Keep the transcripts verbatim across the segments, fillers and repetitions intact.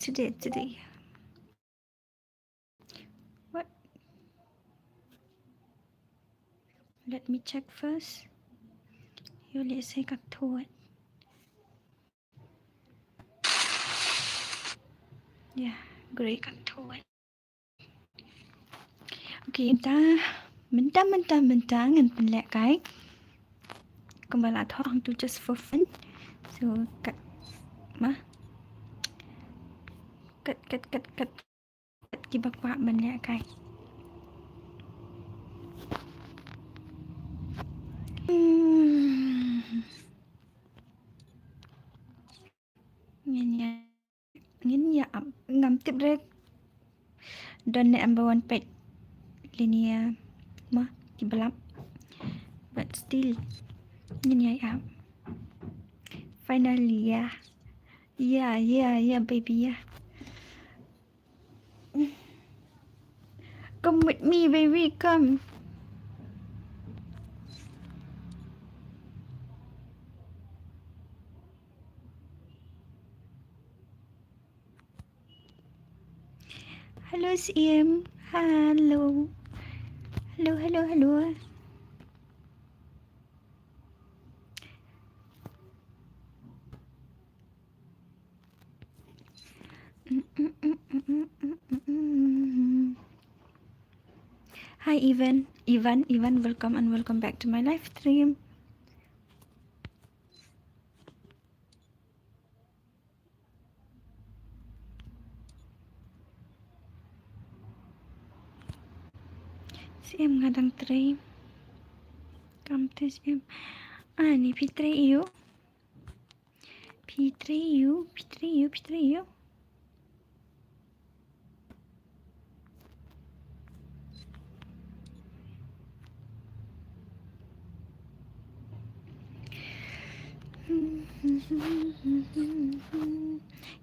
Today, today. What? Let me check first. Yo, let's say ka thot. Yeah, great. Ka thot. Okay, mynta, mynta, mynta, mynta ngan pynlehkai. Kumba la thoh hangtu just for fun. So, kat, ma. Kat, kat, kat, kat. Kat kiba kwah ban lehkai. Hmm. Ngin ïa, ngin ïa ap, ngam tip re. Don ne em ba wan peit lane ïa ma ki ba lap. But still, ngin ïa ap. Finally, yeah. Yeah, yeah, yeah, baby, yeah. Come with me, baby, come. Hello, Siem. Hello. Hello, hello, hello. Hi, Ivan. Ivan, Ivan, welcome and welcome back to my live stream. Siem nga dang trei. Kam te Siem. Ani phi trei ïa u. Phi trei ïa u, phi trei ïa u, phi trei ïa u.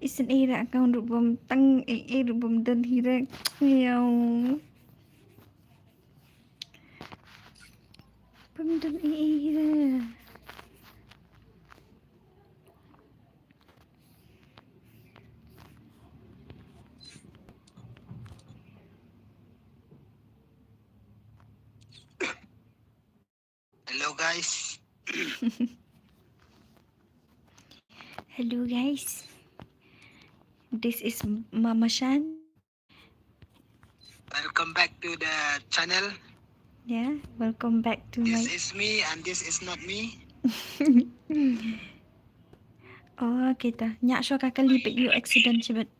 Isn't ei ra account ruh bym tang, ei, ei ruh bym don hi re. Yow. Bym don ei ei hi re. Hello, guys. Hello, guys. This is Mama Shan. Welcome back to the channel. Yeah, welcome back to my. This is me and this is not me. Oh, kita. Nya shuwa ka kali peit ïa u accident shibit.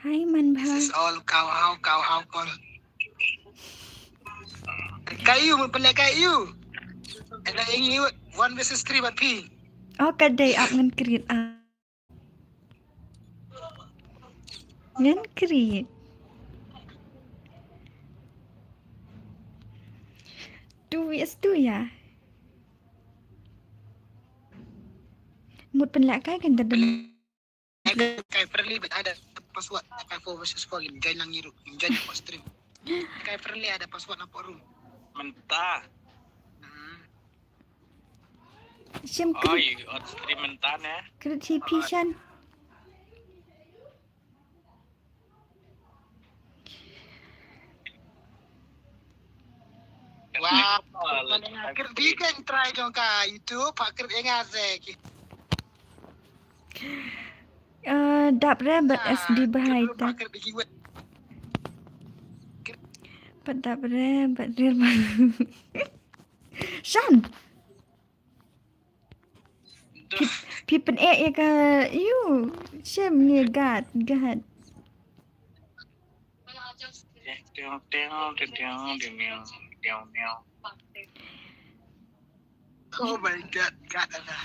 Hi, Manbha. This is all cow how, cow how call. Kai ïa u, mut pynleh kai ïa u. And I ïa u one versus three bad phi. Oh, ka dei ap ngan create, ah. Ngan create. Two versus two ïa. Mut pynleh kai kan da dang. Kai friendly bad ada password, kai four versus four, ngin join lang ngi ruh, ngin join hapoh stream. Kai friendly ada password hapoh room. Mynta. Hmm. Shim. Oh, krit. You got stream mynta ne? Krit hi phi Shan. Wah, krit di kan try jong ka YouTube, ha krit enga se ki. Eh, dap re bad S D bahai ta. Pat dap re bad rir ba. Shan. Phi, phi pyneh ïa ka, ïu, shem ngi gat, gat. Oh my God, God, Allah.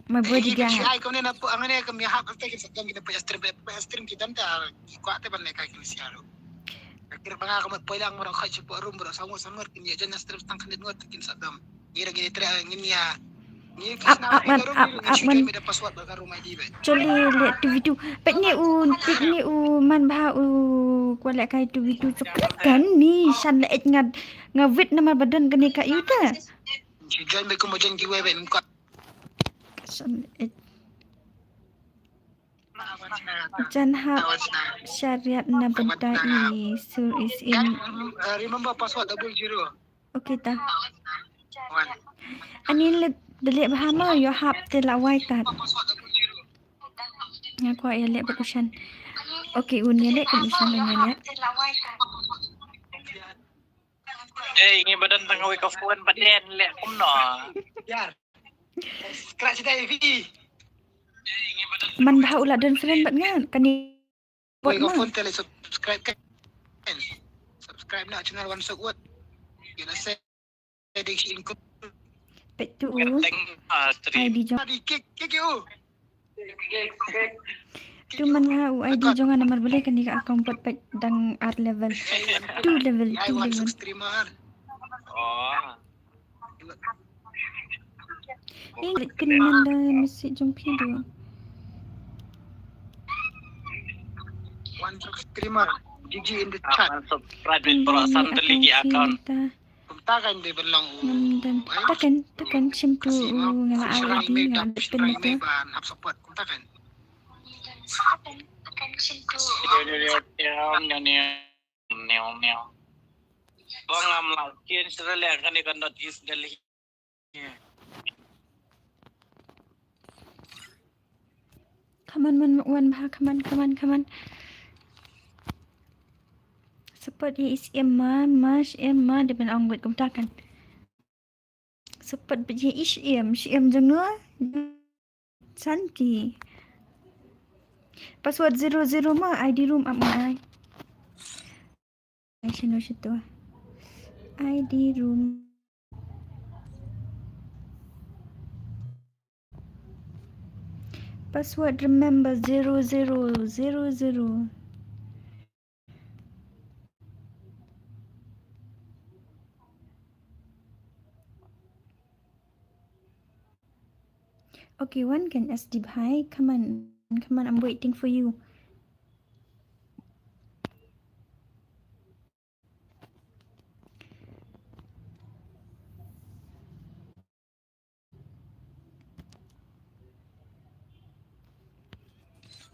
My bodyguard. Ai, kau ni nampak angan ni, kami hap kata kita sedang kita payah stream, payah stream kita minta kuat te ban leka kita siaru. Kira banga kau poi lang, orang kau cuba room, orang sangat sangat kini aja na stream tang kini ngot kini sedang. Ngira ngin try, ngin ïa. Ap, ap, man, ap, ap, man. Choli le tu video. Peit ne u, peit ne u Manbha u kwah leh kai tu video. So klik kan ni Shan le et nga, nga wit namar ba don kane ka ïu ta. Shan le et. Jan hap shariat na bynta i sur i siem. Remember password double zero. Okay ta. Ani leh, da leh bha ma ïoh hap te la wai ta. Nga kwah ïa leh bad u Shan. Okay, un ïa leh kum u Shan un ïa leh. Eh, ngi ba don tang wei ka phone ba den leh kumno. Yar. Scratch dai vi. Man bha u la don friend bad nga kane. Wei ka phone te leh subscribe kan. Subscribe na channel Wan Sok Wut. Ïa la se. Peit tu u. I D jong. I D kick, kick u. Tu man nga u I D jong nga namar balei kane ka account pat peit dang ar level. Two level, two level. Streamer. Oh. Ing kin man da message jong phi du. One streamer, G G in the chat. Subscribe bad perasan te lagi account. Kumta kan dei ban long u. Ngam don. Taken, taken shim tu u nga la ai I D nga la dep pin tu. Ban hap support kumta kan. Ba ngam la kien sra leh kane ka North East Delhi. Come on, man, wan bha, come on, come on, come on. Support ïa i Siem ma, ma Siem ma, dei ban ong wait kumta kan. Support bad ïa i Siem, Siem jong no. Santi. Password zero zero ma, I D room ap ma ai. Ai shano shito. I D room. Password remember zero zero zero zero. Okay, one can S D bhai. Come on, come on, I'm waiting for you.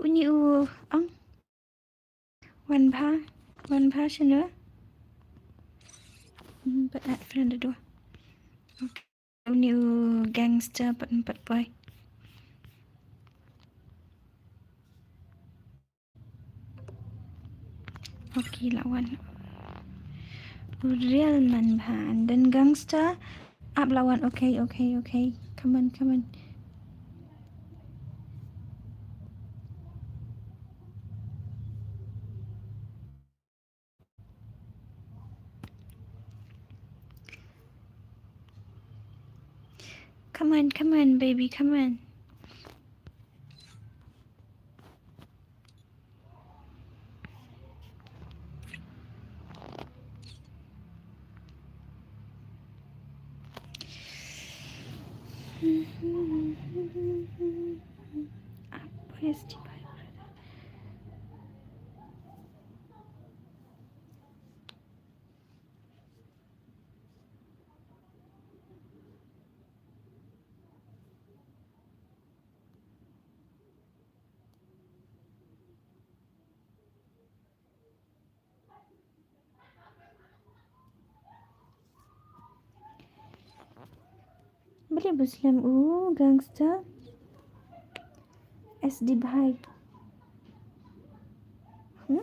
Uni u ang. Wan bha, wan bha shano. Hmm, pat add friend dua. Okay. Uni u gangster pat, pat poi. Okay, lawan. U real man bha. And then gangster. Ap lawan. Okay, okay, okay. Come on, come on. Come on, come on, baby, come on. Up, where's the Balei ba slem u gangster? S D bhai. Hmm?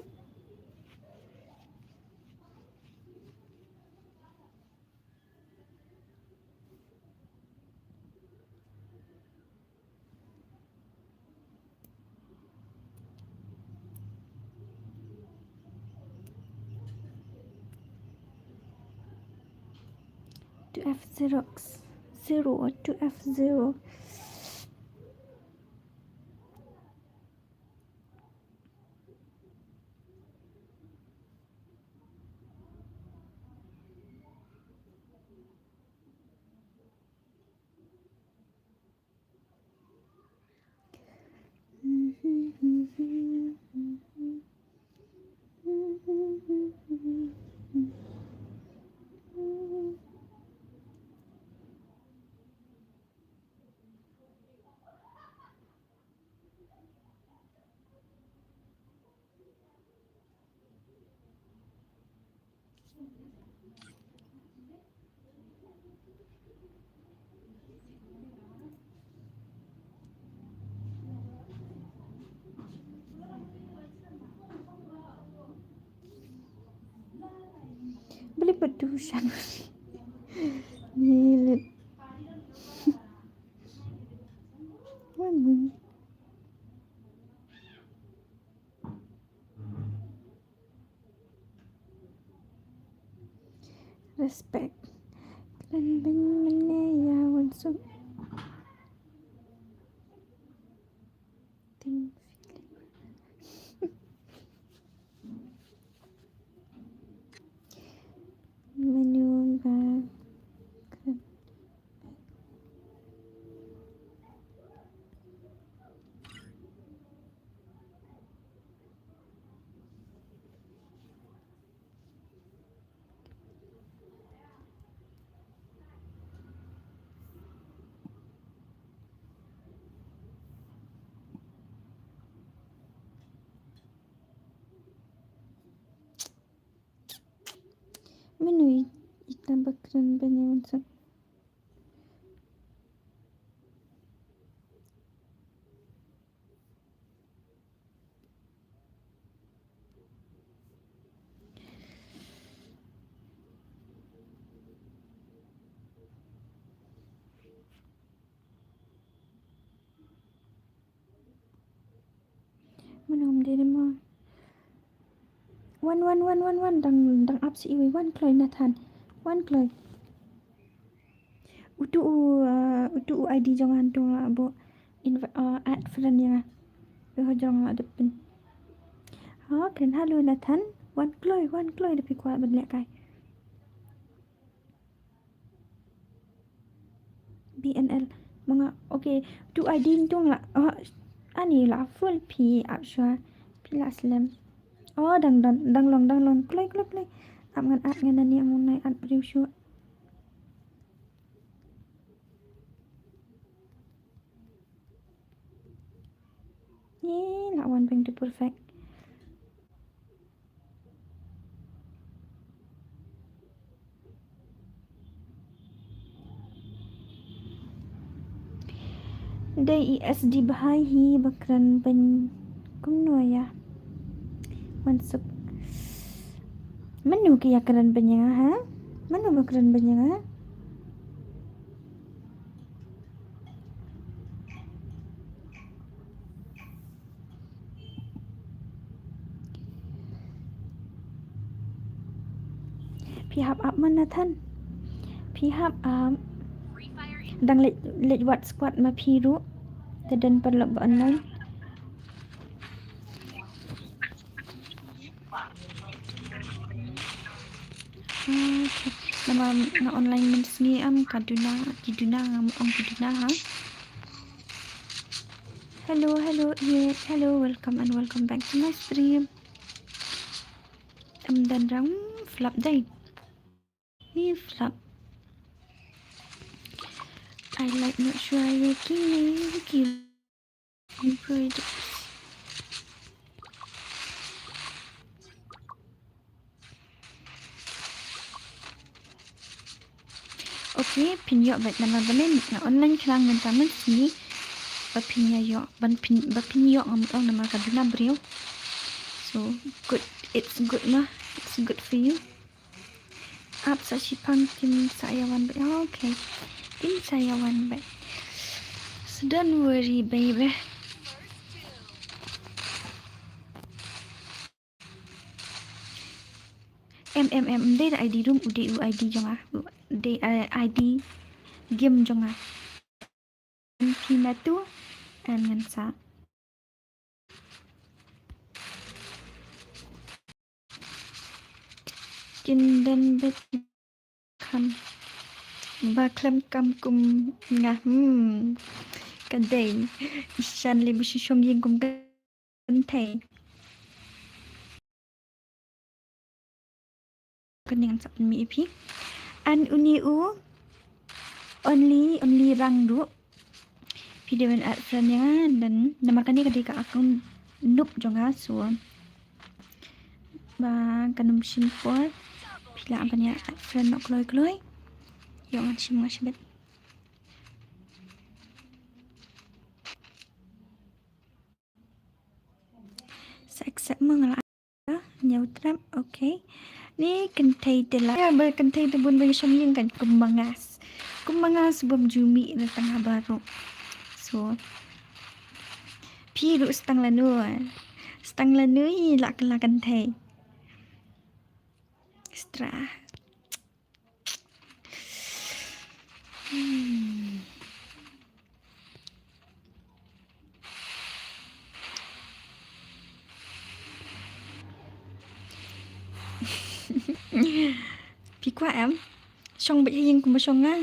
Two F zero, zero, two F zero. Badu shan. Ngilit. Wan. Respect. Kren beiñ mynne ïa Wansuk. Ting. Menu ba kren. Menu i, i tang ba kren beiñ ïa Wansuk. Mano ym dei mo. Wan, wan, wan, wan, wan. Dang, dang ap sa iwei. Wan kloi Nathan. Wan kloi. Utu u, uh, utu u I D jong nga hangto la buh inv-, uh, add friend ïa nga. Uei ho jong nga la dep pyn. Ha, kren hello Nathan. Wan kloi, wan kloi da phi kwah ban lehkai. B N L. Ma nga, okay. Tu I D hangto la. Oh, ani la full phi ap shuwa. Phi la slem. Oh, dang, dang, dang long, dang long. Kloi, kloi, kloi. Ap ngan, ap ngan ani ap ngan ai ap briew shuwa. Ye, la wan beiñ tu perfect. Dei i S D bha hi ba kren beiñ kumno ïa Wansuk. Mano ki ïa kren beiñ ïa nga ha? Mano ba kren beiñ ïa nga? Phi hap ap ma Nathan. Phi hap ap. Dang leit, leit wad squad ma phi ruh. Te don paralok ba online. Okay. Namar nga online mynsngi em ka duna, ki duna, ngam ong ki duna ha. Hello, hello, yeah, hello, welcome and welcome back to my stream. Em, dang rang flap dei. Ni flap. I like not sure ïa ki name ki. Okay, phin ïoh bad namar balei nga online khnang mynta mynsngi ba phin ïa ïoh, ban phin, ba phin ïoh ngam ong namar ka duna briew. So good, it's good ma, it's good for you. Ap sa shipang, kin sa ïa wan bad. Oh, okay. Kin sa ïa wan bad. So don't worry, baby. Em, em, em, dei da I D room, u dei u I D jong nga. Dei, eh, I D game jong nga. Phi matu, and ngan sa. Kin don bad kham ba khlem kam kum nga, hmm. Ka dei. Ishan le ba shu shong ïing kum ka kynthei. Kane ngan sa pynmih ïa phi. And uni u only, only rang ruh. Phi dei ban add friend ïa nga, and then namar kane ka dei ka account noob jong nga, so ba kan ym shim por. Phi lah ban ïa add friend noh kloi kloi. Ïoh ngan shim nga shibit. Sa accept ma nga la. Ñiew trap, okay. Ni kynthei te la. Ya, ba kynthei te bun ba shong ïing kan kum ma nga. Kum ma nga shu bym ju mih na tang haba ruh. So, phi ruh stang lano. Stang lano i la kylla kynthei. Stra. Hmm. Phi kwah em? Shong beit ha ïing kumba shong nga.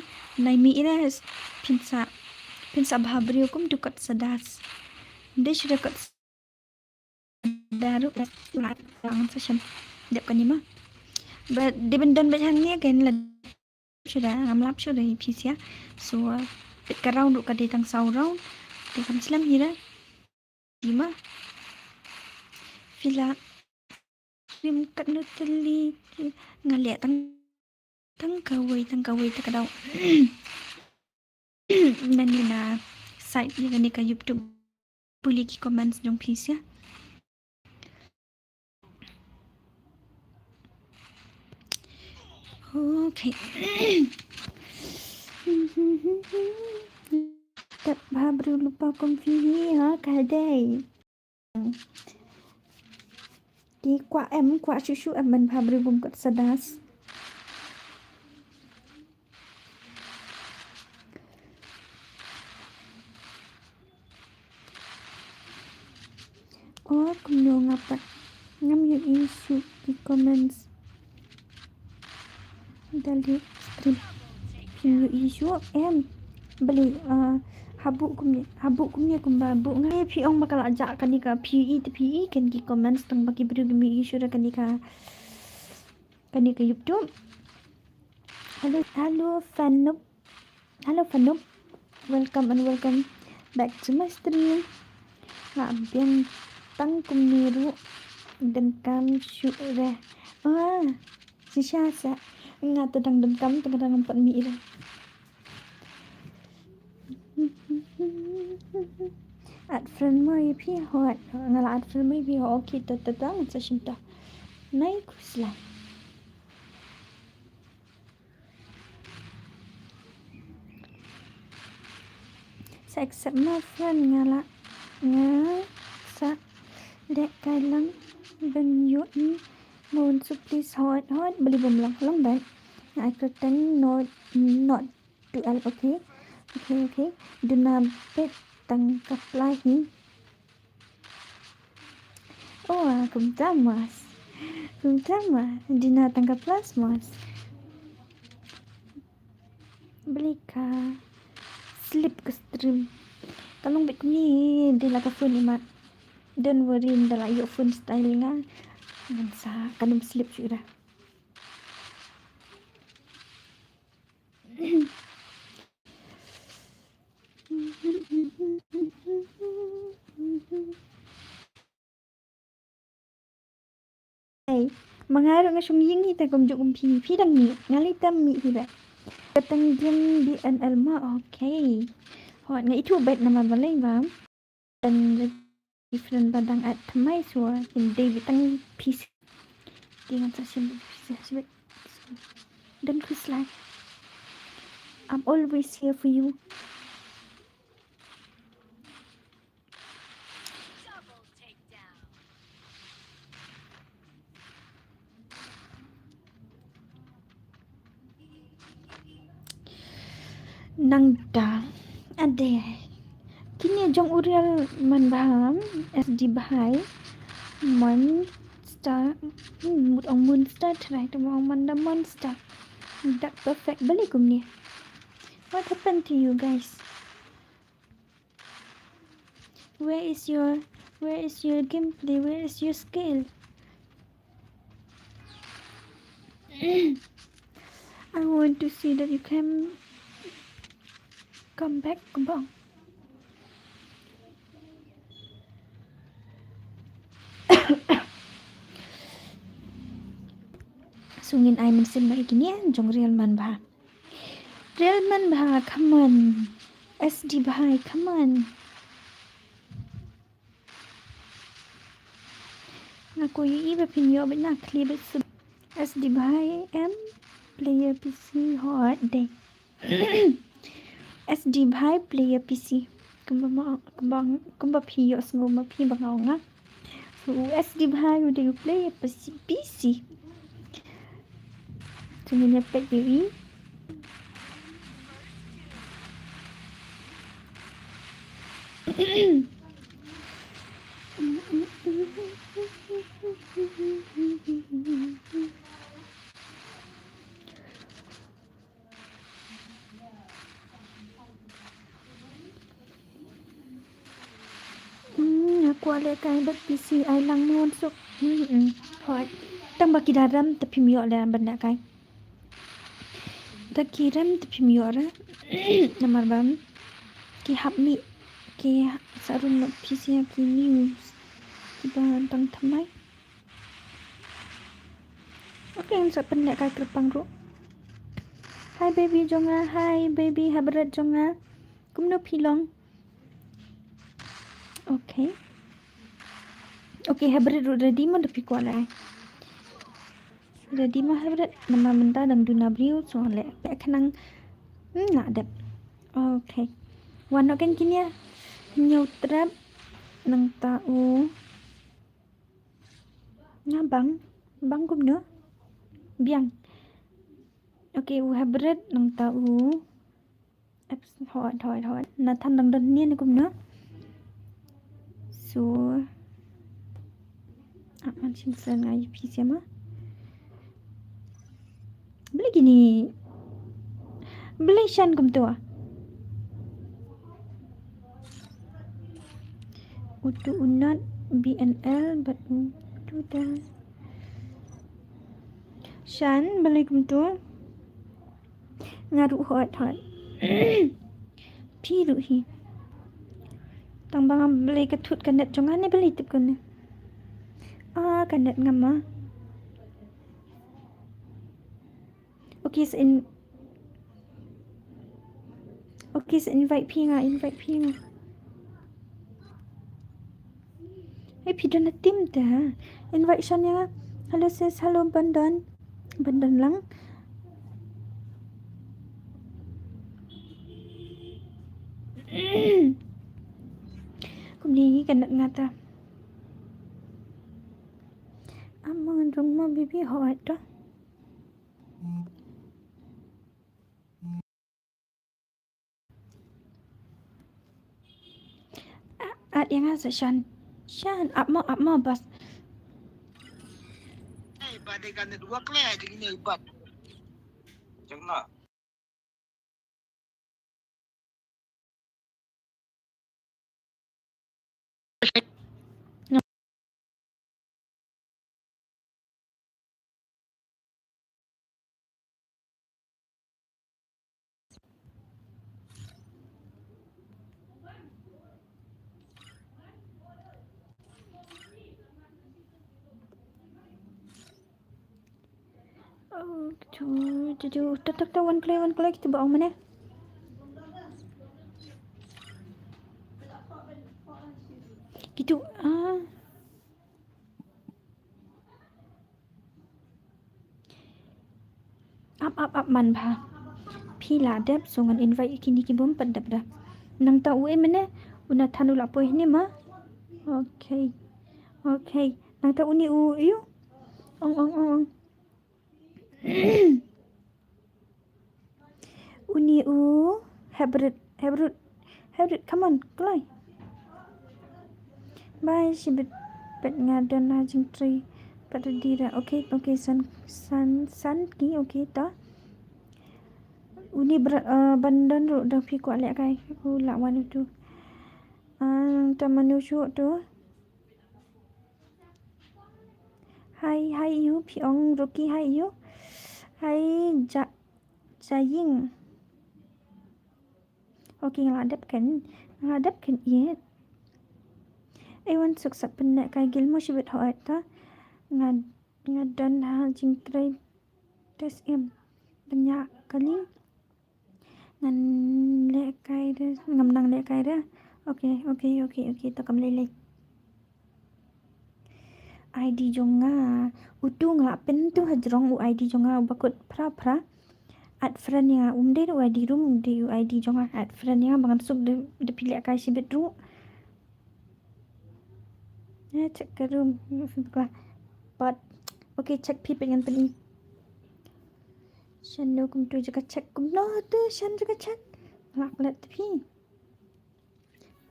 Nai mih ira phin sa, phin sa bha briew kum tu kot sa das. Dei shuh da kot sa da ruh. Lang sa shem. Dep kane ma. Ba dei ban don beit hangne kan la shuh da, ngam lap shuh da ïa phi sia. So, peit ka round ruh ka dei tang saw round. Te kam slem hi da. Ima. Phi la rim katno tylli ki nga leh tang, tang kawei, tang kawei ta ka daw. Nani na site ïa kane ka YouTube. Pule ki comments jong phi sia. Okay. Kat bha briew lypa kum phi hi ha ka dei. Ki kwah em, kwah shuh shuh em ban bha briew bym kot sa das. Oh, kumno nga pat ngam ïohi shuh ki comments. Da live stream phim ïohi shuh em? Balei, ah, habu kumne, habu kumne kumba bu nga. Eh, phi ong ba ka la jah kane ka phi ïohi te phi ïohi ken ki comments tang ba ki briew kim ïohi shuh da kane ka, kane ka YouTube. Hello, hello, Fanup. Hello, Fanup. Welcome and welcome back to my stream. Nga biang tang kumne ruh. Donkam shuh re. Ah, shisha sa. Nga te dang donkam te nga dang pat mih re. Add friend mo ïa phi hot. Nga la add friend mo ïa phi hot. Okay, to, to, to, sa shim to. Nai khuslai. Sa accept my friend nga la, nga sa dek kai lang ben yu i mon su please hot hot beli bom long long ben. Nga ai kreteng not not to el okay okay okay duna bet tang ka plai hi. Oh, kumta mas. Kumta mas. Dina tang ka plus mas. Beli ka slip ka stream. Ka long bit ni de la ka phone imat. Don't worry, nda la ïoh phone style nga. Ngan sa kanum slip shuh ira. Hey, ma nga ruh nga shong ïing hi te kum juk kum phi, phi dang mih, nga lei tam mih hi ba. Ka tang game B N L ma, okay. Hot nga ithuh bet namar balei ba. Tang different ba dang at thymmai shuwa kin dei ba tang phi. Dei ngan sa shim phi shim. Don't khuslai. I'm always here for you. Nangta ade kine jong u Real Manbha S D Bhai Monster. Hmm, mut ong Monster try to ong Manda Monster. That perfect beli kumne. What happened to you guys? Where is your, where is your gameplay? Where is your skill? I want to see that you can come back, come on. Sngewbha ai mynsiem ba kine jong Real Manbha. Real Manbha, come on. S D Bhai, come on. Nga ko ïohi ba phin ïoh bad nga khlieh bad sub. S D Bhai em, player P C hot dei. S D Bhai player P C. Kumba ma, kumba, kumba phi ïohsngew ma phi ba nga ong nga. So, S D Bhai u dei u player P C, P C. Te ngin ïa peit ïa i. Hmm, nga kwah lehkai bad P C, ai lang mo Wansuk. Hmm, hmm. Hooid. Tang ba ki da rem te phim ïoh leh ban lehkai. Da ki rem te phim ïoh re. Namar ba ki hap mih, ki sa rung na P C ha ki news kiba dang thymmai. Okay, ngan sa pynlehkai kyrpang ruh. Hi baby jong nga, hi baby Habret jong nga. Kumno phi long? Okay. Okay, Habret ruh ready mo, da phi kwah leh? Ready mo Habret? Namar mynta dang duna briew, so leh peh khnang. Hmm, lah dep. Okay. Wan noh kein kine. Hynñiew trep. Nangta u Nga bang, bang kumno? Biang. Okay, u Habret nangta u. Eps, hooid, hooid, hooid. Nathan dang don hangne ne kumno? So. Ah, man shin sen ngai phi siama. Balei kine. Balei shan kumto. Utu u Nat B N L bad utu da. Shan, balei kumto. Nga ruh hooid hooid. Phi ruh hi. Tang ba nga balei ka thut ka net jong nga ne balei tip kane. Ah, ka net nga ma. Okay, sa in. Okay, sa invite phi nga, invite phi nga. Hey, phi don na team te. Invite shan ïa nga. Hello sis, hello Bandon. Bandon lang. Kumne ka net nga ta. Amang rung ma bibi hooid to. At ïa nga sa shan. Shan, ap mo, ap mo, bas. Hey, ba dei ka network le, jing ne bat. Jang na. Oh, tu, tu, tu, tu, tu, tu, wan kloi, wan kloi, kita bawa mana? Gitu, ah. Ap, ap, ap, man bha. Phi la dep, so ngan invite kine ki bym pat dep da. Nangta u em ne, u Nathan u la poi ne ma. Okay. Okay. Nangta uni u, ïu. Ong, ong, ong, ong. Uni u Hebrit, Hebrit, Hebrit, come on, kloi. Bye, shibit, peit nga don ha jingtrei pat dira. Okay, okay, san, san, san ki, okay, ta. Uni bra-, uh, Bandon ruh da phi kwah lehkai, u la wan utu. Uh, ta manu shuh tu. Hi, hi, ïu, phi ong Rocky, hi, ïu. Hi, Ja-, Jaying. Okay, nga la dep kan. Nga la dep kan ïeit. Ai wan suk sat pynlehkai gil mo shibit hooid ta. Nga, nga don ha jingtrei test em. Banya kali. Ngan lehkai de, ngam nang lehkai de. Okay, okay, okay, okay, to kam lei lei. ID jong nga. Utu nga la pyn tu hajrong u ID jong nga uba kut phra phra. Add friend ïa nga, um dei u ID room, um dei u ID jong nga. Add friend ïa nga ba ngan suk da, da phi leh kai shibit ruh. Ya, check ka room. But, okay, check phi pyn ngan pyn-i. Shan no kumtu jaka check kumno tu, shan jaka check. Lak let phi.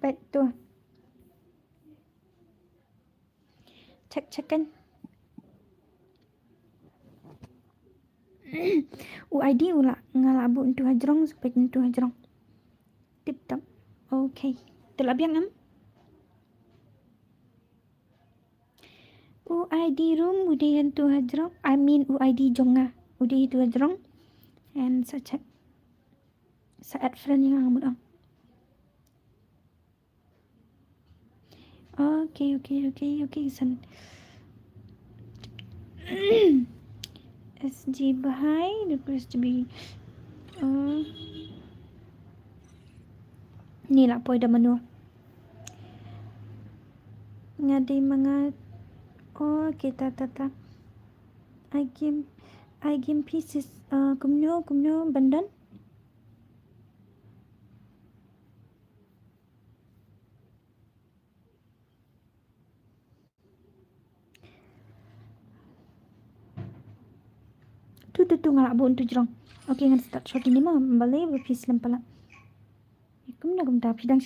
Pet tu. Check, check kan. U ID u la, nga la buh into hajrong, so peit into hajrong. Tip top. Okay. Te la biang em? U ID room, u dei into hajrong. I mean, u ID jong nga. U dei into hajrong. And sa check. Sa add friend ïa nga mut ong. Okay, okay, okay, okay, san. S G Bahai, request to be. Uh, ni la poi da mano. Nga dei ma nga. Okay, ta, ta, ta. I game, I game pieces. Uh, kumno, kumno, ban don. Tu, tu, tu, nga la buh into hajrong. Okay, ngan start shot ïa ini mo, balei ba phi slem palat. Kumno kumta phi dang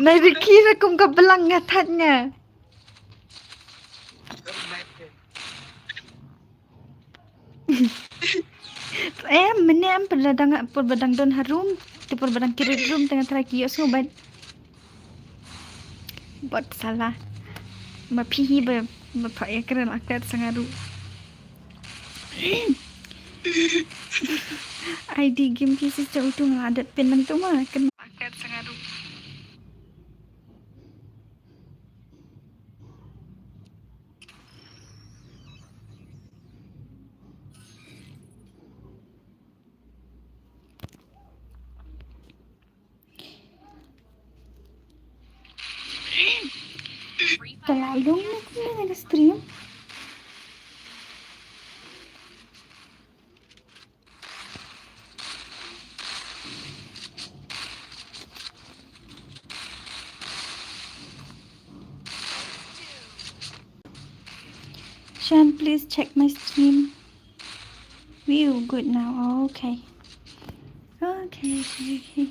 Na Ricky ra kum ka blang nga thait nga. Em, mynne em pur ba dang, pur ba dang don ha room, te pur ba dang kirit room te nga try ki ïohsngew bad. Bad sala. Ma phi hi ba, ba pha ïa kren akret sa nga ruh. ID game phi si cha utu nga la dat pin nang tu ma, kren akret sa nga ruh. Ka la long na kumne na ka stream. Shan, please check my stream. View good now. Okay. Okay, okay, okay.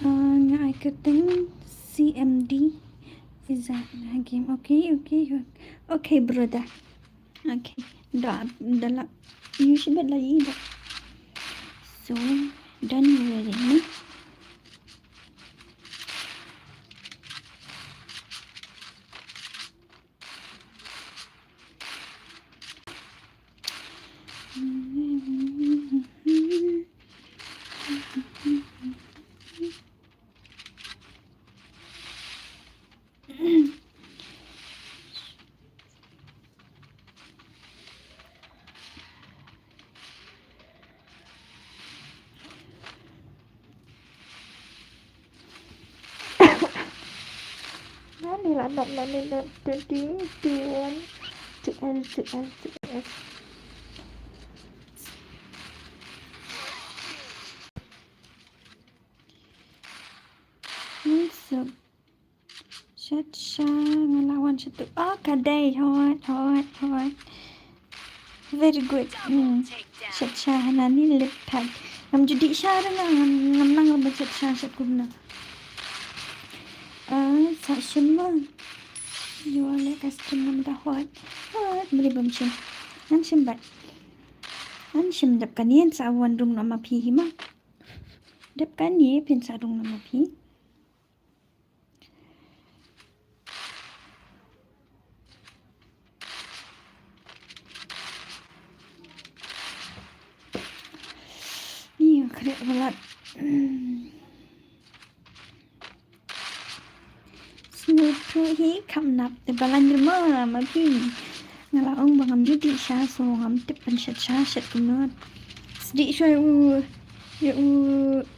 Uh, nga ai kyrteng C M D. Is that a game? Okay, okay, okay, brother. Okay. Da, da la. You should bet lagi da. So, done already, no? Nani la nop, nani nop, twenty, twenty-one, twelve, twelve, twelve. What's up? Shat sha, nga la wan sha tu. Oh, ka dei, hot, hot, hot. Very good. Hmm. Shat sha, hana ni lip tag. Ngam ju dih sha ruh nga, ngam, ngam nang ruh ban shat sha, shat kumno. Ah, sa shim mo. Ïa leh ka stream ngam da hot. Hot, beli bam shim. Ngan shim bad. Ngan shim dep kane sa wan rung na ma phi hi ma. Dep kane phin sa rung na ma phi. Balat. Sngewthuh hi kham nap te balan jema ma phi. Nga la ong ba ngam ïohi sha, so ngam tip ban shet sha shet kumno. Sdih shuwa u, ïa u,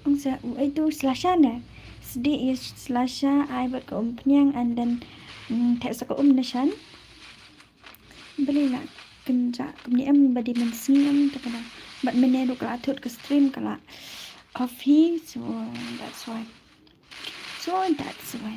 ong sa u ai tu slasha ne. Sdih ïa slasha ai bad ka umphniang and then, mm, theh sa ka um na shan. Balei la kynjah kumne em, ba dei mynsngi em te ka dang. Bad mynne ruh ka la thut ka stream ka la off hi, so that's why. So that's why.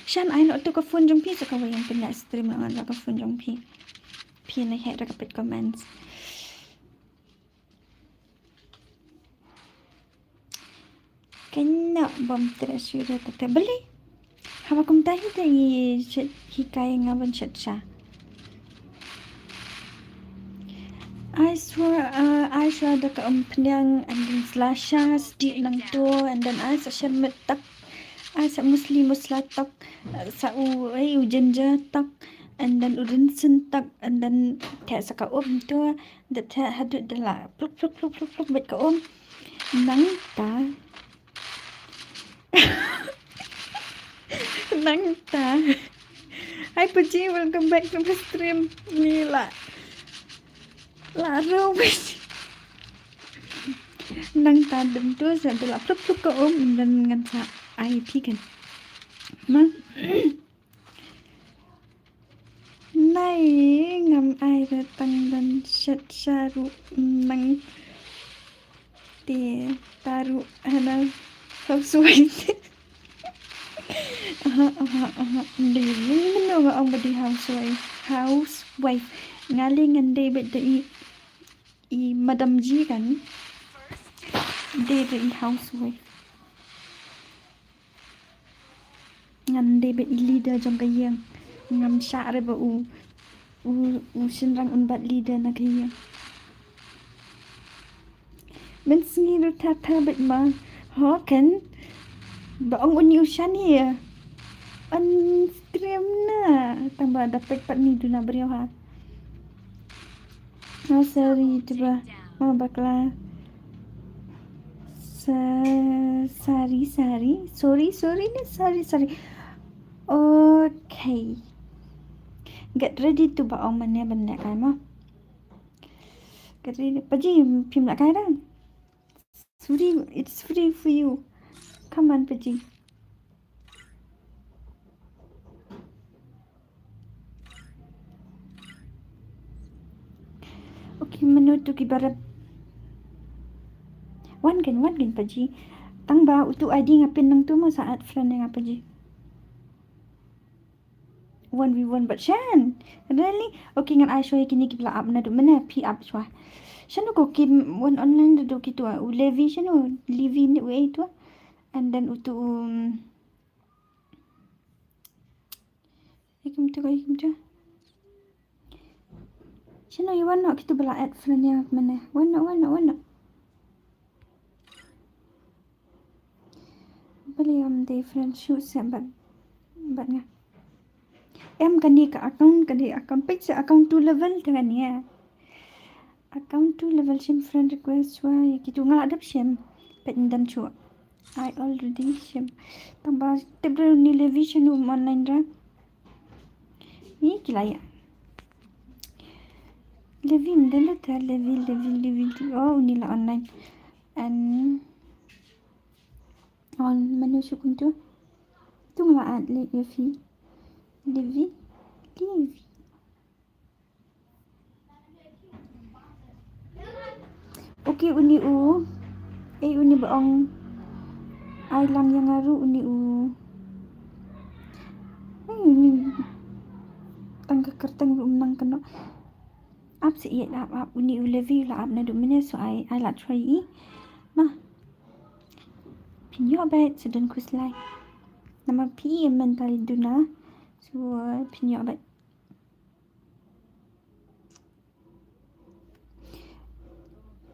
Shan, ai noh tu ka phone jong phi, sa kawei ngan pynleh stream noh ngan la ka phone jong phi. Phi na heh da ka peit comments. Kynnoh bym treh shuh da kata. Balei? Haba kumta hi te ngi shet, hikai nga ban shet sha. Ai shuwa, uh, ai shuwa da ka umphniang and then slasha sdih nangto and then ai sa shem met tak. Ai sa musli musla tak. Sa u, ai u ginger tak. And then u rynsun tak. And then theh sa ka um to. Da theh haduh da la pluk pluk pluk pluk pluk bad ka um. Nangta. Nangta. Hi Paji, welcome back to my stream. Ni la, la ro Paji. Nangta dum tu sa da la pluk pluk ka um, and then ngan sa ai phi kan. Ma. Nai ngam ai da tang ban shet sha ruh nang te ta ruh hana housewife. Aha, aha, aha. Dei, mynno nga ong ba dei housewife. Housewife. Nga lei ngan dei bad da i, i madam ji kan. Dei da i housewife. Ngan dei bad i leader jong ka ïing. Ngam shah re ba u, u, u shynrang un bat leader na ka ïing. Mynsngi ruh tha tha bad ma. Ho kan. Ba ong uni u shani ïa. Un stream na. Tang ba da peit pat ni duna briew ha. Oh, sorry, tiba. Oh, bakla. Sa-, sorry, sorry. Sorry, sorry, ne, sorry, sorry. Okay. Get ready to ba ong mane ban leh kai mo. Get ready. Paji, phim leh kai dang. It's free, it's free for you. Come on, Paji. Okay, mano tu ki barap. Wan kin, wan kin Paji. Tang ba utu I D nga pin nangtu mo sa add friend nga Paji. One v one bad shen. Really? Okay, ngan ai shuwa ïa kine kiba la ap naduh mynne, phi ap shuwa. Shano ko ki wan online naduh kitu, u Levi shano, Levi ne uei tu. And then utu, um, ïa kumtu ko, ïa kumtu. Shano ïa wan noh kitu ba la add friend ïa mynne. Wan noh, wan noh, wan noh. Balei ym dei friend shuh seh bad, bad nga. Em kane ka account, kane account, peit seh account two level te kane. Account two level shim friend request shuwa ïa kitu nga la dep shim. Peit ym don shuh. I already shim. Tang ba tip re uni Levi shano um online ra. Ni ki la ïa. Levi ym don te Levi, Levi, Levi, Levi. Oh, uni la online. And on mano shu kumtu. Tu nga la add leh ïa phi. Levi, Levi. Okay, uni u. Eh, uni ba ong. Ai lang ïa nga ruh uni u. Eh, uni. Tang ka kyrteng ruh ym nang kynnoh. Ap seh ïa ap, ap uni u Levi la ap naduh mynne so ai, ai la try i. Ma. Phin ïoh bad sdang khuslai. Namar phi ïa mental duna. So phin ïoh bad.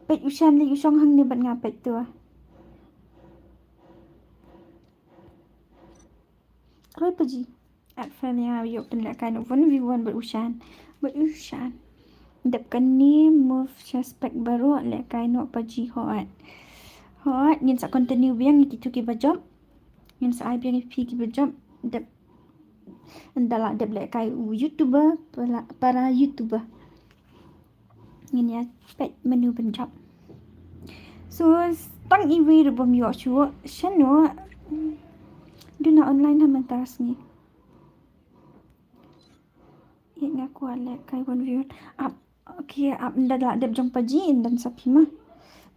Peit u Shan lei u shong hangne bad nga peit tu. Kloi paji. At fan ïa u ïoh pynlehkai noh one v one bad u Shan. Bad u Shan. Dep kane move suspect baroh lehkai noh paji hooid. Hooid, ngin sa continue biang ïa kitu kiba jop. Ngin sa ai biang ïa phi kiba jop. Dep. Ynda lah dep lehkai u YouTuber, para, para YouTuber. Ngin ïa peit mano ban jop. So, tang iwei ruh bym ïoh shuh, shano. Duna online ha mynta sngi. Ïa nga kwah lehkai one v one. Ap, okay, ap ynda lah dep jong paji, ynda sa phi ma.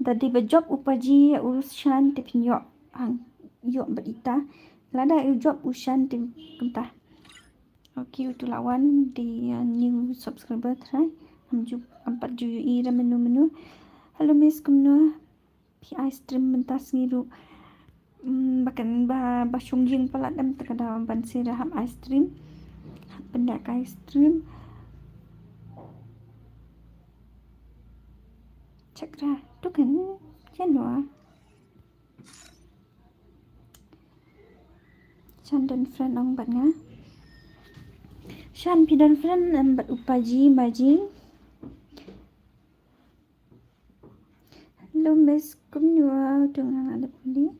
Da dei ba jop u paji, u Shan te phin ïoh. Hang, ïoh bad ita. Lada u jop u Shan te kumta. Okay, utu la wan dei, uh, new subscriber trai. Am ju, am pat ju ïohi re mano mano. Hello miss, kumno? Phi ai stream mynta sngi ruh. Mm, ba kan ba, ba shong ïing palat em, te ka daw ban sdang hap ai stream. Hap pynlehkai stream. Check ra. Tu kan. Jan wa. Shan don friend ong bad nga. Shan phi don friend em bad u paji, baji. Hello miss, kumno, tu nga la dep puli.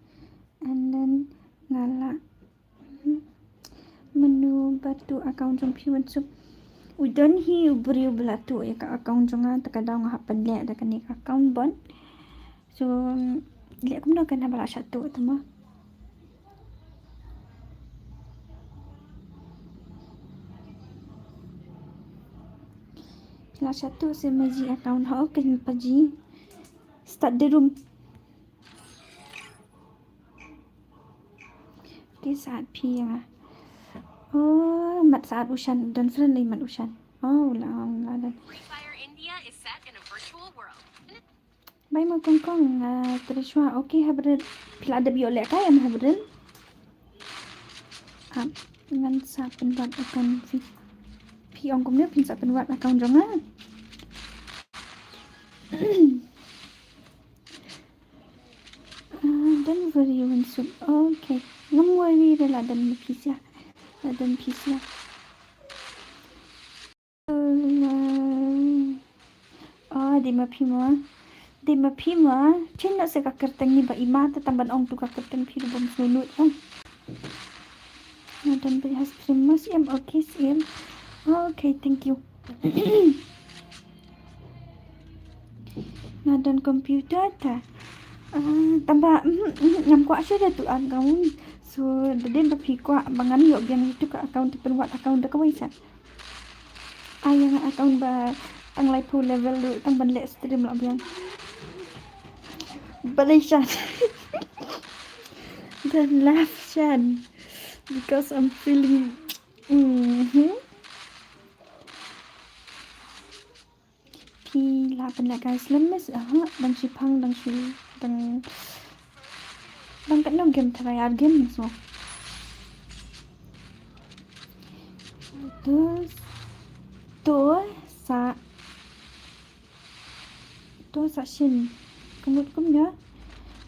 And then nga la, hmm, mano ba tuh account jong phi Wansup? U don hi u briew ba la tuh ïa ka account jong nga, te ka daw nga hap pynleh da kane ka account bot. So, leh kumno kan haba la shah tuh te mo. La shah tuh sa ma ji account, ha, okay, paji. Start the room. Ki saad phi ïa nga. Oh, mat saad u Shan, don friend lei mat u Shan. Oh, la, la don. Free Fire India is set in a virtual world. Bye mo kong kong, ah, Trishwa. Okay, Habrin. Phi la dep ïoh lehkai em Habrin? Ah, ngan sa pynwad account phi. Phi ong kumne phin sa pynwad account jong nga. Ah, don't worry, Wansup. Okay. Ngam worry re, la don ma phi sha. La don phi sha. Oh, dei ma phi mo. Dei ma phi mo. Change noh sa ka kyrteng, ngi ba i ma te tang ban ong tu ka kyrteng phi ruh bym sngewnud, oh. Nga don bad ha stream mo, siem, okay, siem. Okay, thank you. Nga don computer ta. Ah, tang ba, mhm, mhm, ngam kwah shuh da tu account. So, da dei ba phi kwah ba ngan ïoh biang ïa tu ka account, te pynwad account da kawei sha. Ai ïa nga account ba tang laiphew level ruh tang ban leh stream lah biang. Balei Shan? Don't laugh, Shan. Because I'm feeling, mm-hmm. Phi la pynlehkai slem miss, aha, dang shipang, dang shi, dang, dang katno game, tharai ar game so. To, to sa, to sa shin. Ka mut kumno?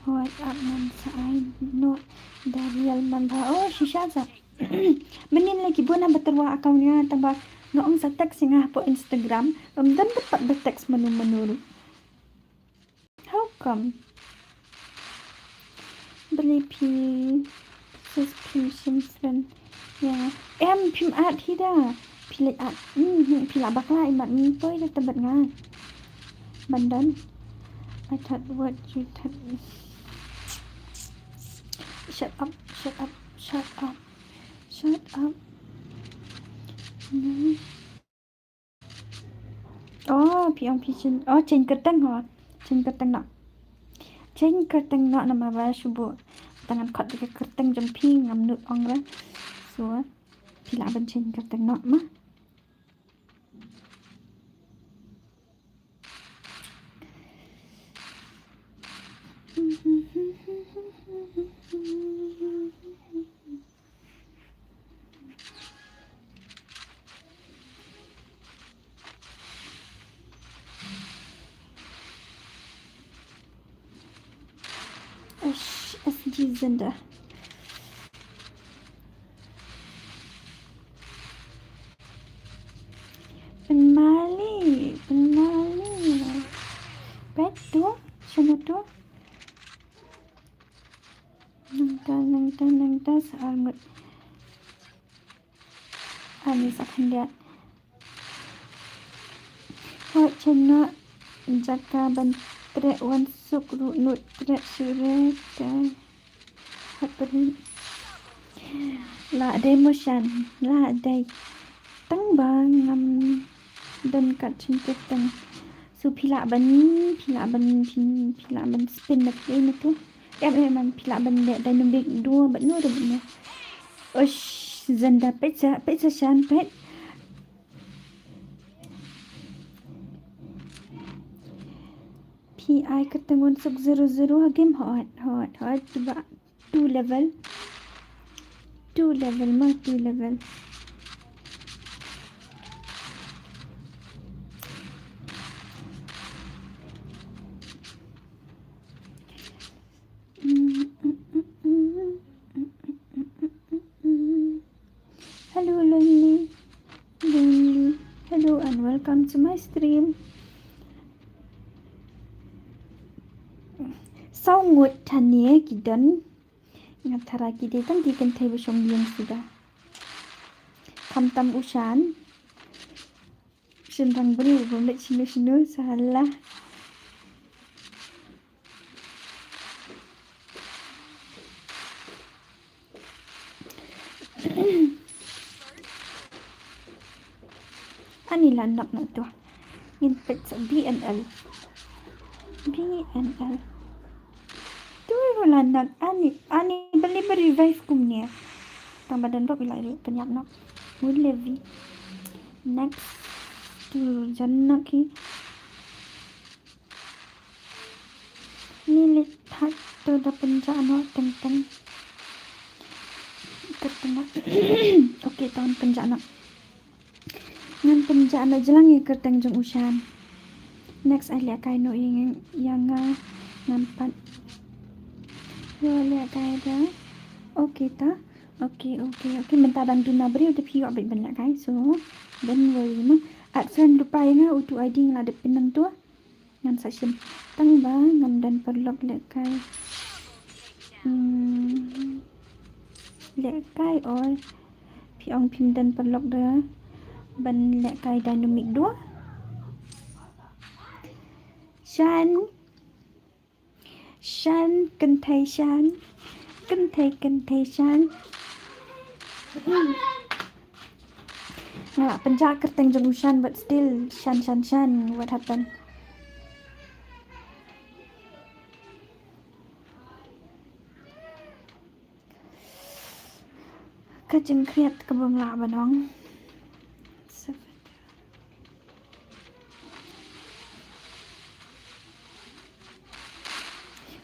Hooid, ap ngan sa ai noh da real man ba. Oh, shisha sa. Mynnin lei ki bun haba tyrwa account nga, tang ba nga ong sa text ïa nga hapoh Instagram, ym don pat ba text mano mano ruh. How come? Balei phi, sis, phim shim friend ïa nga? Em, phim add hi da. Phi leit add. Hmm, hmm, phi lah bakla, imat ngim poi da tang bad nga. Ban don. I thought what you thought. Shut up, shut up, shut up. Shut up. Hmm. Oh, phi ong phi change. Oh, change kyrteng ho. Change kyrteng noh. Change kyrteng noh namar ba shu buh. Tang ngan khot da ka kyrteng jong phi, ngam nud ong re. So, phi lah ban change kyrteng noh ma. Ish, S G Zinda. Arngut. Ani sa khyndiat. Hoi chena jaka ban treh wan suk ruh nut treh sure te. Hapri. La dei motion, la dei. Tang ba ngam don kat chin tang. So phi lah ban, phi lah ban, phi, phi lah ban spin na phi na tu. Em em em phi lah ban leh dynamic duo bad no dum ne. Osh, zenda pet sa, pet sa shan pet. Phi ai ka tengon suk zero zero ha game hot, hot, hot, ba two level. Two level ma, two level. Hello, Lonely. Lonely. Hello and welcome to my stream. Saw ngut than ne ki don. Nga thara ki dei tang ki kynthei ba shong biang suda. Khamtam u Shan. Shin rang briew ba met shinu shinu sa hala. Ani la nak nak tu. Ngin pet sa B N L. B N L. Tu ru la nak ani, ani beli beri revive kum ni. Tambah dan dok ila ila penyap nak. Mul Levi. Next. Tu jan nak ki. Ni li thak tu da pynjah no teng teng. Kyrteng. Okay, tawn pynjah no. Ngan pynjah no jlang ïa kyrteng jong u Shan. Next ai leh kai no ïa ïa nga ngan pat. Ïa leh kai da. Okay ta. Okay, okay, okay. Mynta dang duna briew te phi ïoh beit ban leh kai. So don't worry ma. At friend lypa ïa nga utu I D nga la dep pynang tu. Ngan sa shim tang ba ngam don paralok leh kai. Hmm. Leh kai oi. Phi ong phim don paralok da ban leh kai dynamic duo. Shan. Shan, kynthei Shan. Kynthei, kynthei Shan. Nga la pynjah kyrteng jong u Shan, but still Shan, Shan, Shan. What happened? Ka jingkhriat ka bym lah ban ong.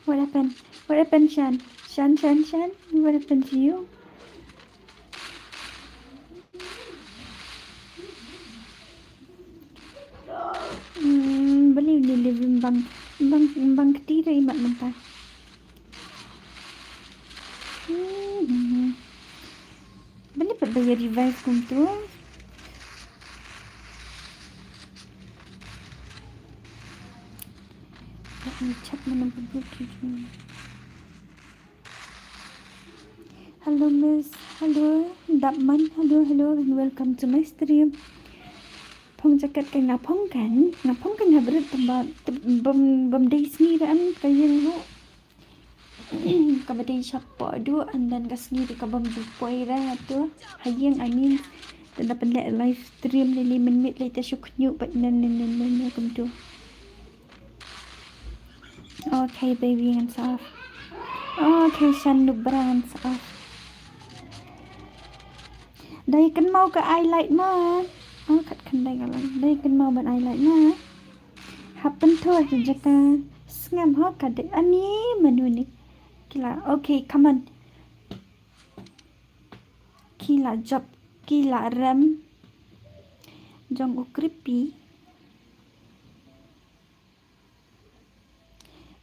What happened? What happened, Shan? Shan, Shan, Shan? What happened to you? Hmm, beli ni living bang, bang, bang kti da imat mynta. Hmm. Beli pat ba ïa revive kumtu. Let me check mana bubut tu. Hello miss, hello Dapman, hello, hello and welcome to my stream. Phong jaket ka nga phong kan, nga phong kan ha brit tamba bam bam dei sngi da an ka ïeng ruh. Kaba dei shapoh duh and then ka sngi ruh ka bam ju poi da tu. Ha ïeng I mean. Tanda pynleh live stream lili mynmiet lei ta shu khñiuh pat nen nen nen nen nen kumtu. Okay baby ngan sa off. Okay Shan Nubra ngan sa off. Dei kynmaw ka ai like ma. Oh kat khyndai ka like. Dei kynmaw ban ai like ma. Happen to ha jaka sngem ho ka dei ani manu ni. Kila okay come on. Kila jop kila rem. Jong u creepy.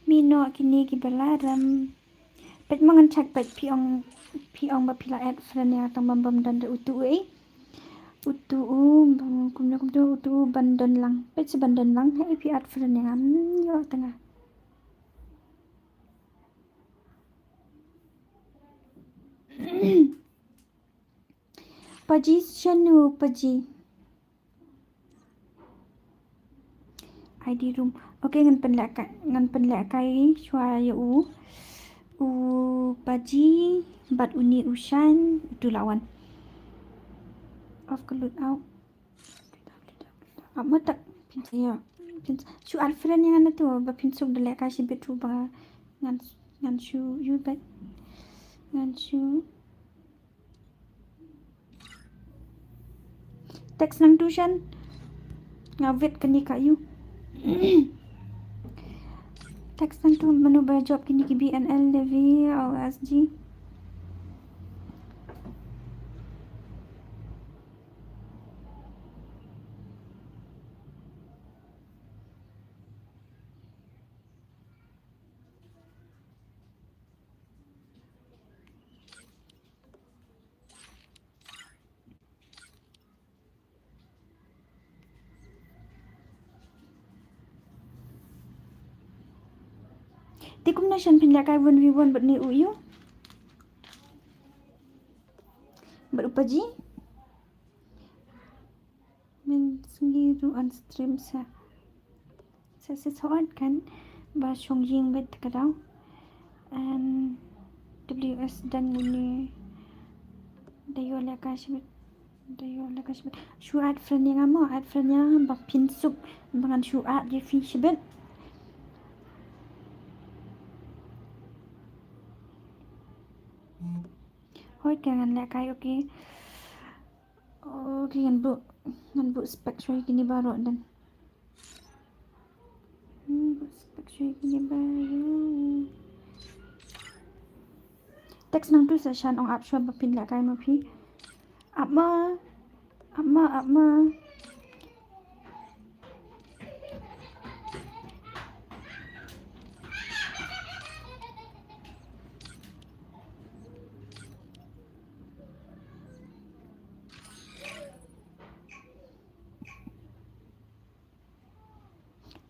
Mino kini ki bala rem. Pet mangan chak pet phi ong phi ong ba phi la add friend ïa tang bam bam don utu u ei. Utu u bam kumno kumno utu u ban don lang. Pet si ban don lang ha phi add friend ïa ngam ïoh tanga. Paji shano, Paji? I D room. Okay, ngan pynlehkai, ngan pynlehkai shuwa ïa u. U Paji bad une u Shan, utu la wan. Off ka lut out. Ap ma tak phin, ïa. Phin shu add friend ïa nga na tu ba phin suk da lehkai shibit tu ba ngan, ngan shu ïa bad ngan shu text nangtu Shan. Nga wait kane ka ïa u. Text nangtu mano ba jop kine ki B N L, Levi, O S G. Te kumno Shan phin lehkai one v one bad une u ïa u? Bad u Paji? Mynsngi ruh on stream sa. Sa sa sot kan ba shong ïing bad ka daw. And W S dang une da ïoh lehkai shibit. Da ïoh lehkai shibit. Shu add friend ïa nga mo, add friend ïa nga ba phin suk ba ngan shu add ïa phi shibit. Hooid ka ngan lehkai, okay. Okay, ngan buh, ngan buh spec shuwa ïa kine baroh dang. Hmm, buh spec shuwa ïa kine baroh. Text nangtu sa Shan, ong ap shuwa ba phin lehkai ma phi. Ap ma, ap ma, ap ma.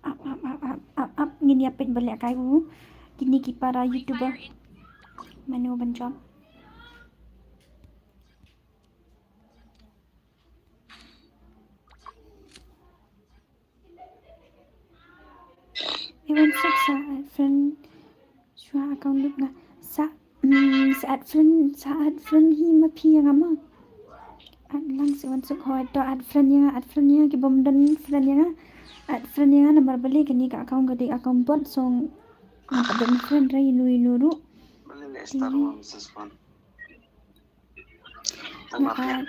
Ap, ap, ap, ap, ap, ap. Ngin ïa peit ba lehkai u kine ki para YouTuber. Mano ban jop? Iwan suk sa add friend. Shuwa account lut nga. Sa, mm, sa add friend, sa add friend hi ma phi ïa nga ma. Add lang sa wan suk, hooid to add friend ïa nga, add friend ïa nga, ki bym don friend ïa nga. Add friend ïa nga namar balei kane ka account ka dei account bot, so nga pat don friend re ïa inu inu ruh. Balei leh star one six one. Nga add,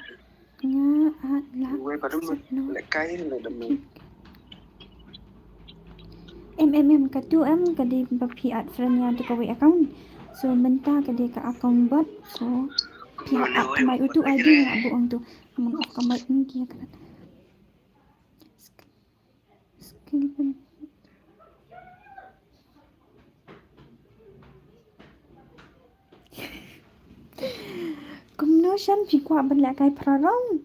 nga add lah. Wei ka dum lehkai le dum. Em, em, em, katu em, ka dei ba phi add friend ïa utu kawei account. So mynta ka dei ka account bot. So phi add my utu I D nga buh ong tu. Mun off ka mic ni ki ka. Skill ban. Kumno Shan phi kwah ban lehkai phra round?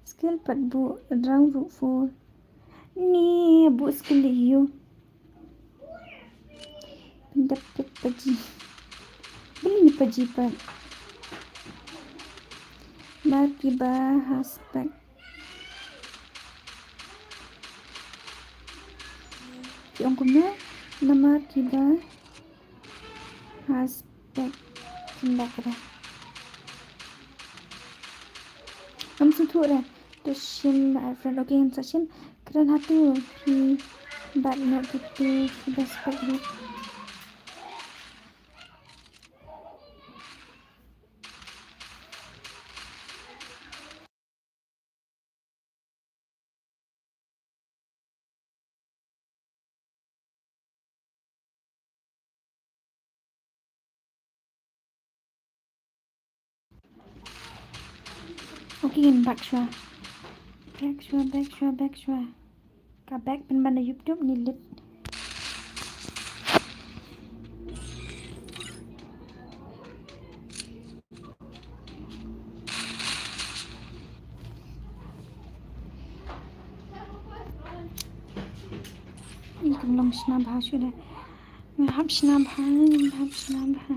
Skill pat buh round ruh four. Ni buh skill ïa u. Pyndep peit Paji. Balei ni Paji pat. Namar kiba ha spec. Ki ong kumno? Namar kiba ha spec. Kim da kra. Ngam sngewthuh re. To shim ba add friend. Okay, ngam sa shim. Kren hato hi bad no kitu kiba spec hi. Okay, ngin back shuwa. Back shuwa, back shuwa, back shuwa. Ka back pynban na YouTube ni lit. Ïa kam long shna bha shuh de. Nga hap shna bha, nga hap shna bha.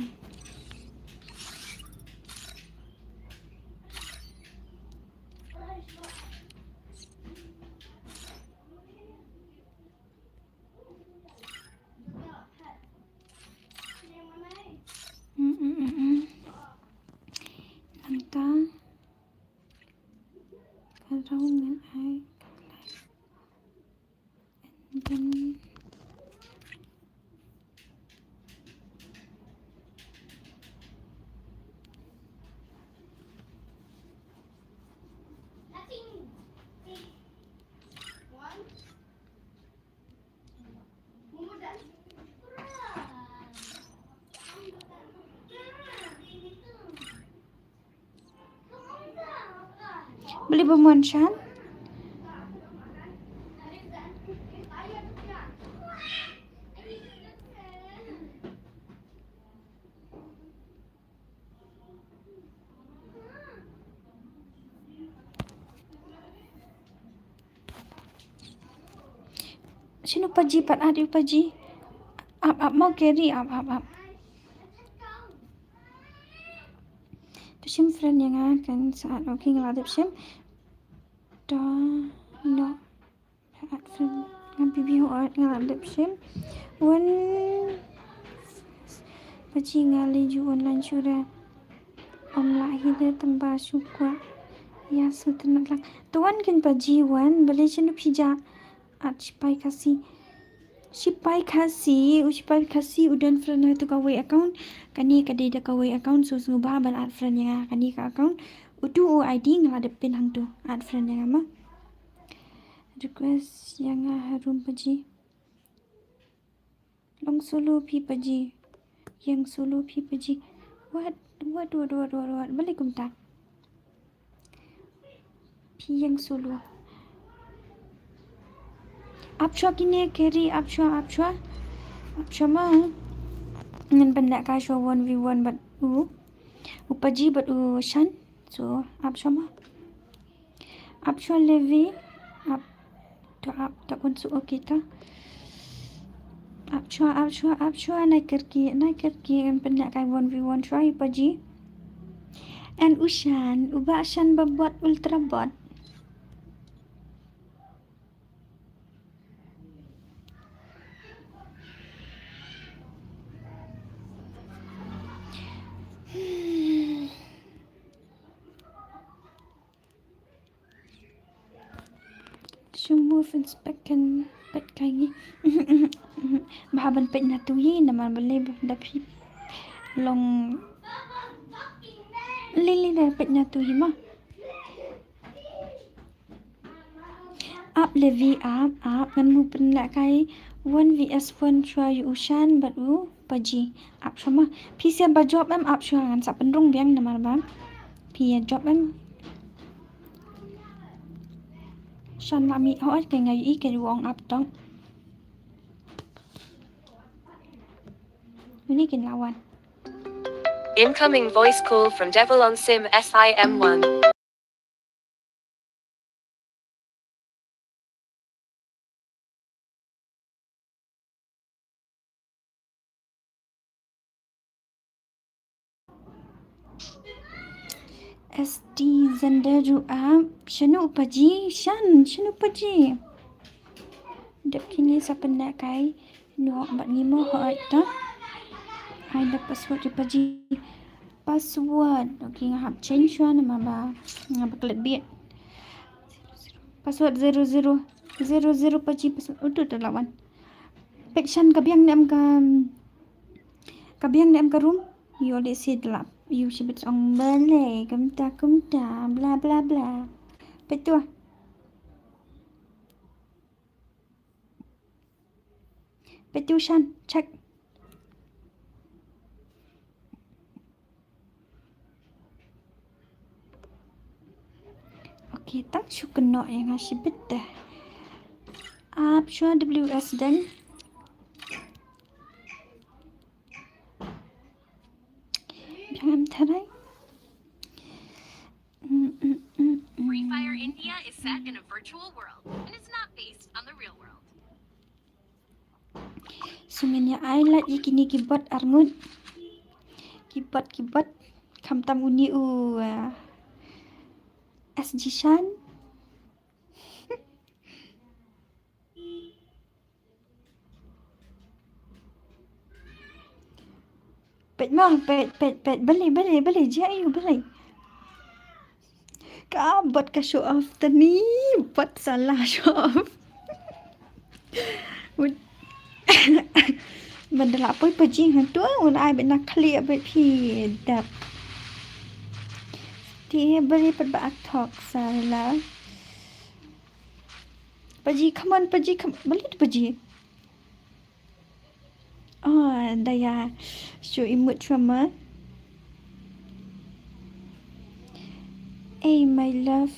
Beli bumon shan. Shin u Paji pat, at u Paji. Ap, ap, mo Keri, ap, ap, ap. To shim friend ïa nga kan sa at, okay, nga la dep shim. To, no. At friend, nga pi bi ho at nga la dep shim. Wan Paji nga leh ju online shuh re. Ym lah hi de tang ba shu kwah ïa sngewtynnat lang. To wan kin Paji wan, balei shano phi jah? At shipai Khasi. Shipai Khasi, u shipai Khasi u don friend ha tu kawei account. Kane ka dei da kawei account, so sngewbha ban at friend ïa nga kane ka account. Utu u I D nga la dep pin hangtu. At friend ïa nga ma. Request ïa nga ha room Paji. Long solo phi Paji. Ïeng solo phi Paji. What? What, what, what, what, what? Balei kumta? Phi ïeng solo. Ap shuwa kine Keri, ap shuwa, ap shuwa. Ap shuwa ma. Ngan pynlehkai shuwa one v one bad u. U Paji bad u Shan. So, ap shuwa ma. Ap shuwa Levi, ap, to ap, to kun su, okay to. Ap shuwa, ap shuwa, ap shuwa, nai kyrkieh, nai kyrkieh, ngan pynlehkai one v one shuwa ïa u Paji. And u Shan, u Bah Shan ba bot, ultra bot. Shu move inspect kan peit kai ngi. Bha ban peit na tu hi namar balei ba da phi long lili da peit na tu hi ma. Ap Levi ap ap ngan mu pynlehkai one v one shuwa ïa u Shan bad u Paji. Ap shuwa ma. Phi sa ba jop em ap shuwa ngan sa pynrung biang namar ba phi ïa jop em. Shan la mih hooid, ka nga ïohi ka ju ong ap tong. Uni kin la wan. Incoming voice call from devil on sim S I M one. S T Zender ju ap, shano u Paji, Shan, shano u Paji. Dep kine sa pynlehkai, noh bad ngi mo hooid to. Ai da password ïa u Paji. Password. Okay, nga hap change shuwa namar ba nga ba klet bit. Password zero zero. Zero zero Paji password. Utu tu lawan. Peit Shan ka biang ne em ka, ka biang ne em ka room. Ïoh lehse da lap. Ïoh shibit ong balei kumta kumta bla bla bla. Peit tu. Peit tu Shan, check. Okay, tang shu kynnoh ïa nga shibit te. Ap shuwa W S dang. Biang em tharai. Mm, mm, mm, mm. Free Fire India is set in a virtual world and it's not based on the real world. Sngewbha ïa ai lad ïa kine ki bot arngut. Ki bot, ki bot. Khamtam uni u, uh, S G Shan. Peit ma, peit, peit, peit. Balei, balei, balei. Jia ïa u, balei. Ka bot ka show off tani. Bot salah show off. Da la poi paji hangtu un ai bad na khlieh bad phi dap. Te bari pat ba ak thok sa la. Paji, come on, paji, come. Balit paji. Oh, Daya. Shu imut shwa ma. Hey, my love.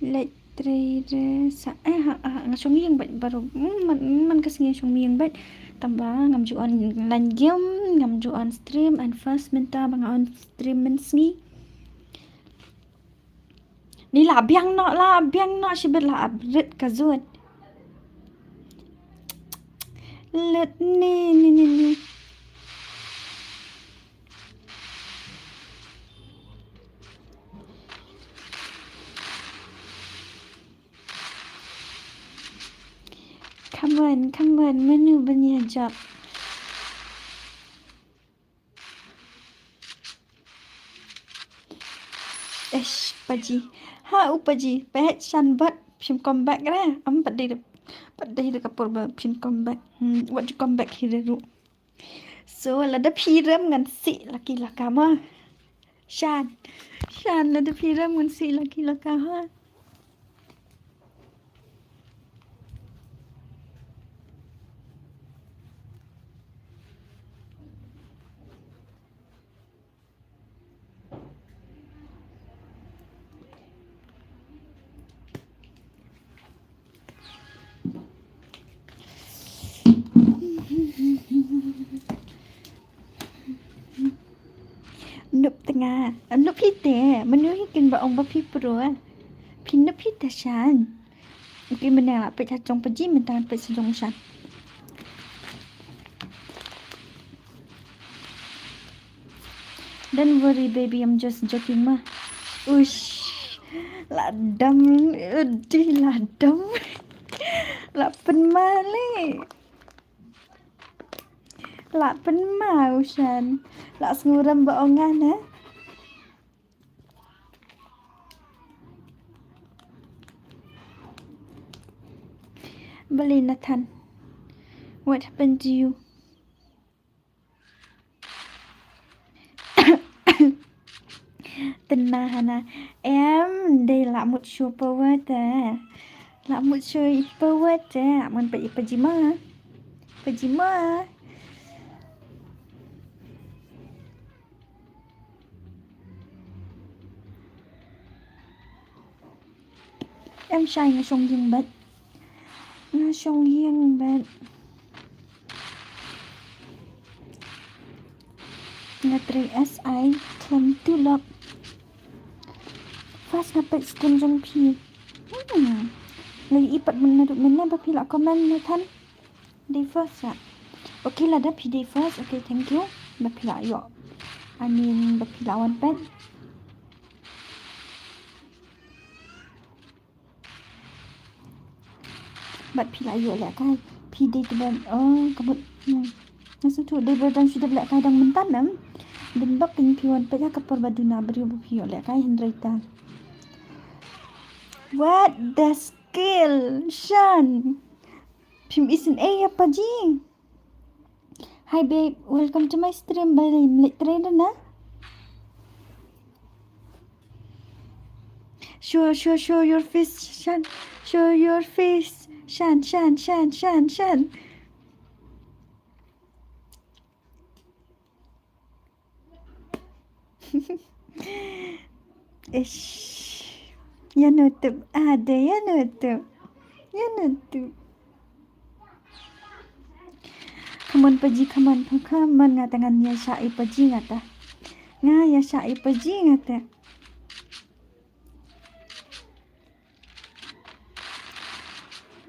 Let trei re sa. Eh, ha, ha, nga shong ïing bad baru. Hmm, man, man ka sngi shong ïing bad. Tang ba ngam ju on line game, ngam ju on stream, and first mynta ba nga on stream mynsngi. Ni la biang noh, la biang noh, shibit la update ka zut. Let ni, ni, ni, ni. Come on, come on, mano ban ïa jop? Eish, paji. Ha, u paji. Peit shan bad phim come back re. Am pat dei, pat dei da ka por ba phim come back. Hmm, wat ju come back hi re ruh. So, lada phi rem ngan sih laki laka ma. Shan. Shan, lada phi rem ngan sih laki laka ha. Nup tnga. Nup hi te. Mano hi kin ba ong ba phi pro. Phi nup hi te shan. Okay, mynne la peit ha jong paji, mynta peit ha jong shan. Don't worry, baby, I'm just joking, ma. Ush. La dam. Udi la dam. La pynma le. La pynma u shan. La sngew rem ba ong nga ne. Balei Nathan? What happened to you? Tena hana. Em, dei la mut shu pawat eh. La mut shu i pawat eh. Amun pa i pajima. Pajima. Em shai nga shong ïing bad. Nga shong ïing bad. Nga trei S I khlem tulop. First nga peit stream jong phi. Hmm. Nga ïohi pat mynne ruh mynne ba phi la comment Nathan. Dei first ah. Okay, lada phi dei first. Okay, thank you. Ba phi la ïoh. I mean, ba phi la wan peit. Bad phi la ïoh lehkai. Phi dei te ban. Oh, ka mut. Hmm. Nga sngewthuh dei ba dang shu dep lehkai dang mynta em. Dang bak phi wan peit ha ka por ba duna briew ba phi ïoh lehkai hynrei ta. What the skill, Shan? Phim isynei ïa paji. Hi babe, welcome to my stream. Balei ym leit trei re na? Show, show, show your face, Shan. Show your face, Shan, Shan, Shan, Shan, Shan. Ish. Ïa nutup ade, ïa nutup. Ïa nutup. Come on paji, come on, come on, nga ta ngan ïa shah i paji nga ta. Nga ïa shah i paji nga ta.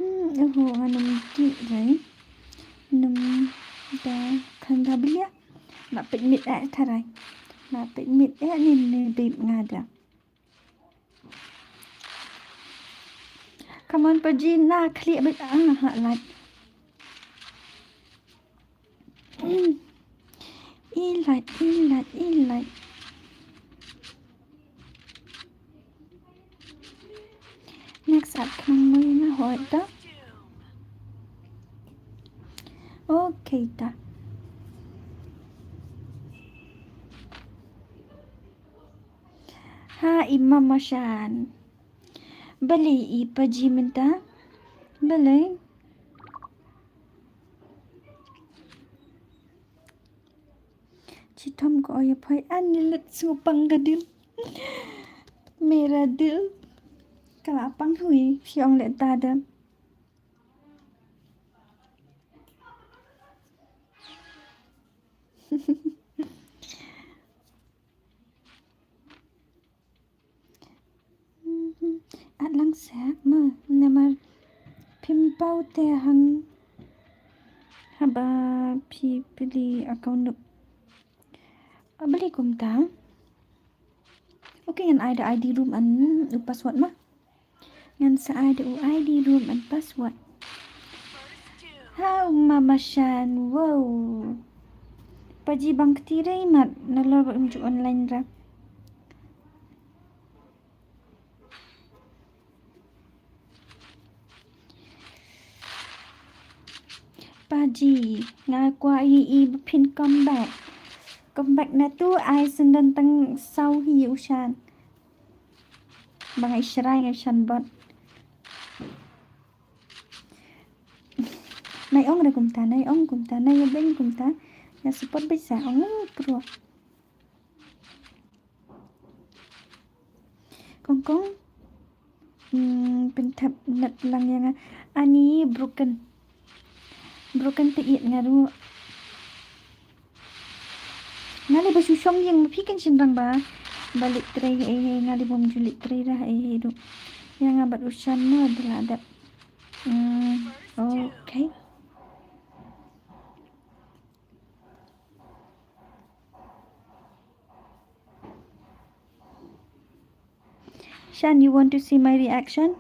Hmm, oho, nga nym kit rai. Nym da khang da blia. Na peit mit eh tharai. Na peit mit eh ni ni dip nga da. Come on, paji na khlieh bad ah ha lait. Mm. Ilat, ilat, ilat. Next up, khnang mo ïa nga hoi ta. Keita. Ha i mama shan. Balei i paji mynta? Balei? Chitom ko oi poi an lit sngupang ka dil. Mera dil. Kala pang hui, phi ong le ta da. At lang sek ma, namar phim paw te hang haba phi pili account. Balei kumta? Okay, ngan ai da I D room and u password ma. Ngan sa ai da u I D room and password. Ha, u mama shan, wow. Paji bang kti rei mat, nalor ba um ju online ra. Paji, nga kwah i i ba phin come back. Come back na tu ai syndon tang saw hi u shan. Ba nga i shrai nga shan bot. Nai ong re kumta, nai ong kumta, nai beng kumta. Ya support besa ong pro. Kong kong. Hmm, pynthep net lang ïa nga. Ani broken. Broken te it nga ruh. Nga leh ba shu shong ïing ma phi kan shynrang ba. Ba leh trei ei ei nga leh bom ju leh trei ra ei ei ruh. Ïa nga bad u shan ma da la dep. Hmm, okay. Shan, you want to see my reaction?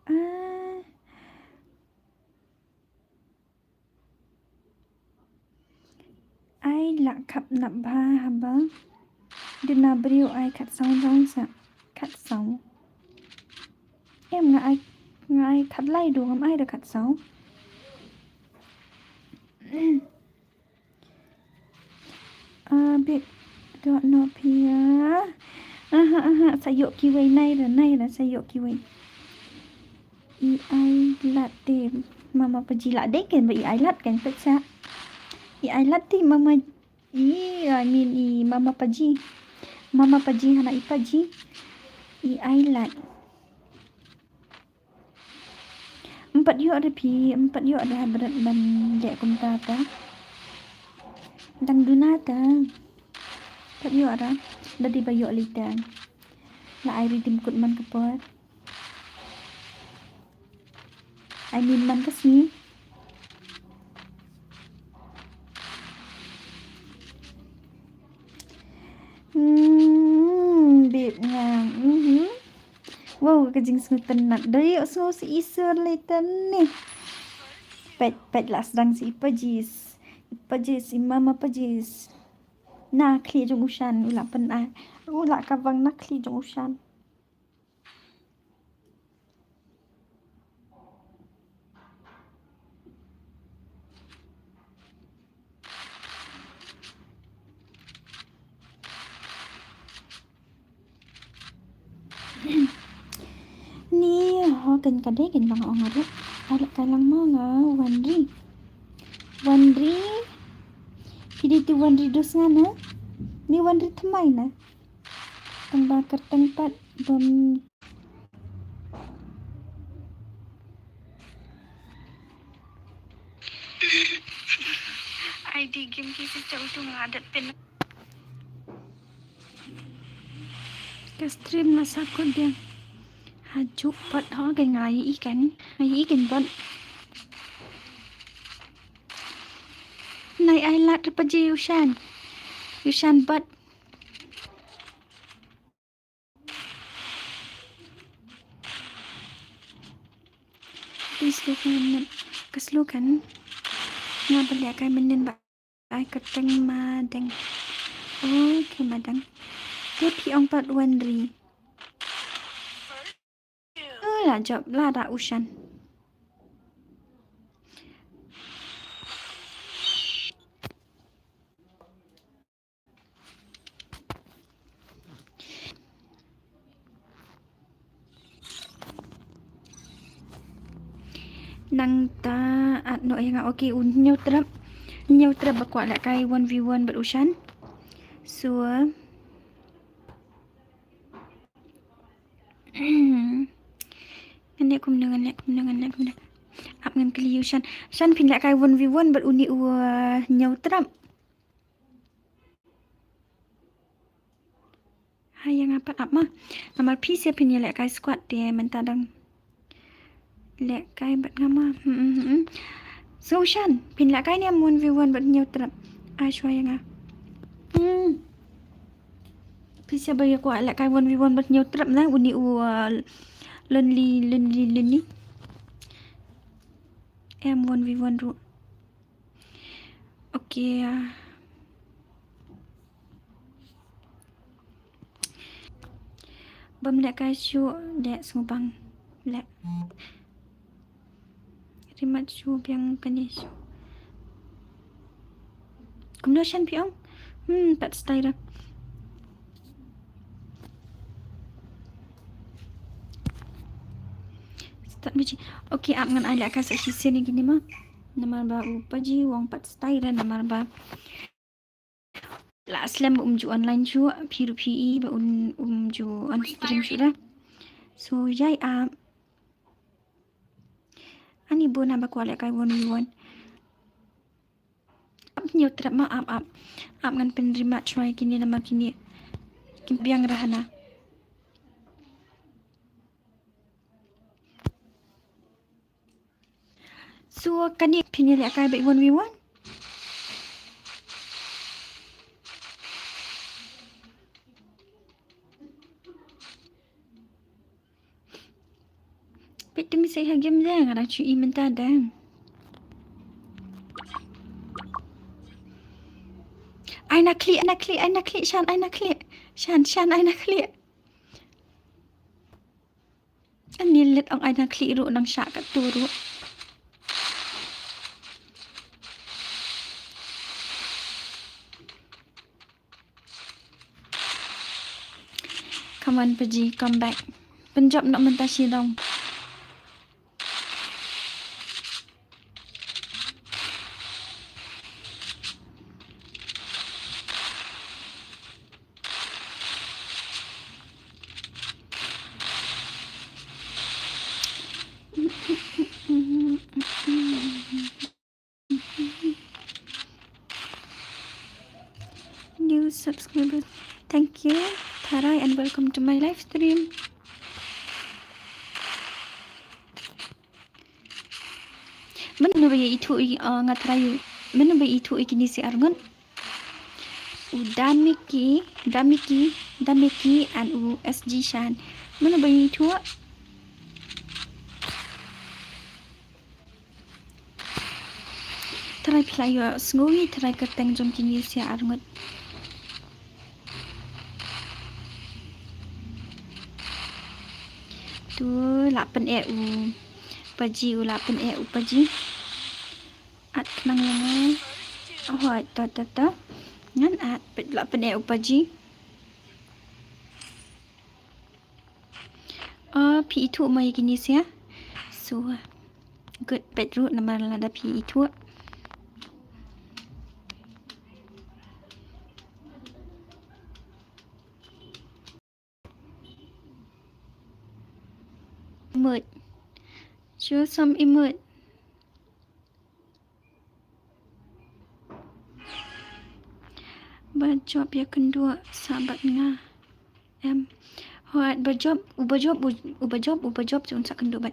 Ah. Ai lah khap nap bha haba duna briew ai khat saw rong sa khat saw. Em nga ai nga ai khat lai du ngam ai da khat saw. Ah, bit dot no pia. Aha, aha, sa yok kiwei nai da, nai da, sa yok kiwei. I ai lat te mama paji lat de ken ba i ai lat ken pet sa. I ai lat te mama i, I mean i mama paji. Mama paji hana i paji. I ai lat. Empat yok da phi, empat yok da berat ban dek kumta ta. Dang duna ta. Empat yok da. Da di ba yok lita. La ai redeem kut man ka por. I mean man ka sngi. Hmm, bit nga. Mhm. Wow, ka jingsngewtynnat. Da ïoh sngew sa i sur lei tynne. Peit, peit la sdang sa i pajis. I pajis, i mama pajis. Na khlieh jong u shan, u la pynai. U la kabang na khlieh jong u shan. Ni ho kan ka dei kan bang ong aru. Ai la kai lang mo nga wan ri. Wan ri. Phi dei ti wan ri dus nga na. Ni wan ri thymmai na. Tang ba kyrteng pat bym. Ai di game ki sister utu nga adat pin. Ka stream na sa ko dia. Haju pat ho ke ngai ikan. Ngai ikan pat. Nai ai lat pa ji Yushan. Yushan pat. Please look at it. Kas look kan. Nga balik kai menen ba. Ai kyrteng ma deng. Okay, madam. Te phi ong pat wan ri. Eh, la jop, la da u shan. Nangta at no ïa nga, okay, u Hynñiewtrep. Hynñiewtrep ba kwah lehkai one v one bad u shan. So, ngan leh kumno, ngan leh kumno, ngan leh kumno. Ap ngan kylli u shan. Shan, phin lehkai one v one bad uni u, uh, Hynñiewtrep? Hai, ïa nga pat ap ma. Namar phi sa phin ïa lehkai squad te mynta dang lehkai bad nga ma. Hmm, hmm, hmm. So shan, phin lehkai ne em one v one bad Hynñiewtrep? Ai shuwa ïa nga. Hmm. Phi sa ba ïa kwah lehkai one v one bad Hynñiewtrep na uni u, uh, Lonely, Lonely, Lonely. Em one v one ruh. Okay, ah. Bym lehkai shuh, leh sngewbang. Leh. Rematch shuh biang kane shuh. Kumno shan phi ong? Hmm, pat style ra. Start muji. Okay, ap ngan ai lehkai sa shisien ïa kine ma. Namar ba u Paji u ong pat style ra namar ba la slem ba um ju online shuh, phi ruh phi i ba un, um ju on stream shuh ra. So, ïai ap. Ani bun haba kwah lehkai one v one. Ap Hynñiewtrep ma, ap, ap. Ap ngan pynrematch ma ïa kine namar kine kim biang ra hana. So kane phin ïa lehkai bad one v one. Peit te mi sa ha game de, nga dang shu i mynta de. Ai na khlieh, ai na khlieh, ai na khlieh, shan, ai na khlieh. Shan, shan, ai na khlieh. Ani leit ong ai na khlieh ruh nang shah katto ruh. Come on, Paji, come back. Pynjop noh mynta shi dong. New subscribers. Thank you, Tharai, and welcome to my live stream. Mano ba ïa ithuh ïa, uh, nga Tharai. Mano ba ïa ithuh ïa kine shi arngut? U Damiki, Damiki, Damiki and u S G Shan. Mano ba ïa ithuh? Tharai phi la ïohsngew ïa i tharai kyrteng jong kine shi arngut. Tu la pyneh u Paji, u la pyneh u Paji. At khnang ïa nga. Hooid, to, to, to. Ngan at, peit la pyneh u Paji. Oh, phi ithuh mo ïa kine shi? So, good, peit ruh namar lada phi ithuh. Emote. Show some emote. Ba jop ïa kynduh sah bad nga. Em. Hooid, ba jop, uba jop, u-, uba jop, uba jop, un sa kynduh bad.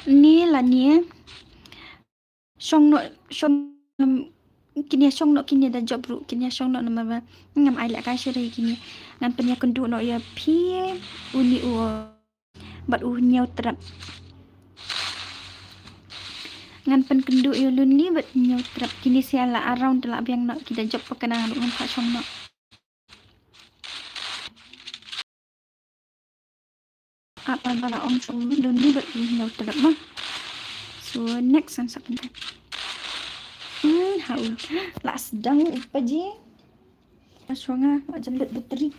Ni la ni. Shong noh, shong, um, kine shong noh, kine da jop ruh, kine shong noh namar ba ngam ai lehkai shuh ïa kine. Ngan pynïakynduh noh ïa phi, uni u bad u Hynñiewtrep. Ngan pynkynduh ïa u Lunli bad Hynñiewtrep. Kine sa la around te la biang noh, ki da jop pakana ruh ngam pat shong noh. Ap, ap, ap, ong shong Lunli bad Hynñiewtrep ma. So next ngan sa pyntip. Hmm, hau. La sdang u paji. Shong nga, la jan lut battery.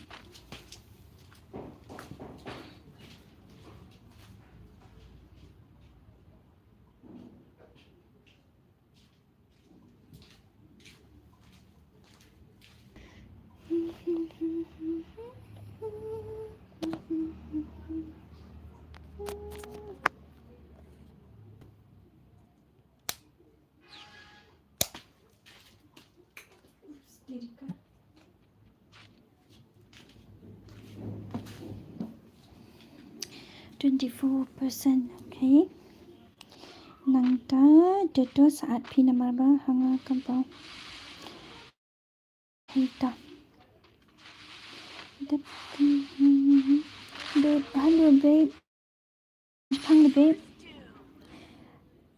Twenty-four percent, okay. Nangta, to to sa add phi namar ba ha nga kam paw. Hei ta. Dep, babe, hello babe. Pang babe.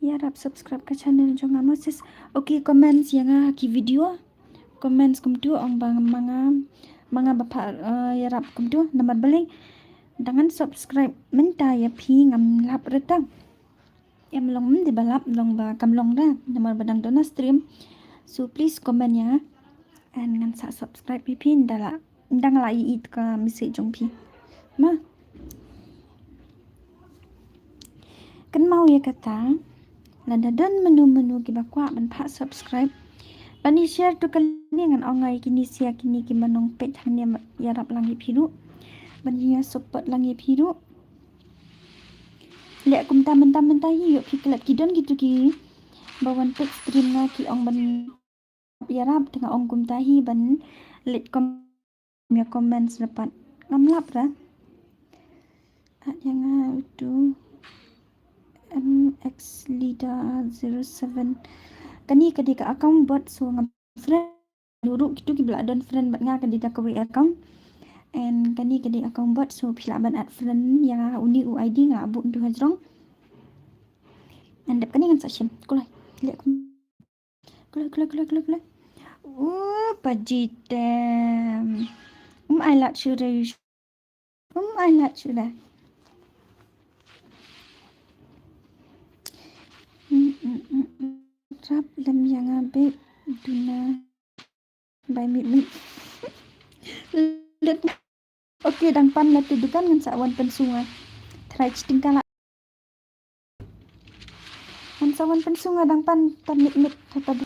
Ïarap subscribe ka channel jong nga ma sis. Okay, comments ïa nga ha ki video. Comments kumtu ong ba ma nga, ma nga ba pha, eh, ïarap kumtu namar balei. Dang ngan subscribe mynta ïa phi ngam lap rta. Em long, ym dei ba lap, long ba kam long da namar ba dang don na stream. So please comment ïa nga. And ngan sa subscribe ïa phi, nda la, nda nga la ïohi ïa ka message jong phi. Ma. Kynmaw ïa kata, lada don mano mano kiba kwah ban pha subscribe, ban ïa share to kane, ngan ong ïa kine sa ïa kine kiba nongpeit hangne, ïarap lang ïa phi ruh. Ban ïa support lang ïa phi ruh. Leh kumta mynta mynta hi, ïoh phi klet, ki don kitu kiba wan peit stream nga ki ong ban ïarap, te nga ong kumta hi ban leit kom ïa comments dapat. Ngam lap ra. At ïa nga utu M X Leader zero seven. Kane ka dei ka account bot, so ngam friend. Ruh kitu kiba la don friend bad nga ka dei da kawei account. And kane ka dei account bot, so phi lah ban add friend ïa nga ha une u I D nga la buh hangtu hajrong. And dep kane ngan sa shim. Kulai. Leh kum Klo, klo, klo, klo, klo. Uh, paji tem. Um, I like you, Rayush. Um, I like you, da. Mm, mm, mm, mm. Rap lem ïa nga beb duna. Bye, meet, meet. Let. Okay, dang pan la tu dukan ngan sa wan pynsu nga. Try chiting ka la. Ngan sa wan pynsu nga, dang pan ta mit mit ta ta.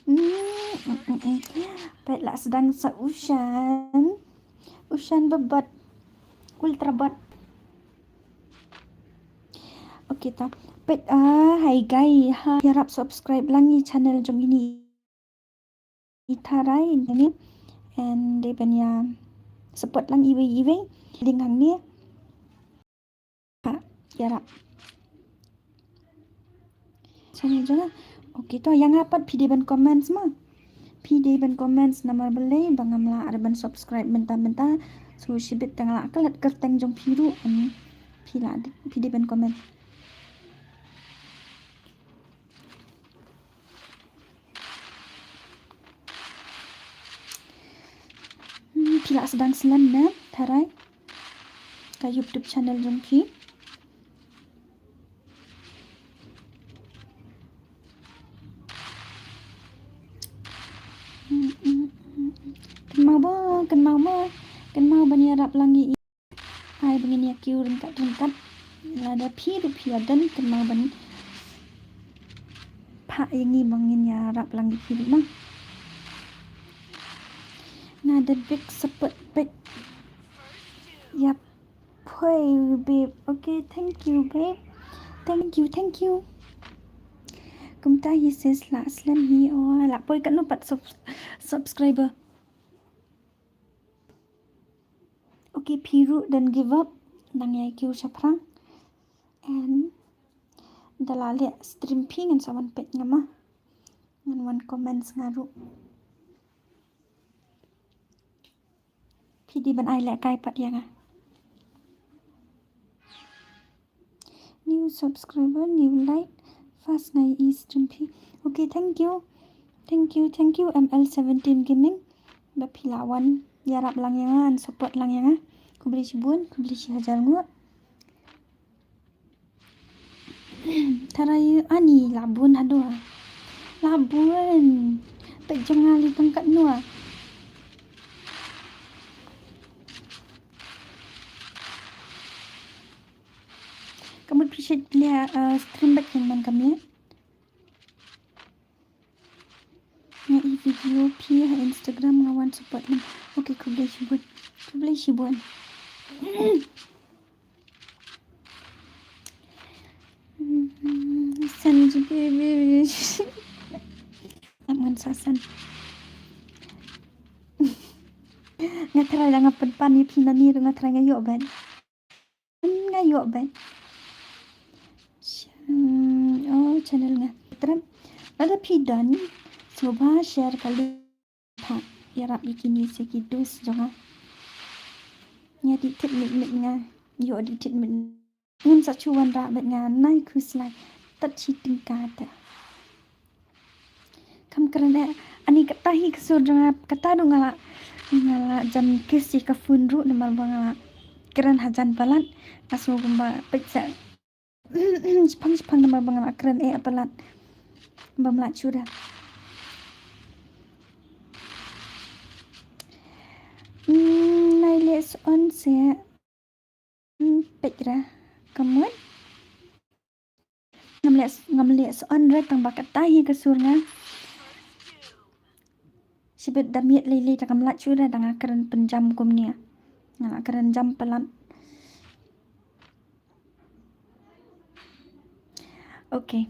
Hmm, mm, mm, mm. Peit la sdang sa u Shan. U Shan babot. Ultra bot. Okay ta. Peit, ah, hi guys. Ha, ïarap subscribe lang ïa channel jong ine i Tharai ne. And dei ban ïa support lang iwei iwei. Link hangne. Ha, ïarap. Channel jong nga. Okay, to ïa nga pat phi dei ban comments ma. Phi dei ban comments namar balei ba ngam lah re ban subscribe mynta mynta. So shibit tang lah ka lad kyrteng jong phi ruh. Phi lah, phi dei ban comment. Hmm, phi lah sdang slem ne, Tharai? Ka YouTube channel jong phi. Hmm, hmm, hmm, hmm. Kynmaw ba, kynmaw ba, kynmaw ban ïarap lang ïa i. Ai ba ngin ïa kiew ryngkat ryngkat. Lada phi ruh phi ïa don kynmaw ban phah ïa ngi ba ngin ïarap lang ïa phi ruh ma. Nga da big support bad ïa poi babe. Okay, thank you babe. Thank you, thank you. Kumta hi sis, lah slem hi, oh, lah poi katno pat sub-, subscriber. Okay, phi ruh don't give up. Nang ïa kiew shaphrang. And da la leh stream phi ngan sa wan peit nga ma. Ngan wan comments nga ruh. Phi dei ban ai lehkai pat ïa nga. New subscriber, new like. First nga ïohi stream phi. Okay, thank you. Thank you, thank you, M L seventeen Gaming. Ba phi la wan ïarap lang ïa nga, and support lang ïa nga. Khublei shibun, khublei shi hajar nguh. Tara ïa ani la bun haduh. La bun. Peit jong nga lei tang katno. Ka mut phi shait leh, uh, stream bad kin man ka miet. Nga i video phi ha Instagram nga wan support lem. Okay, khublei shibun. Khublei shibun. San ji baby. Ngan sa san. Nga tharai da nga pynpan ïa phi nangne ruh nga tharai nga ïoh ban. Nga ïoh ban. Chan-, oh, channel nga. Trap. Lada phi don, sngewbha share ka link. Pha ïarap ïa kine sa ki dos jong nga. Nga dih thied mit mit nga. Ïoh dih thied mit. Ngam sa shu wanrah bad nga nai khuslai. Tat shi tyngka te. Kham kren eh. Ani kata hi ka sur jong nga, kata ruh nga la, nga la jan kiss ïa ka phone ruh namar ba nga la kren hajan palat. Nga sngew kumba peit sa shipang shipang namar ba nga la kren eh palat. Bym lah shuh da. Hmm, nai leh sa on se. Hmm, peit ra. Ka mut. Ngam leh, ngam leh sa on re tang ba kata hi ka sur nga. Shibit da miet lei lei tang ngam lah shuh re tang nga kren pynjam kumne. Nga la kren jam palat. Okay.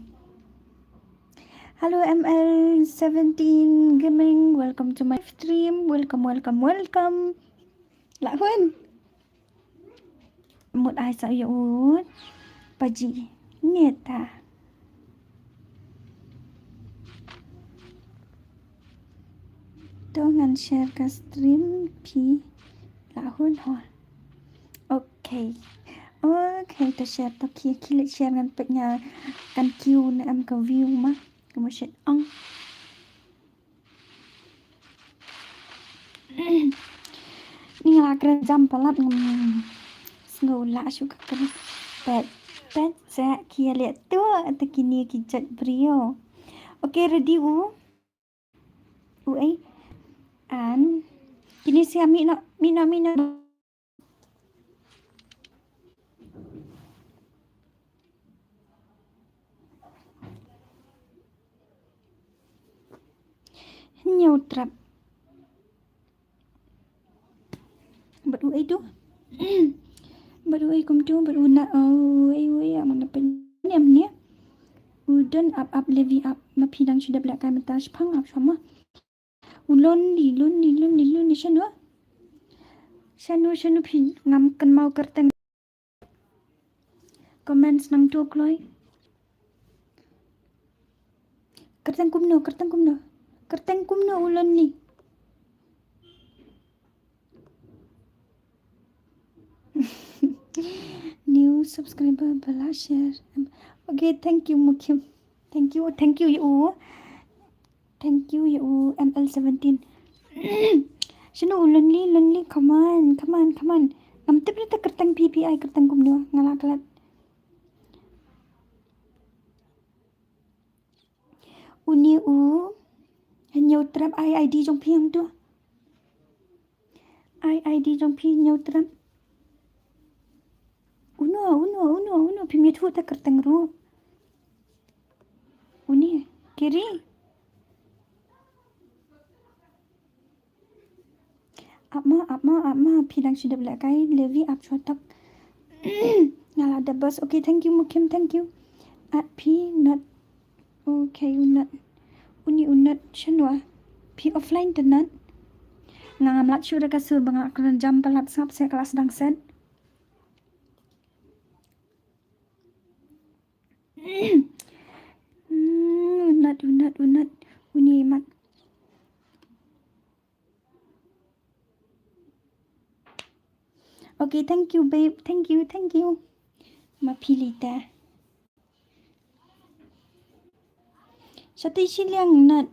Hello M L seventeen Gaming, welcome to my stream. Welcome, welcome, welcome. Lah hun. Mut ai sa ïa u. Paji. Ngeta. To ngan share ka stream phi. Lah hun hol. Okay. Okay, to share to ki, ki leh share ngan peit nga kan kiew ne em ka view ma. Ka ma shet ong. Ni nga la kren jam palat ngam sngew lah shuh ka kren. Pet, pet, sa ki leh tu, ata kini ki jait briew. Okay, ready u? U ei. An. Kini sia mih noh, mih noh, mih noh. Hynñiew trep. Bad u ei tu. Bad u ei kumtu, bad u na, oh, u ei, u ei, amang na pen. Ni am ni. U don ap ap levi ap, ma phi dang shu dep leh kai mynta shipang ap shwa ma. U lonely, lonely, lonely, lonely, shano? Shano, shano phi ngam kynmaw kyrteng. Comments nangtu kloi. Kyrteng kumno, kyrteng kumno. Kyrteng kumno u lonely. New subscriber, ba la share. Okay, thank you, Mukim. Thank you, thank you, you. Thank you, you, M L seventeen. Shano u lonely, lonely, come on, come on, come on. Ngam tip re ta kyrteng phi phi ai kyrteng kumno, nga la klet. Uni u, hynñiew trep ai I D jong phi hangtu. Ai I D jong phi hynñiew trep. Uno, uno, uno, uno, phim ïathuh ta kyrteng ruh. Uni, Kiri. Ap ma, ap ma, ap ma, phi dang shu dep leh kai, Levi ap shwa tok. Nga la dep bus. Okay, thank you, Mukim, thank you. At phi not. Okay, u not. Uni u not, shano? Phi offline te not. Nga ngam lah shuh re ka sur ba nga kren jam palat sngap se ka la sdang set. Mm, u not, u not, u not. Uni mat. Okay, thank you, babe. Thank you, thank you. Ma phi lei te. Pati shiliang nat.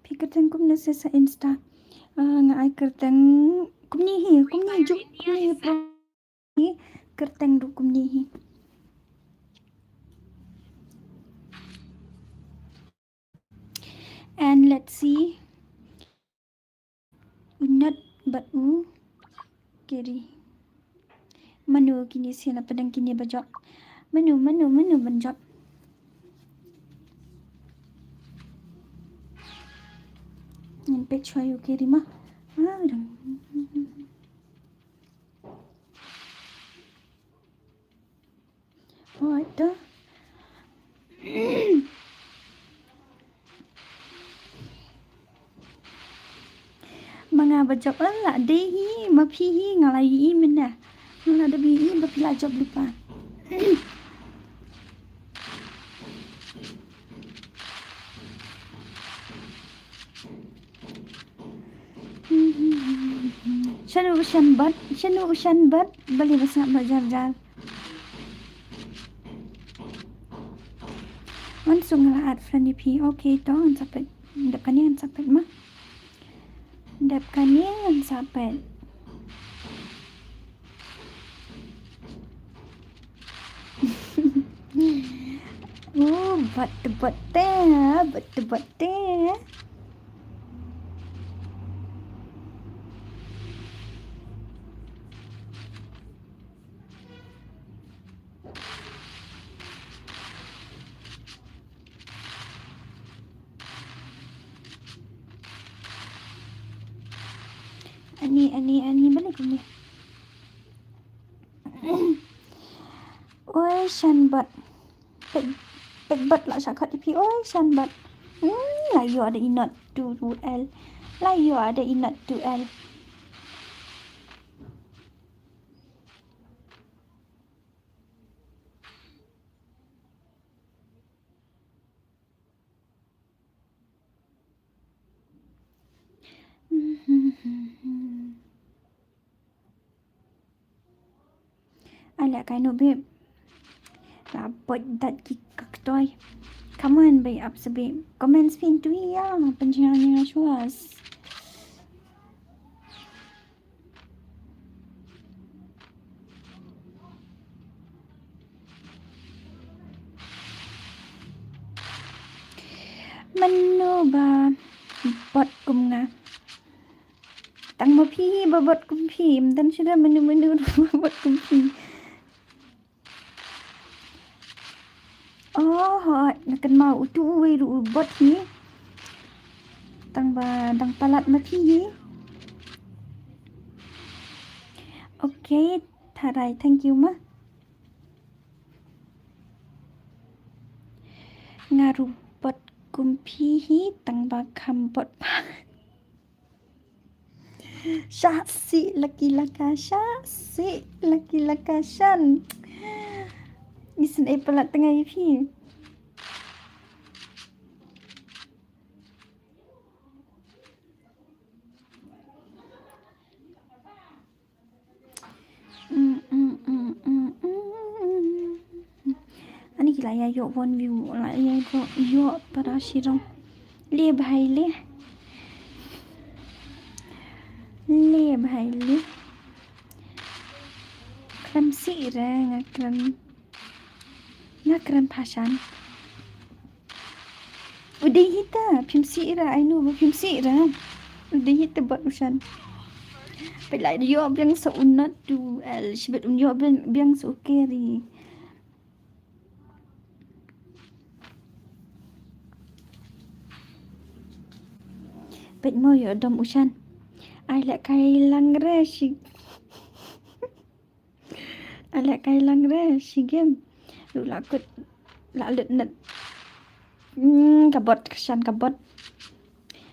Phi kyrteng kumno sa Insta? Ah, nga ai kyrteng kumne hi, kumne hi juk, kumne hi pro-, hi kyrteng ruh kumne hi. And let's see. U Nat bad u Keri. Mano kine sien, la pdeng kine ba jop? Mano, mano, mano ban jop? Ngan peit shuwa ïa u Keri ma. Ah, dang. Hooid to. Ma nga ba jop, la dei hi, ma phi hi, nga la ïohi mynne. Nga la dep ïohi ba phi la jop lypa. Shano u Shanbat, shano u Shanbat, balei ba sngap ba jar jar. Wan suk nga la add friend ïa phi. Okay to, ngan sa peit. Dep kane ngan sa peit ma. Dep kane ngan sa peit. Oh, bot bot te, bot bot te. Ani, ani, ani, balik ni. Oi, Shanbat. Pek, pek bat la shakat ipi. Oi, Shanbat. Hmm, la ïoh da i not two L. La ïoh da i not two L. Ai leh kai no bib. La bot dat ki kaktoi. Come on bai ap sa bib. Comments phin tu ya. Pynjnga ni nga shuas. Mano ba bot kum nga. Tang ma phi hi ba bot kum phi. Ym don shuh da mano mano ba bot kum phi. Oh, hooid, nga kynmaw utu uwei ruh u bot hi. Tang ba dang palat ma phi hi. Okay, tharai, thank you ma. Nga ruh bot kum phi hi, tang ba kham bot pat. Shah sih laki laka, shah sih laki laka shan. Ngi sngewbha palat tnga ïa phi. Ani ki la ïa ïoh one view, la ïa ïoh, ïoh para shirong. Le bhai le. Le bhai le. Khlem sih re nga kren. Nga kren pha shan. U dei hi ta, phim sih ra, ai nu ba phim sih ra. U dei hi ta bot u shan. Peit la ïoh biang sa u not two L, shibit un ïoh biang, biang sa u Keri. Peit mo ïoh dom u shan. Ai leh kai lang re shi. Ai leh kai lang re shi game. Ruh la kut la lut net. Hmm, ka bot, ka shan ka bot.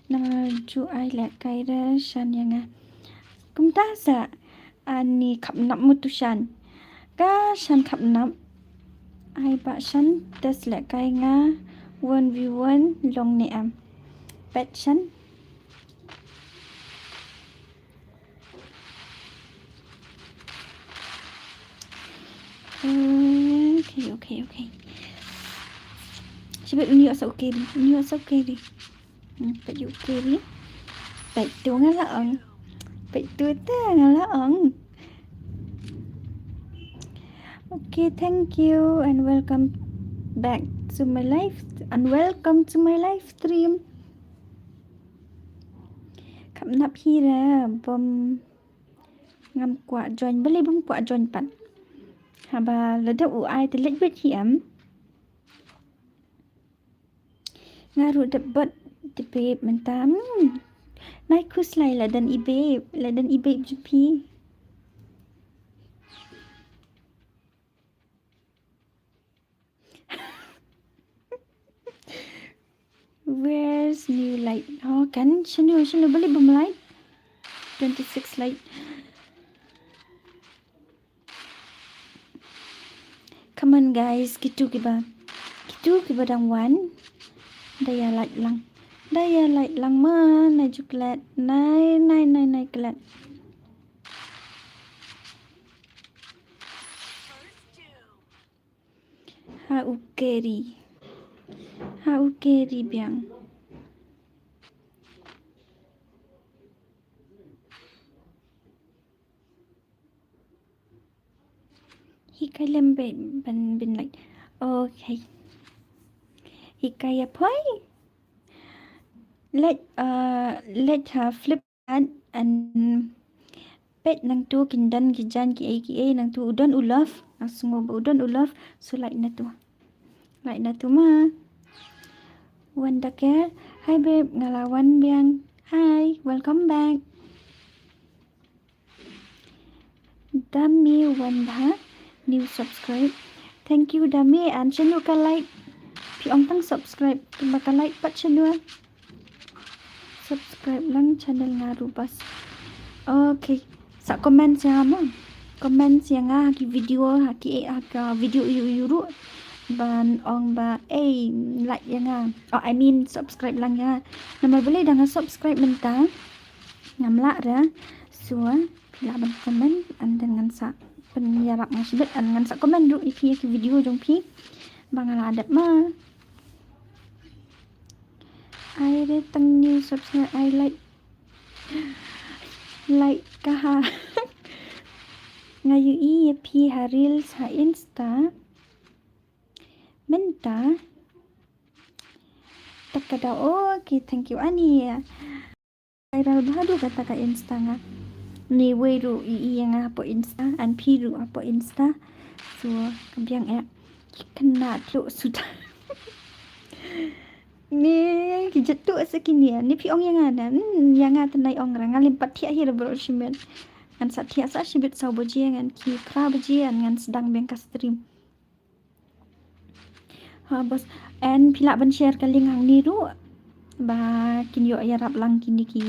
Nang ju ai leh kai re shan ïa nga. Kumta sa ani khap nap mut u shan. Ka shan khap nap. Ai ba shan test leh kai nga one v one long ne em. Peit shan. Okay, okay, okay. Shibit uni asa okay ri. Uni asa okay ri. Hmm, peit ïa u Keri. Peit tu nga la ong. Peit tu ta nga la ong. Okay, thank you and welcome back to my live and welcome to my live stream. Kam nap hi ra bom ngam kwah join, balei bom kwah join pat. Haba lada u ai te leit beit hi em. Nga ruh dep bad te babe mynta. Hmm. Nai khuslai la don i babe, la don i babe jong phi. Where's new light? Oh, kan shano, shano balei bom light? Twenty six light. Come on guys, kitu kiba, kitu kiba dang wan. Da ïa like lang. Da ïa like lang ma, nai ju klet. Nai, nai, nai, nai klet. Ha u Keri. Ha u Keri biang. Hikai lem be ban bin like. Okay. Hikai ïa poi. Leit, uh, leit ha Flipkart and peit nangtu kin don ki jaiñ ki ei ki ei nangtu u don u love. Nga sngew ba u don u love. So like natu. Like natu ma. Wanda Care. Hi babe, nga la wan biang. Hi, welcome back. Dami wan bha, new subscribe. Thank you Dami, and shano ka like. Phi ong tang subscribe, kumba ka like pat shano. Subscribe lang channel nga ruh bas. Okay. Sa comment ïa nga mo. Comment ïa nga ha ki video, ha ki, ha ka video ïa u ruh. Ban ong ba, eh, like ïa nga. Oh, I mean subscribe lang ïa nga. Namar balei da nga subscribe mynta. Ngam lah re. So, phi lah ban comment and then ngan sa pynïarap nga shibit and ngan sa comment ruh ïa phi ïa ki video jong phi. Ba nga la dep ma. Ai re tang new subscribe, ai like. Like ka ha. Nga ïohi ïa phi ha reels ha Insta. Mynta. Tak ka da, okay, thank you ani. Viral bha duh kata ka Insta nga. Ni wei ruh i ïa nga hapoh Insta, and phi ruh hapoh Insta. So, ka biang eh. Ki khynnah tluh suda. Ni ki jatuh sa kine, ni phi ong ïa nga na. Hmm, ïa nga tynai ong ra, nga lim pat thiah hi ra baroh shimet. Ngan sa thiah sa shibit saw baje, ngan ki phra baje, and ngan sdang biang ka stream. Ha, bos. And phi lah ban share ka link hangne ruh. Ba kin ïoh ïarap lang kine ki.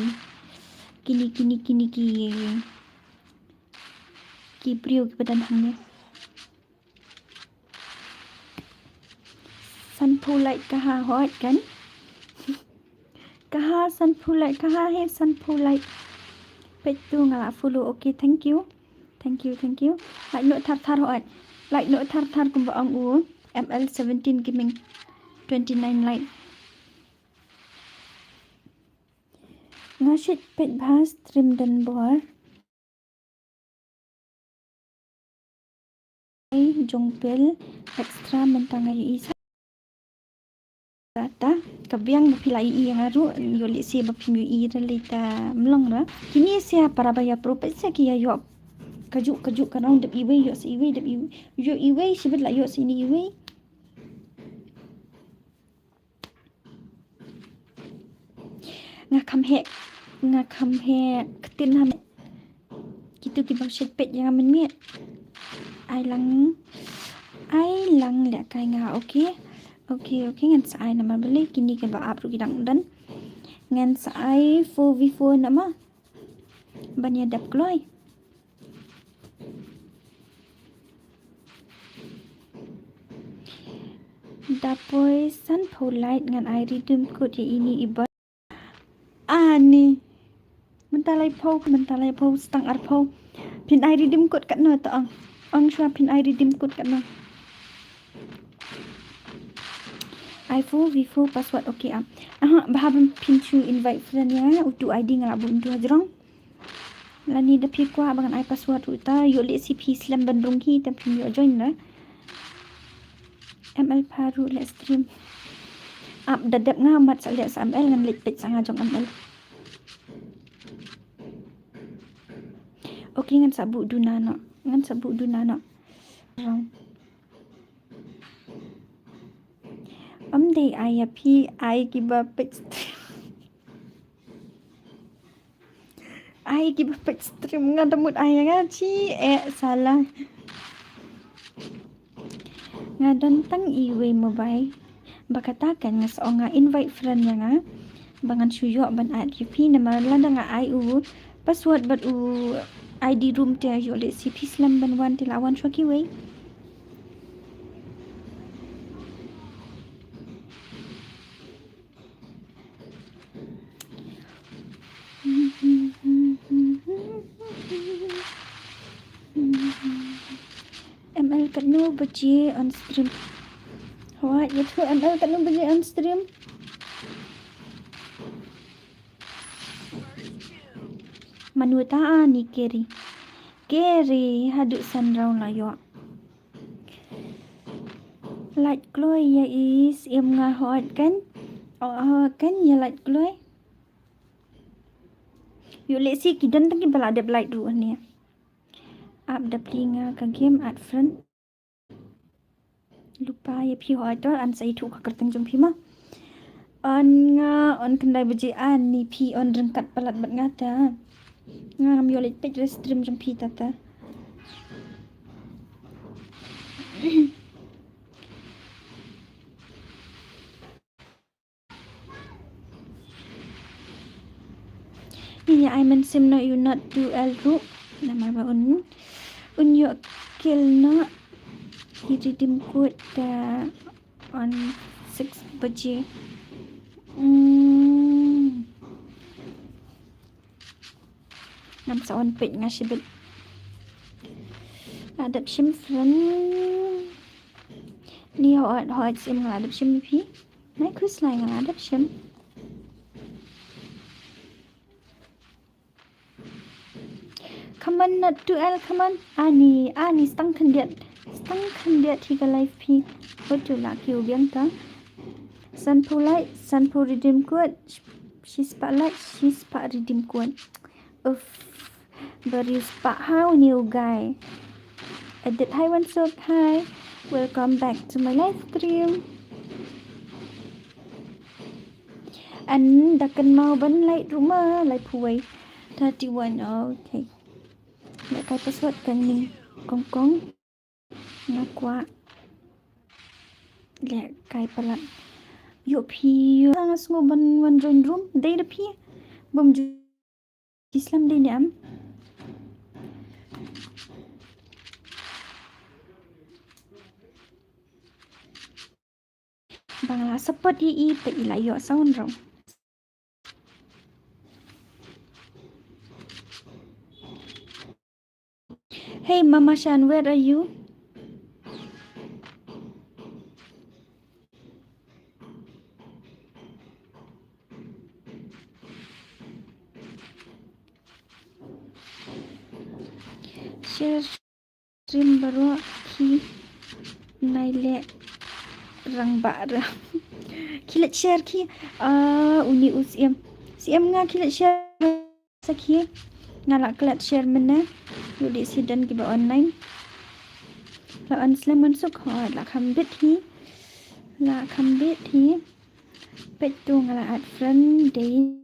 Kine, kine, kine ki. Ki briew kiba don hangne. Sanphew like ka ha hooid kan. Ka ha sanphew like, ka ha hi sanphew like. Peit tu nga la follow. Okay, thank you. Thank you, thank you. Like noh thar thar hooid. Like noh thar thar kumba ong u M L seventeen Gaming. Twenty nine like. Nga shait peit bha stream don bor. Jong pil extra mynta nga ïohi sa. Ta ka biang ba phi la ïohi ïa nga ruh, ïoh lehse ba phim ïohi ra lei ta mlong ra. Kine sia para ba ïa pro peit sia ki ïa ïoh. Kajuh kajuh ka rong dep iwei ïoh sa iwei dep iwei. Ïoh iwei shibit la ïoh sa ini iwei. Nga kham heh, nga kham heh ktien ha. Kitu ki bym shait peit ïa nga mynmiet. Ai lang, ai lang leh kai nga, okay. Okay, okay, ngan sa ai namar balei kine kiba ap ruh ki dang don. Ngan sa ai four v four namar ban ïa dep kloi. Da poi sanphew like ngan ai redeem code ïa ini i bot. Ani. Mynta laiphew, mynta laiphew, stang arphew. Phin ai redeem code katno to ong. Ong shuwa phin ai redeem code katno. Ai four V four password, okay, ah. Aha, bha ban phin shu invite friend ïa nga, utu I D nga la bun tu hajrong. Lane da phi kwah ba ngan ai password ruh ta, ïoh leh shi phi slem ban rung hi, te phin ïoh join da. M L pha ruh leh stream. Ap da dep nga mat sa leh sa M L, ngan leh peit sa nga jong M L. Okay, ngan sa buh duna noh. Ngan sa buh duna noh. Rong. Ym dei ai ïa phi, ai kiba peit stream. Ai kiba peit stream, nga da mut ai ïa nga chi, eh, salah. Nga don tang iwei mobile. Ba kata kan nga sa ong nga invite friend ïa nga. Ba ngan shu ïoh ban add ïa phi namar lada nga ai u password bad u I D room te ïoh leh shi phi slem ban wan te la wan shuwa kiwei. M L katno baje on stream? Hooid, ïathuh M L katno baje on stream? Manu ta ani Keri. Keri haduh san round la ïoh. Lait kloi ïa i Syiem nga hooid kan. Oh, hooid kan ïa lait kloi. Ïoh leh shi ki don tang kiba la dep lait ruh ne. Ap da plie nga ka game add friend. Lypa ïa phi hooid to, yn sa ïathuh ka kyrteng jong phi mo. Yn nga yn khyndai baje ani phi yn ryngkat palat bad nga ta. Nga ngam ïoh leh peit re stream jong phi ta ta. Ïa ai mynsiem noh ïa u Nat two L ruh. Namar ba un, un ïoh kill noh. Ki redeem code, uh, on six baje. Hmm. Ngam sa wan peit nga shibit. La dep shim friend. Ni hooid, hooid Syiem nga la dep shim phi. Nai khuslai nga la dep shim. Come on, Nat two L, come on. Ani, ani, stang khyndiat. Stang khyndiat hi ka live phi. Hotu la ki u biang ta. Sanphew like, sanphew redeem code. Shispah like, shispah redeem code. Uff. Bari spah ha u new guy. Edit hi Wansuk, hi. Welcome back to my live stream. Yn da kynmaw ban like ruh ma, laiphew wei. Thirty-one, okay. Leh kai password kane kong kong. Nga kwah leh kai palat. Ïoh phi, ïoh nga sngew ban wan join room. Dei da phi. Bym ju Islam dei ne em? Ba nga la support ïa i, peit i la ïoh sound rong. Hey Mama Shan, where are you? Share stream baroh ki nai leh rangbah ra. Ki leit share ki, ah, uni u Syiem. Syiem nga ki leit share sa ki. Nga la klet share mynne. Ïoh leh shi don kiba online. La on slem Wansuk, ho, la kham bit hi. La kham bit hi. Peit tu nga la add friend dei.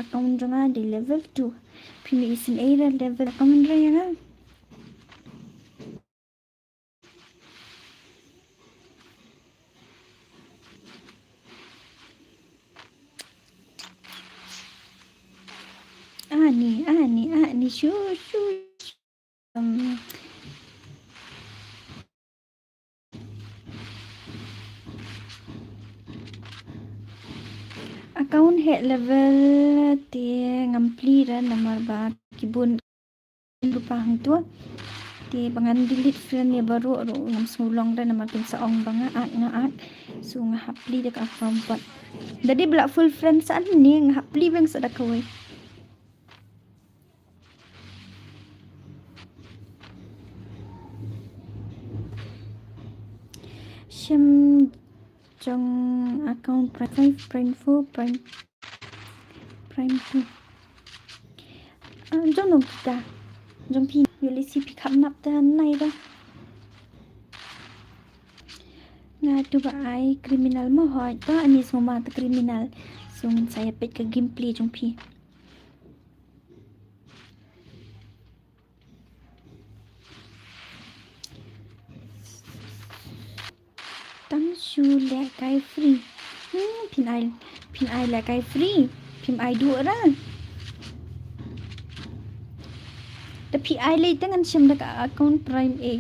Account jong nga dei level two. Phi mih isynei ra level account ra ïa nga. Ani, ani, ani, shu, shu, shu. Um, account heh level te ngam plie ra namar ba ki bun Lupa hangto. Te ba ngan delete friend ïa baroh ruh ngam sngewlong re namar kin sa ong ba nga act, nga act. So nga hap plie da ka account pat. Da dei ba la full friend sa ne nga hap plie biang sa da kawei. Shim jong account prime five, prime four, prime, prime two. Ah, jong nong kita. Jong phi, ïoh lehse phi kham nap te nai da. Nga tu ba ai criminal mo hoi, to ani sngewma te criminal. So ngin sa ïa peit ka gameplay jong phi. Tang shu lehkai free. Hmm, phin ai, phin ai lehkai free. Phim ai duh ra. Da phi ai lei te ngan shim da ka account prime eh.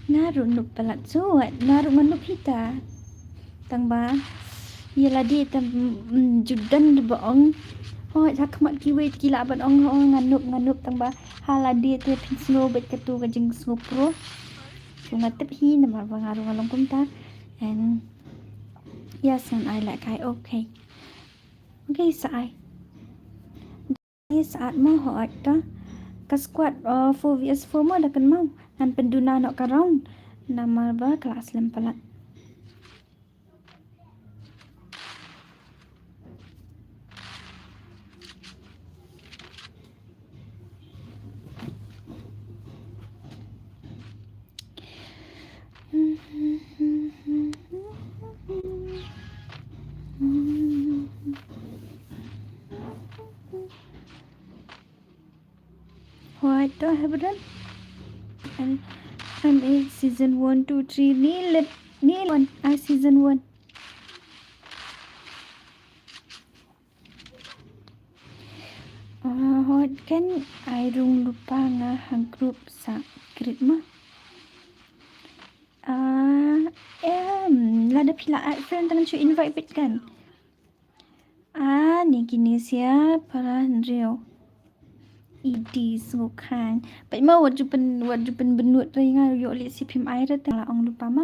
Nga ruh nup palat shuh, nga ruh nga nup hi ta. Tang ba ïa lade te, mm, ju don ba ong. Hooid, ha khmat kiwei te ki lah ban ong, oh, nga nup, nga nup, tang ba ha lade te phin sngew beit katu ka jingsngew pro. Te nga tip hi namar ba nga ruh nga long kumta. And yes, ngan ai lehkai, okay. Okay, sa ai. Sa at mo hooid ta. Ka squad, uh, four versus four mo da kynmaw. Ngan pynduna noh ka round. Namar ba ka la slem palat. What the hell? And I'm in season one, two, three. Ni lit, ni one. I season one. Ah, hot kan ai rung lupa nga ha group sa krit ma. Ah, em, lada phi la add friend tang shu invite bit kan. Ah, ni kine sia para hynriew. Idi sngewkhan. Peit ma wat ju pyn, wat ju pynbynnud re nga ïoh lehse phim ai re te la ong lupa ma.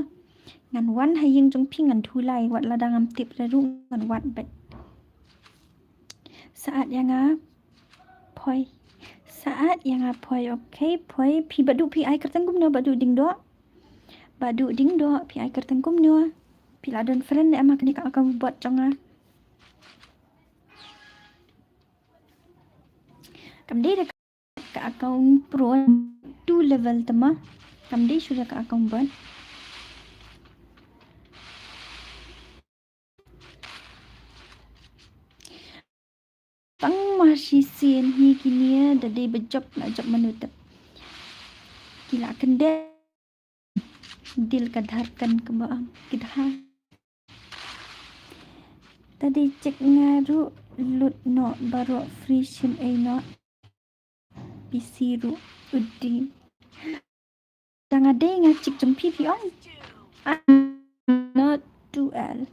Ngan wan ha ïing jong phi ngan dhulai wat lada ngam tip re ruh ngan wad beit. Sa at ïa nga Poi. Sa at ïa nga Poi, okay, Poi. Phi Badu phi ai kyrteng kumno Badu Dingdoh? Badu Dingdoh phi ai kyrteng kumno? Phi la don friend ne em ha kane ka account bot jong nga? Kam dei da ka account pro two level te ma. Kam dei shuh da ka account bot. Tang ma shisien hi kine da dei ba jop la jop manu tep. Ki la kyndit dil ka dharkan kaba am ki dha. Ta dei check nga ruh lut noh baroh free shim ei noh. P C ruh udi. Tang nga dei nga check jong phi phi ong. Ah, not two L.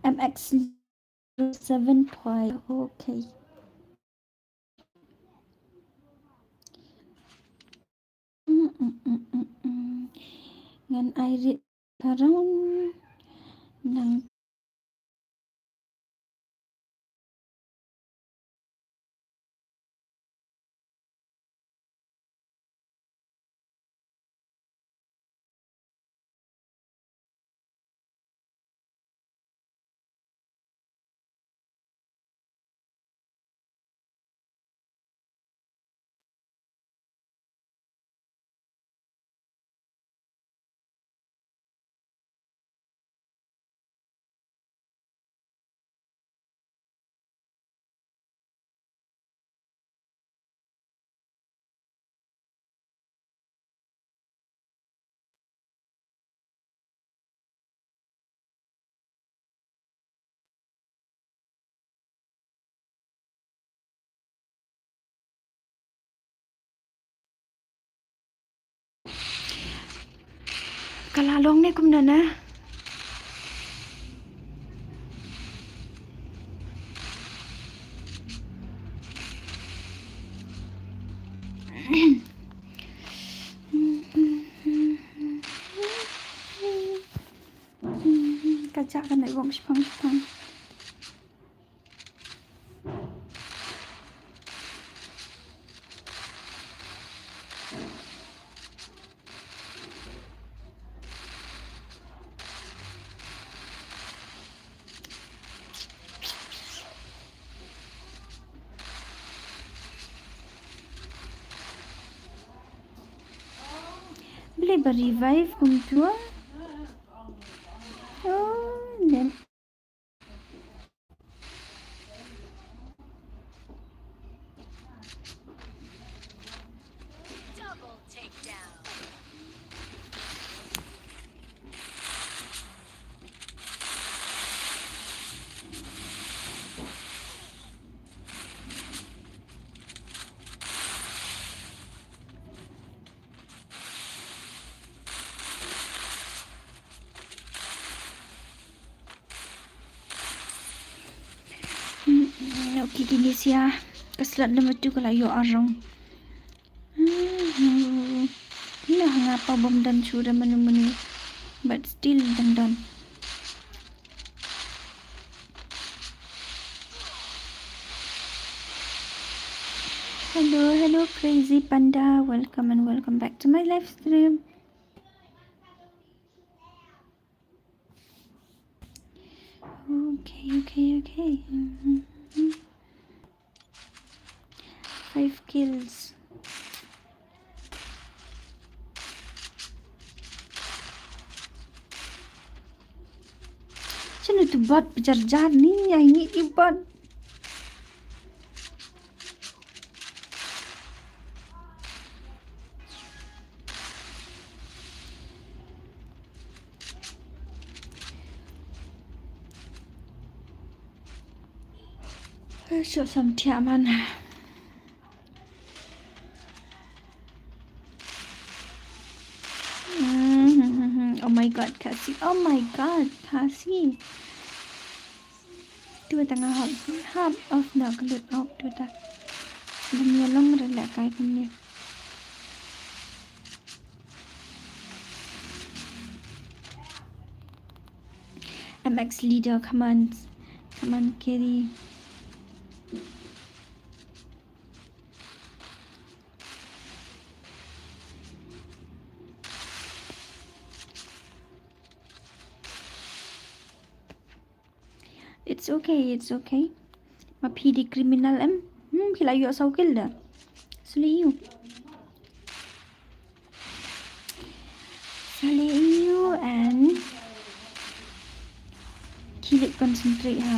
M X seven point. Okay. Mm, mm, mm, mm, mm. Ngan ai rit ka round nang. Ka la long ne kumno na? Ka nai wong shipang shipang. Balei ba revive kumtu? Oh, nem. Double takedown. Hmm, okay, kine sia. Ka slot number two ka la ïoh arong. Hmm, na nga pa bom don shuh da manu manu. But still dang don. Hello, hello, Crazy Panda. Welcome and welcome back to my live stream. Okay, okay, okay. Mhm. Five kills. Shano tu bot pjarjar ni, I need you bot. Shoh sam thiah man. Mm-hmm. Oh my God, Khasi. Oh my God, Khasi. Tu ta nga hap, hap off na ka lut off tu ta. Dum ya long re la kai kum ni. M X leader, come on. Come on, carry. It's okay, it's okay. Ma phi dei criminal em? Hmm, phi la ïoh saw kill da. Suli ïu. Suli ïu and kill it, concentrate ha.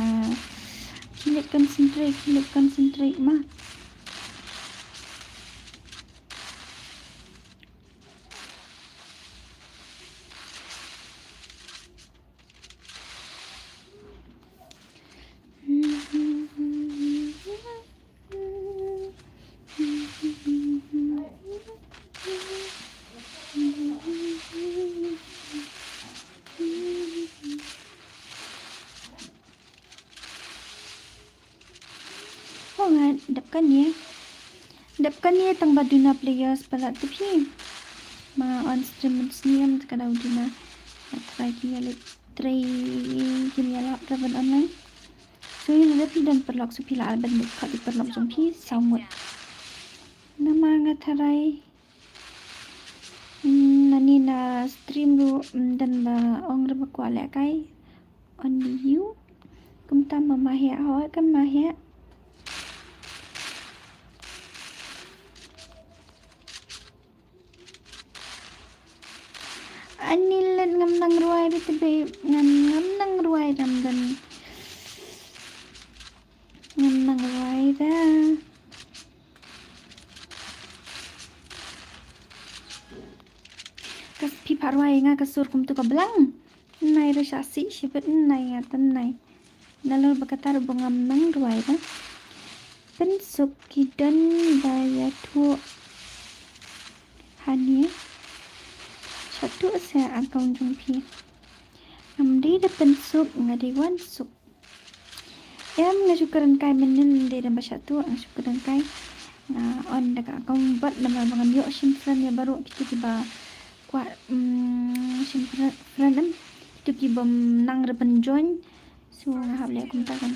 Kill it, concentrate, kill it, concentrate ma. Ho nga dep kane. Dep kane tang ba duna players palat te phi. Ma on stream sniam te ka dau duna. Trai ki ïa leit trai ki ïa lap ra ban online. So ïa lada phi don paralok so phi la ban leit khot ïa paralok jong phi saw ngut. Namar nga tharai Hmm, nani na stream ruh, hmm, don ba ong re ba kwah lehkai. Only you. Kumta ma ma heh, hooid ka ma heh. Ani leit ngam nang rwai re te babe, ngam, ngam nang rwai re, ngam don. Ngam nang rwai re. Ka phi pat rwai nga ka sur kumtu ka blang. Nai re sha sih shibit nai nga tan nai. Nalor ba kata ruh ba ngam nang rwai re. Pynsuk ki don ba ïathuh. Hani. Shatuh sa account jong phi. Ngam dei da pynsuk, nga dei wan suk. Em, nga shu kren kai mynnin, dei da ba shatuh nga shu kren kai. Nga on da ka account bad namar ba ngan ïoh shim friend ïa baroh kito kiba kwah, mm, shim friend, friend em. tu ki bym nang re pynjoin. So nga hap leh kumta kan.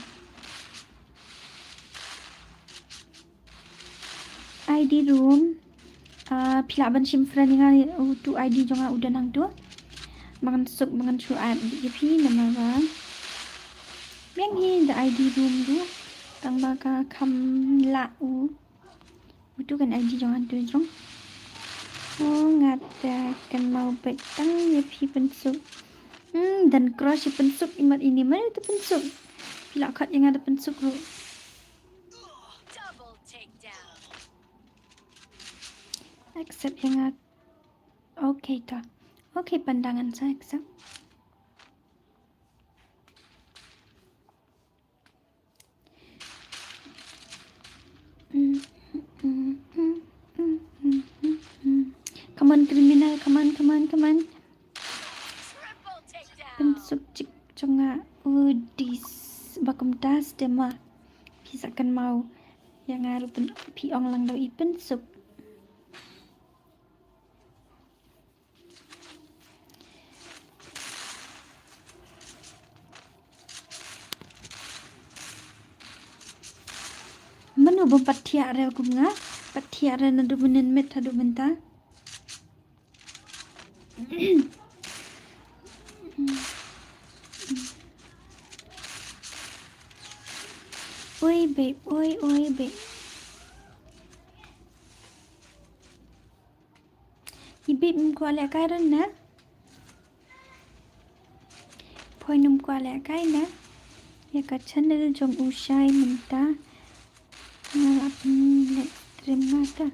I D room. Ah, phi lah ban shim friend ïa nga, utu I D jong nga u don hangtu. Ba ngan suk, ba ngan shu add ïa phi namar ba biang hi da I D room tu. Tang ba ka kham lah u. Utu kan I D jong nga tu jong. Oh, nga ta kynmaw beit tang ïa phi pynsuk. Hmm, don crush ïa pynsuk, imat ini mano utu pynsuk. Phi lah khot ïa nga da pynsuk ruh. Accept ïa nga. Okay ta. Okay, pyndonkam sa accept. Come on, criminal, come on, come on, come on. Pynsuk chick jong nga, u dis, ba kumta sdema. Phi sa kynmaw ïa nga ruh pyn, phi ong lang da i pynsuk. Mano ba pat thiah re kum nga? Pat thiah re naduh mynnin miet haduh mynta. Oi babe, oi, oi babe. I babe ym kwah lehkai ren na. Poi ym kwah lehkai na ïa ka channel jong u Shai mynta. Nga la pynleh stream nga ta.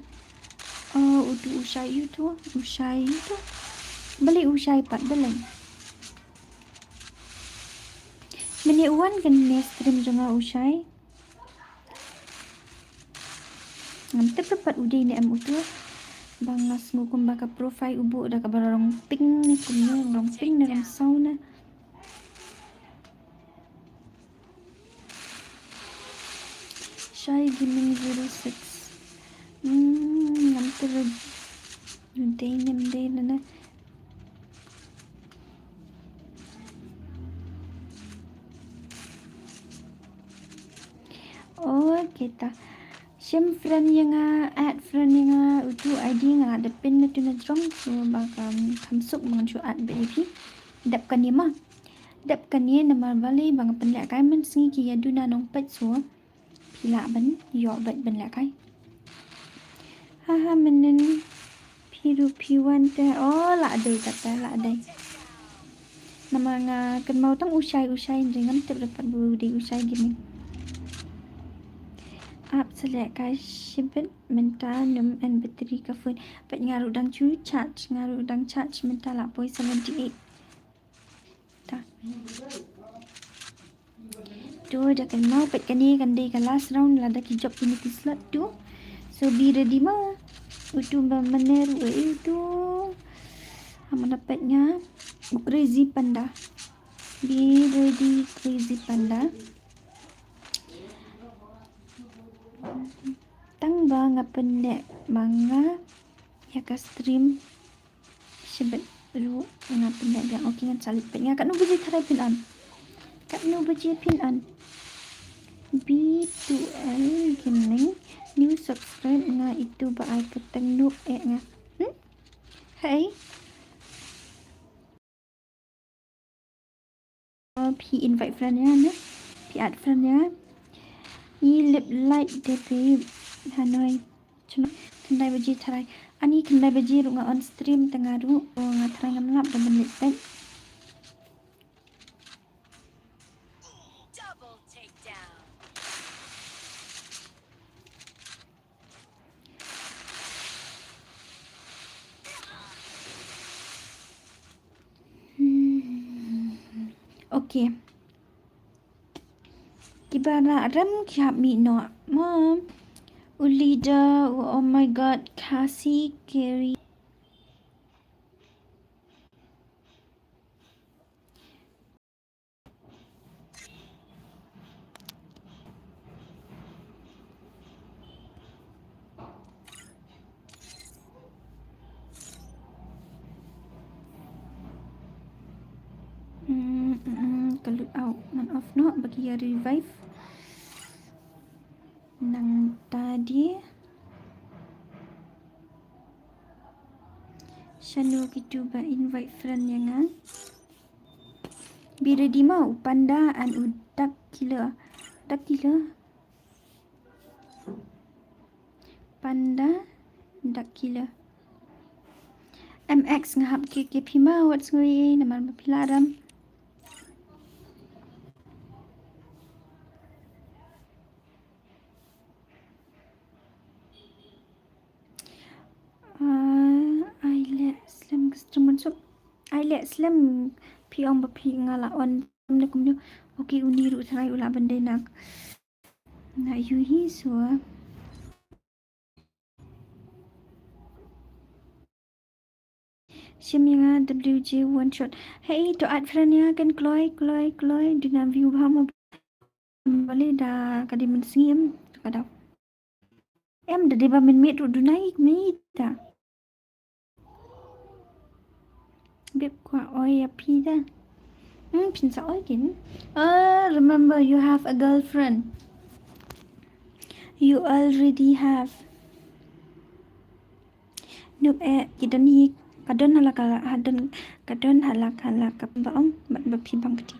Oh, utu u Shai utu, u Shai utu. Balei u Shai pat balei? Mynne u wan kane stream jong nga u Shai. Ngam tip pat u dei ne em utu. Ba nga sngew kumba ka profile u buh da kaba rong pink ne kumne, rong pink ne rong saw ne. Shai Gaming zero six. Hmm, ngam tip u dei ne em dei ne ne. Okay ta. Shim friend ïa nga, add friend ïa nga, utu I D nga la dep pin na tu na jrong, so ba kam kham suk ba ngan shu add beit ïa phi. Dep kane ma. Dep kane namar balei ba nga pynlehkai mynsngi ki ïa duna nongpeit so. Phi lah ban ïoh beit ban lehkai. Haha, mynnin phi ruh phi wan te. Oh, lah dei kata, lah dei. Namar nga kynmaw tang u Shai, u Shai, hynrei ngam tip re pat ba u dei u Shai Gaming. Ap sa lehkai shibit mynta, ym en battery ka phone. Peit nga ruh dang shu charge, nga ruh dang charge mynta la poi seventy eight. Ta. To da kynmaw peit kane kan dei ka last round lada ki jop kine ki slot tu. So be ready ma. Utu ba mynne ruh utu. Hap ban peit nga. U Crazy Panda. Be ready Crazy Panda. Tang ba nga pynleh ma nga ïa ka stream. Shibit ruh nga pynleh biang. Okay, ngan sa leit peit nga katno baje tharai phin on. Katno baje phin on. B two L Gaming. New subscribe nga itu ba ai kyrteng noob eh nga. Hmm? Hey. Oh, phi invite friend ïa nga ne? Phi add friend ïa nga? I lip light de babe. Hanoi. Chano? Khyndai baje tharai. Ani khyndai baje ruh nga on stream te nga ruh. Oh, nga tharai ngam lap da ban leit peit. Hmm. Okay. Kiba rah rem ki hap mih noh. Mom. U leader, oh my God, Khasi carry. Ka lut out, ngan off noh, ba ki ïa revive. Nangta de. Shano kitu ba invite friend ïa nga. Be ready mo, u Panda and u Dark Killer. Dark Killer. Panda, Dark Killer. M X nga hap kik ïa phi ma, wat sngew ei ei namar ba phi la ram. Ah, ai leh slem ka stream unsuk. Ai leh slem, phi ong ba phi nga la on ne kumno. Okay, uni ruh tharai u lah ban dei na. Na ïohi shuwa. Shim ïa nga W J one shot. Hey, to add friend ïa nga kan kloi, kloi, kloi. Duna view bha mo. Balei da ka dei mynsngi em, to ka daw. Em da dei ba mynmiet ruh duna ik mita. Bep kwah oi ïa phi da. Hmm, phin sa oi kin. Ah, remember you have a girlfriend. You already have. Nope, eh, ki don hi, ka don hala ka, ha don, ka don hala ka, hala ka ba ong, ba, ba phi bang kti.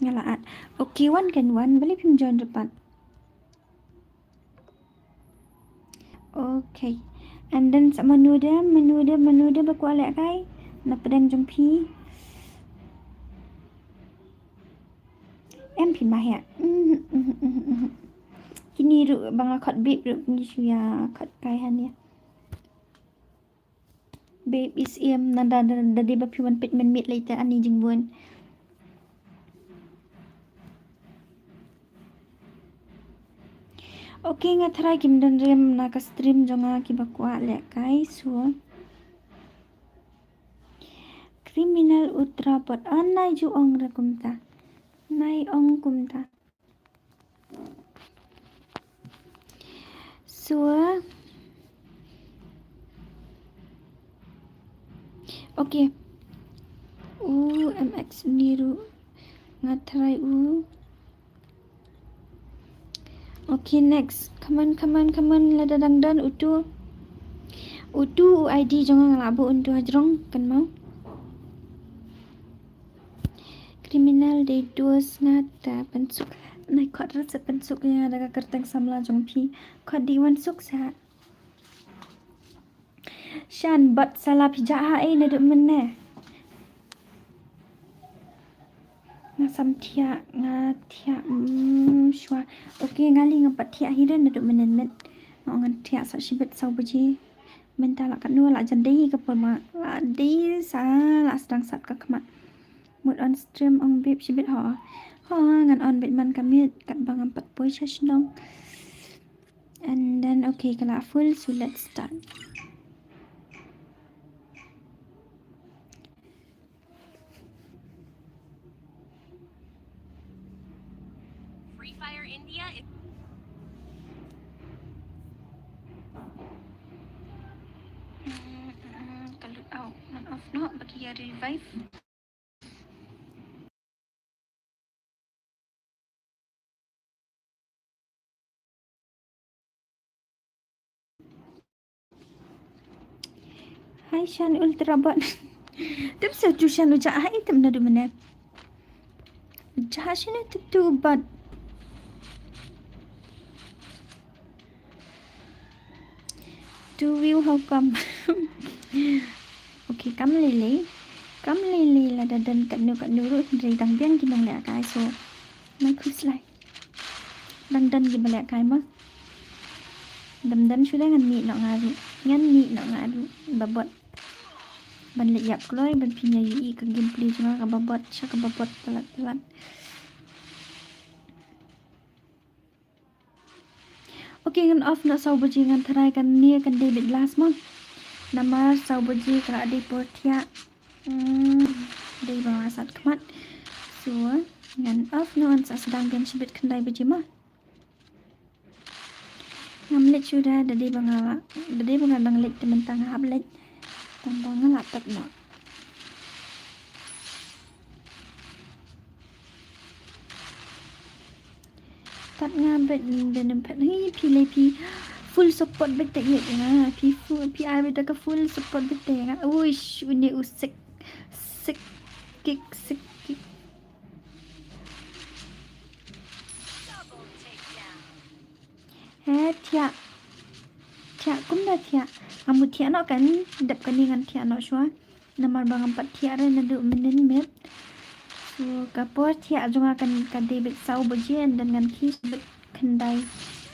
Nga la at. Okay, wan kan wan, balei phim join dapat. Okay. And then sa mano de, mano de, mano de ba kwah leh kai. Na pdeng jong phi. Em phi ma heh. Mhm, mhm, mhm, mhm. Kini ruh ba nga khot bib ruh ngi shu ïa khot kai han ïa. Babe is im, nang da, da, da dei ba phi wan peit mynmiet lei te ani jingbun. Okay, nga tharai kim don rem na ka stream jong nga kiba kwah leh kai, so. Criminal Ultra Bot, ah, nai ju ong re kumta. Nai ong kumta. So, okay. U M X ni ruh nga try u. Okay, next. Come on, come on, come on. Lada dang don utu. Utu u I D jong nga la buh utu hajrong kan mau. Criminal dei dos nga ta pynsuk. Nai khot rat sa pynsuk ïa nga da ka kyrteng samla jong phi. Khot dei wan suk sa. Shan bad sala phi jah ha ei naduh mynne. Nga sam thiah, nga thiah, mm, shuwa. Okay, nga li nga pat thiah hi re naduh mynne met. Nga ngan thiah sa shibit saw baje. Mynta la katno la jan dei ka por ma la dei sa la sdang sat ka khmat. Mut on stream ong bib shibit ho. Ho ngan on bit man ka miet katba ngam pat poi sha shnong. And then okay ka la full, so let's start. Free Fire India is Mm, mm, mm, ka lut out, ngan off noh, ba ki ïa revive. Hai Shan Ultra Bot. Tip sa tu Shan u jah hai tip naduh mynne. Jah shano tip tu bot. Tu view how come? Okay, kam lei lei. Kam lei lei lada don katno katno ruh hynrei dang biang ki nongleh kai so. Mai khuslai. Dang don kiba leh kai ma. Dam dam shuwa ngan mih noh nga ruh. Ngan mih noh nga ruh. Ba bot. Ban leit ïap kloi ban pynïaid ïa ka gameplay jong nga kaba bot sha kaba bot palat palat. Okay, ngan off noh saw baje, ngan tharai kane kan dei beit last mo. Namar saw baje ka la dei por thiah. Hmm, dei ba nga sat khmat. So, ngan off noh, ngan sa sdang biang shibit khyndai baje mo. Ngam leit shuwa, da dei ba nga la, da dei ba nga dang leit te mynta nga hap leit. Tang ba nga la tap noh. Pat nga bet, bet nem pat hi phi le phi full support bet te ïa nga. Phi full, phi ai bet ka full support bet te nga. Uish, une u sik, sik, kick, sik, kick. He thiah. Thiah kumno thiah? Amu thiah noh kan, dep kane ngan thiah noh shuwa. Namar ba ngam pat thiah re naduh mynnin miet. So ka por thiah jong nga kan ka dei beit saw baje, and then ngan khie beit khyndai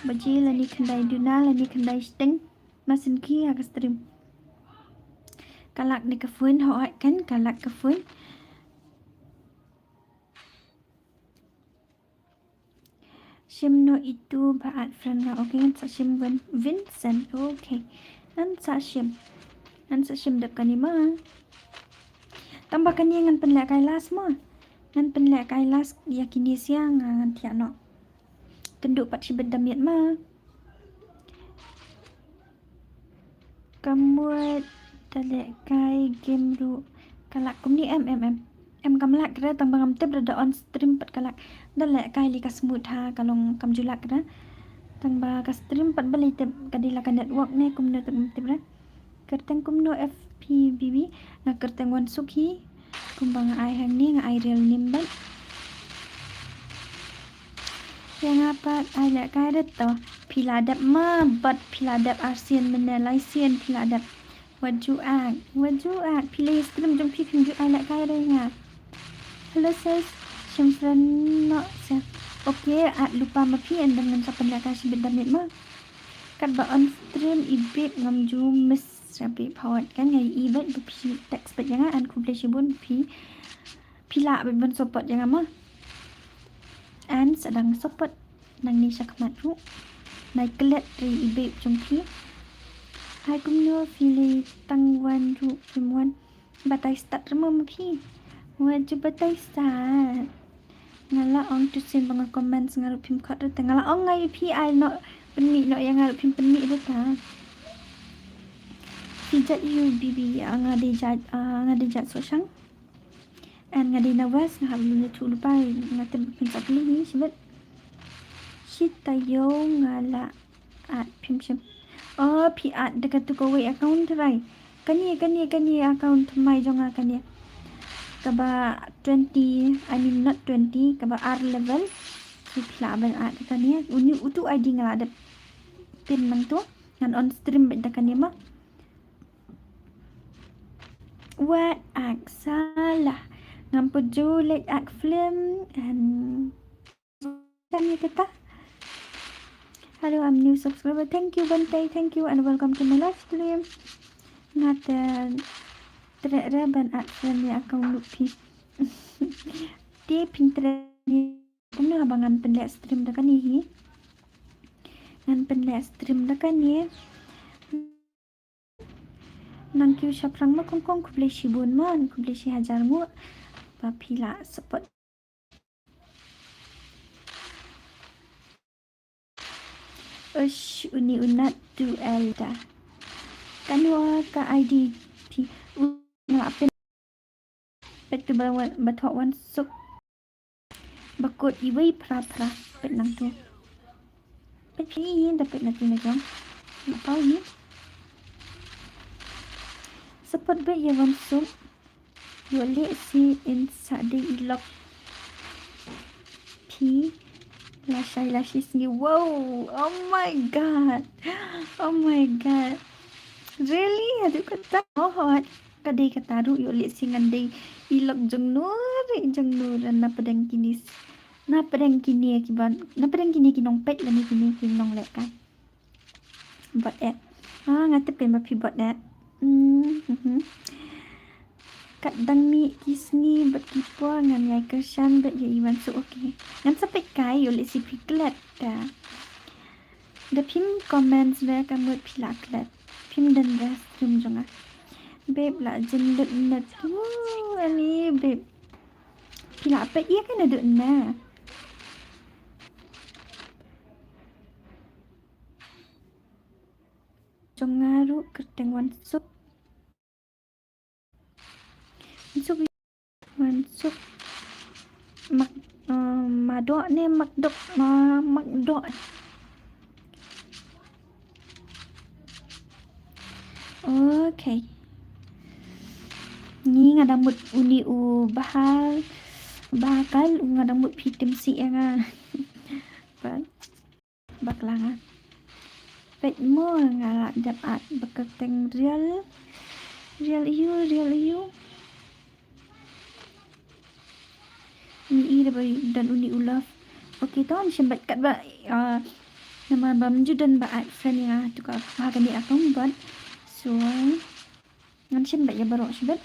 baje lane khyndai duna lane khyndai shiteng. Masin khie ha ka stream. Ka lag ne ka phone, hooid kan ka lag ka phone. Shim no itu ba add friend nga. Okay, ngan sa shim Vin-, Vincent. Okay. Ngan sa shim. Ngan sa shim dep kane ma. Tang ba kane ngan pynlehkai last ma. Ngan pynlehkai last ïa kine sia nga ngan thiah noh. Kynduh pat shibit da miet ma. Ka mut da lehkai game ruh ka lag kumne em, em, em. Em kam lag re tang ba ngam tip re da on stream pat ka lag. Da lehkai li ka smooth ha ka long kam ju lag re. Tang ba ka stream pat balei tip ka dei la ka network ne kumne tip ngam tip re. Kyrteng kumno F P B B nga kyrteng Wansuk hi. Kumba nga ai hangne nga ai real name bad. Ïa nga pat ai lehkai re to. Phi la dep ma bad phi la dep arsien mynne laisien phi la dep. Wat ju ak, wat ju ak. Phi leh stream jong phi phim ju ai lehkai re nga. Hello sis, shim friend noh sis. Okay, add lypa ma phi and then ngan sa pynlehkai shibit da miet ma. Katba on stream i bib ngam ju miss. Sa phi phawat kan nga i bad ba phi text bad ïa nga and khublei shibun phi. Phi lah bad ban support ïa nga ma. And sa dang support nangne shakhmat ruh. Nai klet ri i bib jong phi. Hai kumno phi leh tang wan ruh phim wan. Batai start re ma ma phi. Wat ju batai start. Nga la ong tu sien ba nga comment nga ruh phim khot re te nga la ong nga ïa phi ai noh pynmih noh ïa nga ruh phim pynmih re ta. Phi jait ïa u bibi ïa nga dei jait, ah, nga dei jait sohshang. And nga dei nervous nga hap ïa thu lypa nga tip phin sa pynlih hi shibit. Shi taïew nga la add phim shim. Oh, phi add da katu kawei account trai. Kane, kane, kane account thymmai jong nga kane. Kaba twenty, I mean not twenty, kaba ar level. So phi lah ban add da kane. Uni utu I D nga la dep pin nangtu. Ngan on stream bad da kane ma. Wat ak salah. Ngam pynjulek ak film and Tanya kata. Hello, I'm new subscriber. Thank you Bantai, thank you and welcome to my live stream. Nga te treh re ban add friend ïa account ruh phi. Te phin treh ïa kumno haba ngan pynleh stream da kane hi. Ngan pynleh stream da kane. Nang kiew shaphrang ma kongkong khublei shibun ma, khublei shi hajar nguh ba phi la support. Ush, uni unat tu elda. Kanwa ka I D phi u nga pyn pet tu ba wan, ba thok wan suk. Ba kut iwei phra phra pet nang tu. Pet phi da pet na tu na jong. Na pau ni. Support ba ïa wan suk. Ïoh leh si in sa dei i lok. Phi lashai lashi sngi. Wow. Oh my god. Oh my god. Really? Haduh kata. Oh, hot. Ka dei kata ruh ïoh leh si ngan dei i lok jong nur, jong nur na pdeng kine. Na pdeng kine ki ban, na pdeng kine ki nongpeit lane kine ki nonglehkai. Bot et. Ah, nga tip kein ba phi bot et. Hmm, mhm. Kat dang mih ki sngi bad ki por ngan ïai kyrshan bad ïa i wan suk, okay. Ngan sa peit kai ïoh leh si phi klet ta. Da phim comment re ka mut phi la klet. Phim don re stream jong nga. Babe la jin lut net. Woo, ani babe. Phi la peit ïa ka naduh na. Jong nga ruh kyrteng wan suk. Wan suk. Wan suk. Mak, eh, madu. Doh ne mak doh, ma mak doh. Okay. Ngi nga dang mut uni u bahal, bahakal, u nga dang mut phi tim si ïa nga. Ba, bakla nga. Peit mo nga la dep at ba kyrteng real. Real ïa u, real ïa u. Ni i da ba don uni u love. Okay, to ngan shim bad katba, ah, namar ba mynta don ba add friend ïa nga tu ka ha kane account bad. So ngan shim bad ïa baroh shibit.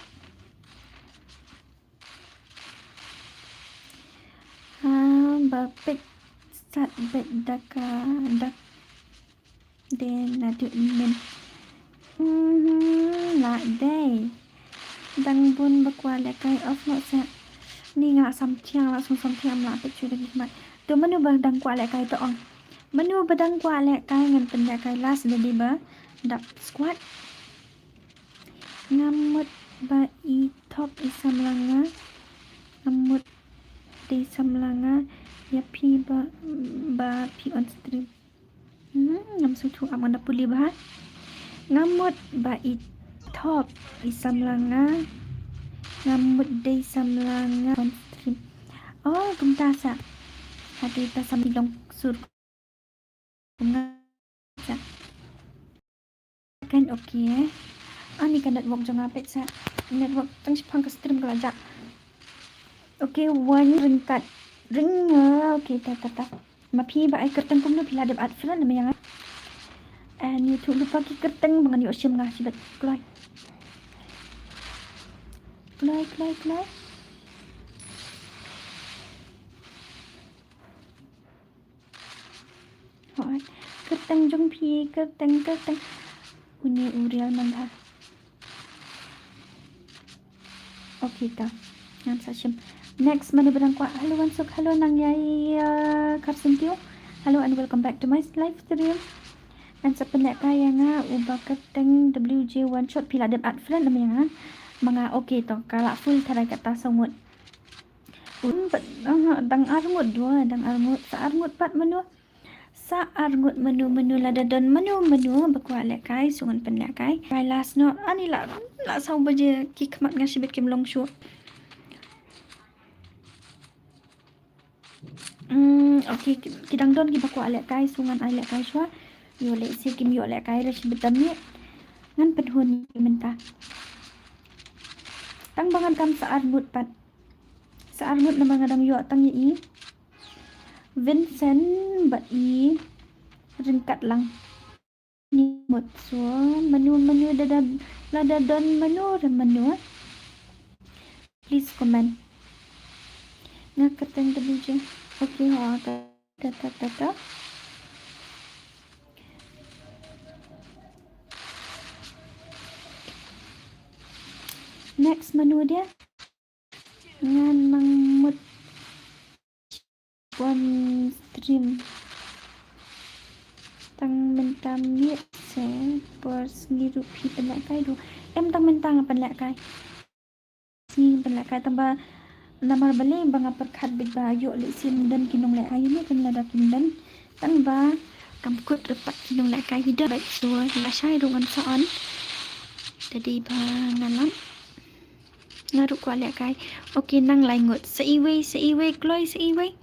Ha ba peit sat bad da ka da Dei naduh mynnin. Mhm, lah dei. Dang bun ba kwah lehkai, off noh seh. Ni nga lah samthiang, lah sngewsih samthiang, lah peit shuh da ki khmat. To mano ba dang kwah lehkai to ong. Mano ba dang kwah lehkai ngan pynlehkai last da dei ba dap squad. Nga mut ba i thok i samla nga. Nga mut dei samla nga. Ïa phi ba, ba phi on stream. Hmm, ngam sngewthuh ap ngan da pule bha. Nga mut ba i thok i samla nga. Nga mut dei samla nga on stream. Oh, kumta sa. Hati ta sami long sur. Nga sa. Kan okay. Ani ka network jong nga peit sa. Network tang shipang ka stream ka la jah. Okay, wan ryngkat. Ring, ah, okay, ta, ta, ta. Ma phi ba ai kyrteng kumno phi la dep add friend namar ïa nga. And YouTube lypa ki kyrteng ba ngan ïoh shim nga shibit. Kloi. Kloi, kloi, kloi. Hooid. Kyrteng jong phi, kyrteng, kyrteng. Uni u real man bha. Okay, ta. Ngan sa shim. Next, mano ba dang kwah. Hello, Wansuk. Hello, Nang Yai, uh, Kharsyntiew. Hello and welcome back to my live stream. Ngan sa pynlehkai ïa nga, uba kyrteng W J One Shot, phi la dep add friend namar ïa nga. Ma nga, okay, to. Ka la full tharai kata saw ngut. Un pat, aha, dang ar ngut dua, dang ar ngut, sa ar ngut pat mano. Sa ar ngut mano mano lada don mano mano ba kwah lehkai, sngew ngan pynlehkai. Kai last noh, ani la, la saw baje ki khmat nga shibit kim long shuh. Hmm, okay, ki, ki dang don kiba kwah lehkai, sngew ngan ai lehkai shuwa. Ïoh lehse kim ïoh lehkai re shibit da miet. Ngan pynhun ïa ki mynta. Tang ba ngan kam sa ar ngut pat. Sa ar ngut namar nga dang ïoh tang ïa i Vincent bad i ryngkat lang. Ni mut so mano mano da da, lada don mano re mano. Please comment. Nga kyrteng te bujeng. Okay, ha, ta, ta, ta, ta, ta. Next mano dia? Nga nang mut wan stream. Tang mynta miet se por sngi ruh phi pynlehkai ruh. Em, tang mynta nga pynlehkai. Sngi pynlehkai tang ba namar balei ba nga pyrkhat beit ba ïoh lehse ym don ki nonglehkai ïa me, tang lada kim don tang ba kam kut re pat ki nonglehkai hi da bad so lashai ruh ngan sa on. Te dei ba nga lam. Nga ruh kwah lehkai. Okay, nang lai ngut. Sa iwei, sa iwei, kloi, sa iwei.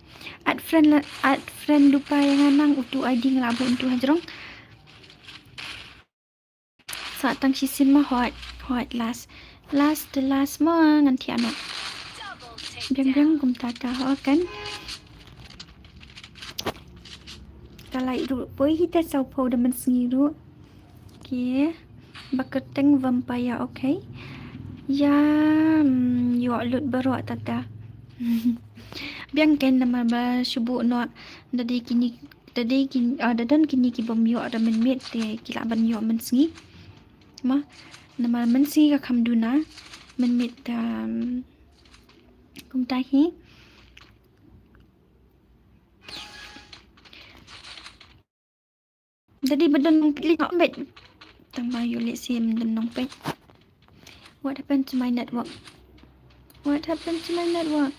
Add friend la, add friend lypa ïa nga nang, utu I D nga la buh hangtu hajrong. Sa tang shisien ma, hooid, hooid, last. Last, the last ma ngan thiah noh. Biang biang kumta ka, ho kan. Ka lai ruh poi hi te saw phew da mynsngi ruh. Okay. Ba kyrteng vampire, okay. Ïa, mm, ïoh lut baroh tata. Biang ken namar ba shu buh noh da dei kine, da dei kin, ah, da don kine ki bym ïoh da mynmiet te ki lah ban ïoh mynsngi. Ma, namar mynsngi ka kham duna, mynmiet, um, kumta hi. Dadi ba don nongpeit lei, tang ba ïoh lehse ym don nongpeit. What happened to my network? What happened to my network?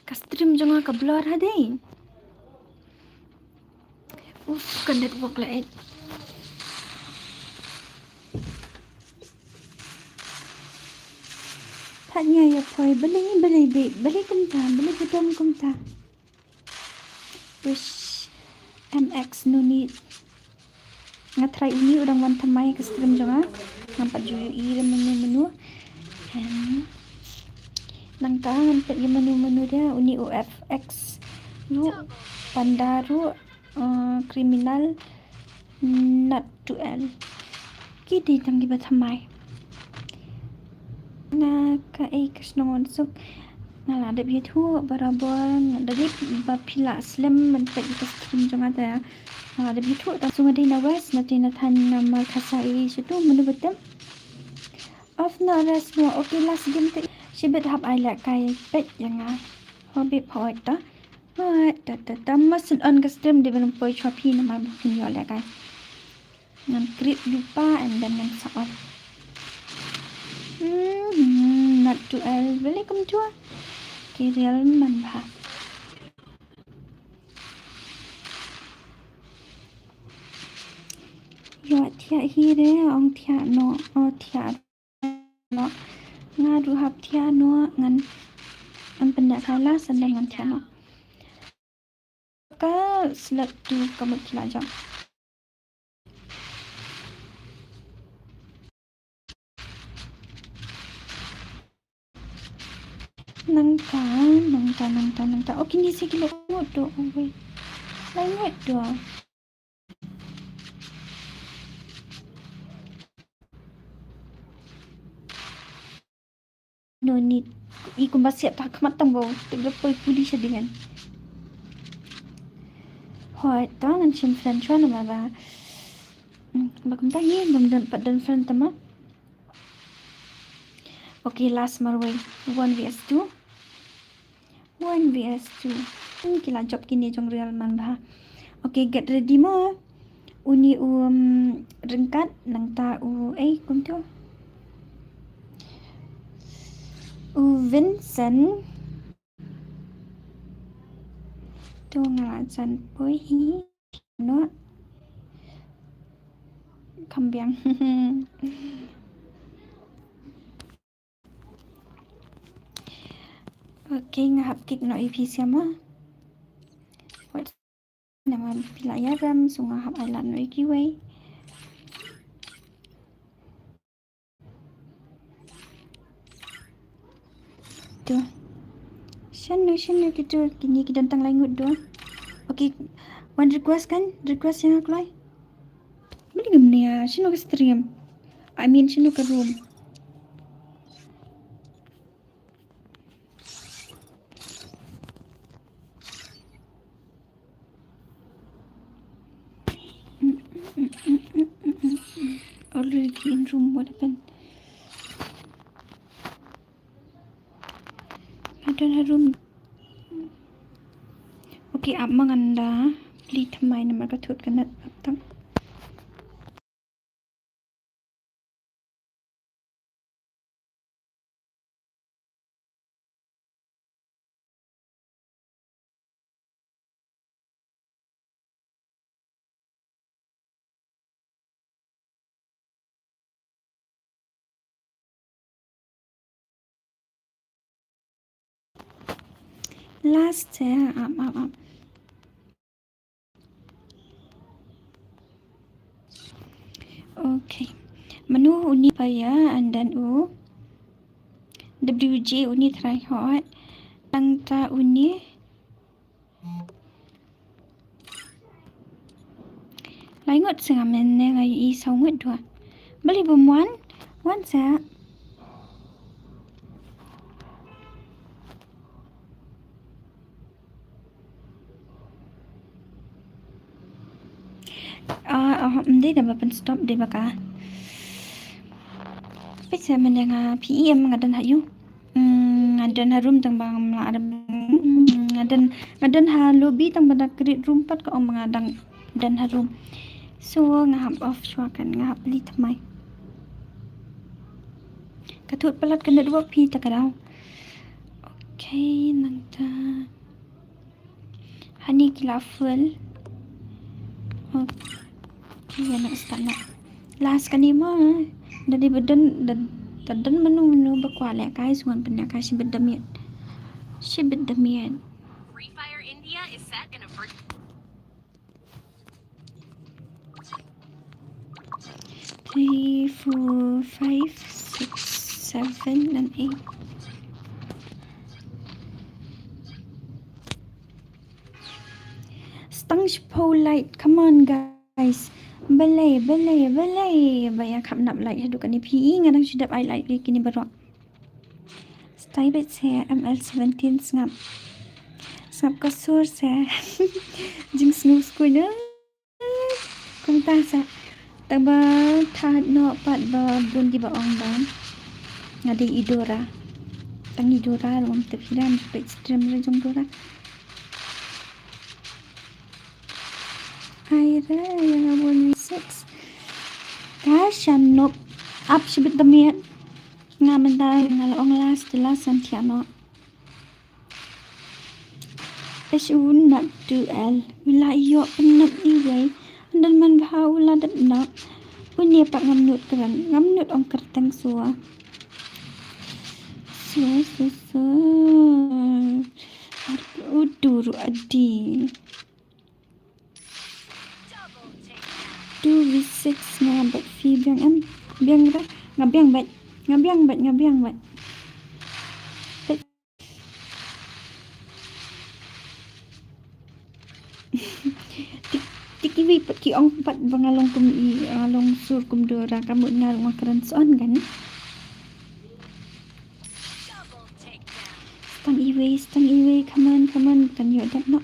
Ka stream jong nga ka blur ha dei. Uf, ka network la et. Thad nga ïa poi, balei, balei, balei, balei kumta, balei ba don kumta. Wish M X no need. Nga try uni u dang wan thymmai ka stream jong nga. Ngam pat ju ïohi re mano mano. Em, nangta ngan peit ïa mano mano de, uni u F X ruh, Panda ruh, eh, Criminal, Nat two L. Ki dei tang kiba thymmai. Na kaei ka shnong Wansuk. Nga la dep ïathuh barabor, nga da dei ba phi la slem ban peit ïa ka stream jong nga te. Nga la dep ïathuh, tang shu nga dei na West, na te na thaiñ namar khasa ei shuh tu mano ba tip. Off noh, rest noh. Okay, last game te. Shibit hap ai lehkai, peit ïa nga. Hobby phoit ta. Hoi, ta, ta, ta, must on ka stream dei ban poi shuwa phi namar ba phin ïoh lehkai. Ngan create lypa and then ngan sa on. Hmm, Nat two L, welcome to. Ki real man bha. Ïoh thiah hi re, ong thiah noh, oh thiah noh. Nga ruh hap thiah noh, ngan, ngan pynïaid kai la, sandal ngan thiah noh. Ka slot tu ka mut ki la jam. Nangta, nangta, nangta, nangta. Oh, kine sa ki la ngut tu. Oh, wait. La ngut tu. No need. I kumba siat ta khmat tang bau. Te bla poi puli sha ding ngan. Hoi, ta ngan shim friend shuwa namar ba. Hmm, ba kumta hi, bym don pat don friend tama. Okay, last marwei. One V S two. One V S two. Hmm, ki la jop kine jong real man bha. Okay, get ready mo. Uni u, um, ryngkat nangta u, eh, kumtu. U Vincent. Tu nga la jan poi hi. Noh. Kham biang. Okay, nga hap kick noh ïa phi sha ma. Wat namar phi la ïarem, so nga hap ai lad noh ïa kiwei. Tu. Shano, shano kitu, kine ki don tang lai ngut tu. Okay, wan request kan, request ïa nga kloi. Mali ngam nia, shano ka stream. I mean, shano ka room. Already in room, what happened? I don't have room. Okay, ap ma ngan da plie thymmai namar ka thut ka net ap tang. Last, eh, ap, ap, ap. Okay. Manu uni paya and then u W J uni try hot. Nangta uni. Lai ngut sa nga men ne ngai i saw ngut dua. Bali bum wan. Wan sa. Ah, ah, mdei da ba pyn stop dei ba ka. Pisa men nga P E M nga don ha yu. Mm, nga don ha room tang ba ngam lah da. Mm, nga don, nga don ha lobby tang ba da create room pat ka ong nga dang don ha room. So nga hap off shuwa kan, nga hap plie thymmai. Ka thut palat ka network phi ta ka daw. Okay, nangta. Ki la full. Okay, ïa na start na. Last kane mo. Da dei ba don, da, da don mano mano ba kwah leh kai, sngewbha pynleh kai shibit da miet. Shibit da miet. Free Fire India is set in a virtual Three, four, five, six, seven, and eight. Stang shiphew like, come on guys. Balei, balei, balei ba ïa kham nap like haduh kane phi, nga dang shu dep ai like ïa kine baroh. Stay bit se M L seventeen sngap. Sngap ka sur se. Jingsngew skui ne. Kumta sa. Tang ba thad noh pat ba bun ki ba ong ba nga dei i Dora. Tang i Dora ruh ngam tip hi, dang peit stream ruh jong Dora. Ai re, ïa nga bun V six. Ka shan nop ap shibit da miet. Nga mynta nga la ong last, last san thiah noh. Ish u nat tu el. U la ïoh pynap iwei. Ynda man bha u la dep nap. U ne pat ngam nud kren. Ngam nud ong kyrteng sua. Sua, sua, sua. U dur u adi. Two V six nga bad phi biang em. Biang ra. Nga biang bad. Nga biang bad, nga biang bad. Tik, tik iwei pat ki ong pat ba nga long kum i, nga long sur kum Dora, ka mut nga long kren son kan. Stang iwei, stang iwei, come on, come on, kan ïoh dep noh.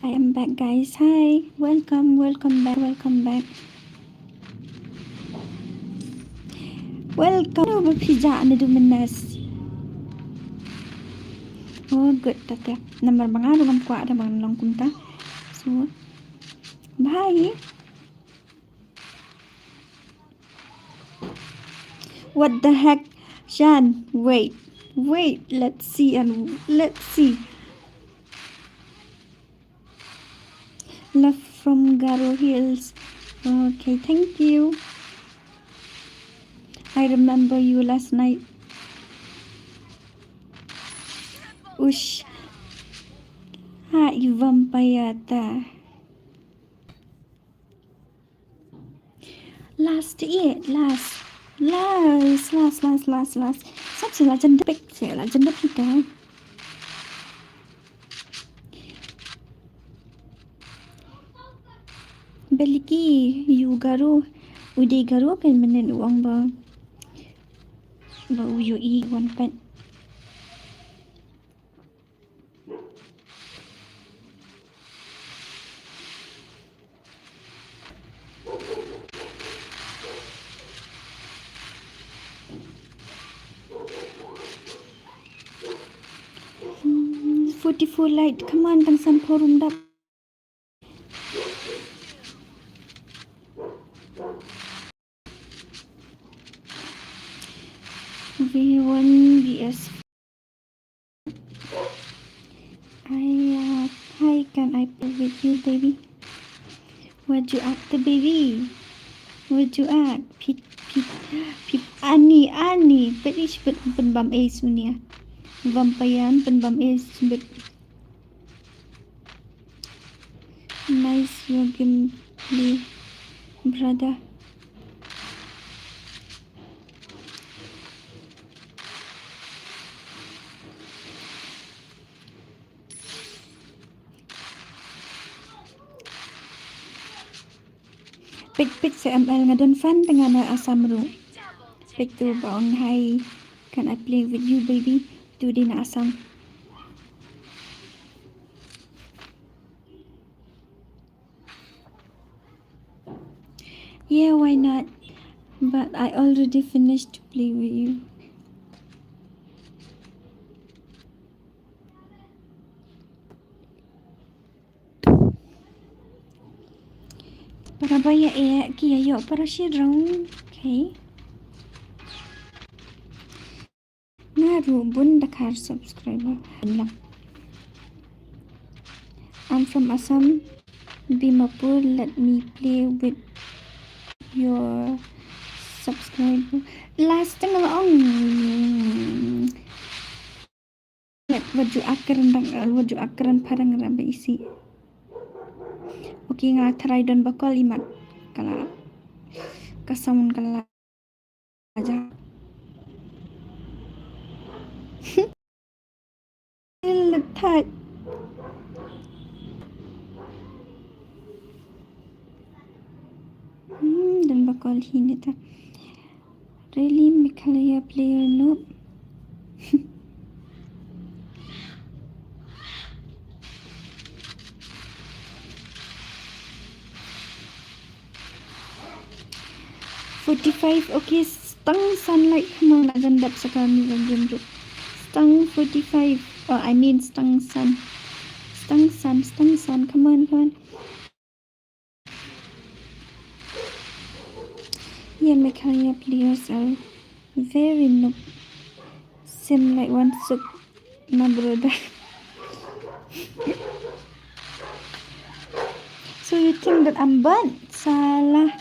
I am back, guys. Hi. Welcome, welcome back, welcome back. Welcome. Hello, ba phi jah ne du menes. Oh, good, ta ta. Namar ba nga ruh ngam kwah da ba ngan long kumta. So, bye. What the heck? Shan, wait, wait, let's see and let's see. Love from Garo Hills. Okay, thank you. I remember you last night. Ush. Ha, i vampire ta. Last, eh, last. Last, last, last, last, last. Sap sila jendepik, sila jendepik dah. Baliki, ïa u Garo. U dei Garo kan mynnin u ong ba. Ba u ïohi wan pat. Hmm, forty-four light. Come on, tang san phew ruh ym dap. V one V S. Hi, uh, hi, can I play with you, baby? Would you act the baby? Would you act? Pit, pit, pit. Ani, ani. Pit ish, pit, pynbam ace unia. Vampire, pynbam ace, pit. Nice your gameplay, brother. Peit, peit sa M L, nga don fan te nga na Assam ruh. Peit tu ba ong hi, can I play with you, baby? Tu dei na Assam. Yeah, why not? But I already finished to play with you. Para ba ïa eh ki ïa ïoh para shi round. Okay. Nga Ruh bun da kar subscriber lang. I'm from Assam, Dimapur. Let me play with your subscriber. Last time along. Wat ju akren dang, wat ju akren parang rang ba isi. Okay, nga try don ba call imat. Kala ka sound kala aja. Letak. Hmm, don ba call hi neta. Really, Meghalaya player noob. Forty-five, okay, stang san like, come on, ajan dap sakal ni jam jam. Stang forty-five, oh, I mean, stang san. Stang san, stang san, come on, come on. Yeah, Meghalaya players are very noob. Same like Wansuk, my brother. So you think that I'm bad? Salah.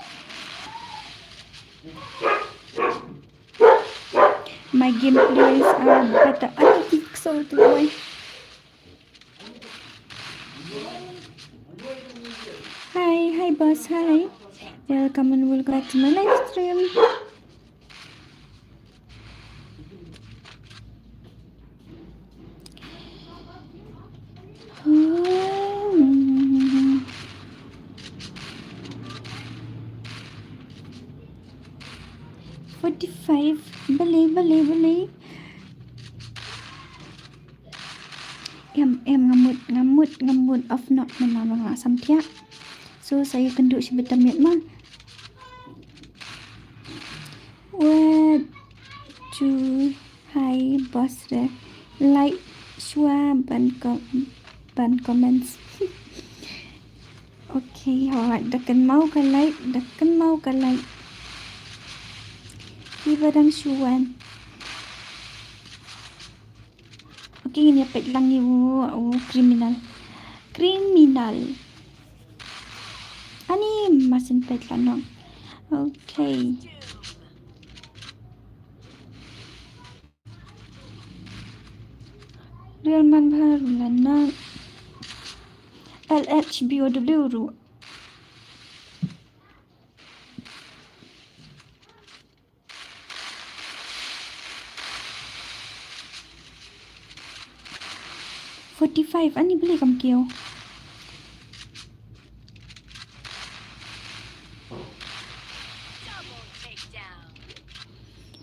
My gameplays are better. Ay, kick, sorry, boy. Hi, hi, boss, hi. Welcome and welcome back to my live stream. Forty-five, balei, balei, balei. Em, em, nga mut, nga mut, nga mut off noh namar ba nga samthiah. So, sa ïakynduh shi bynta miet ma. Wat ju hi boss re. Like shuwa ban com-, ban comments. Okay, alright. Da kynmaw ka like, da kynmaw ka like. Kiba dang shu wan. Okay, ngin ïa peit lang ïa u, u criminal. Criminal. Ani masin peit lang nong. Okay. Real man bha ruh la nang. L H B O W ruh. Forty-five, ani beli kam kiew.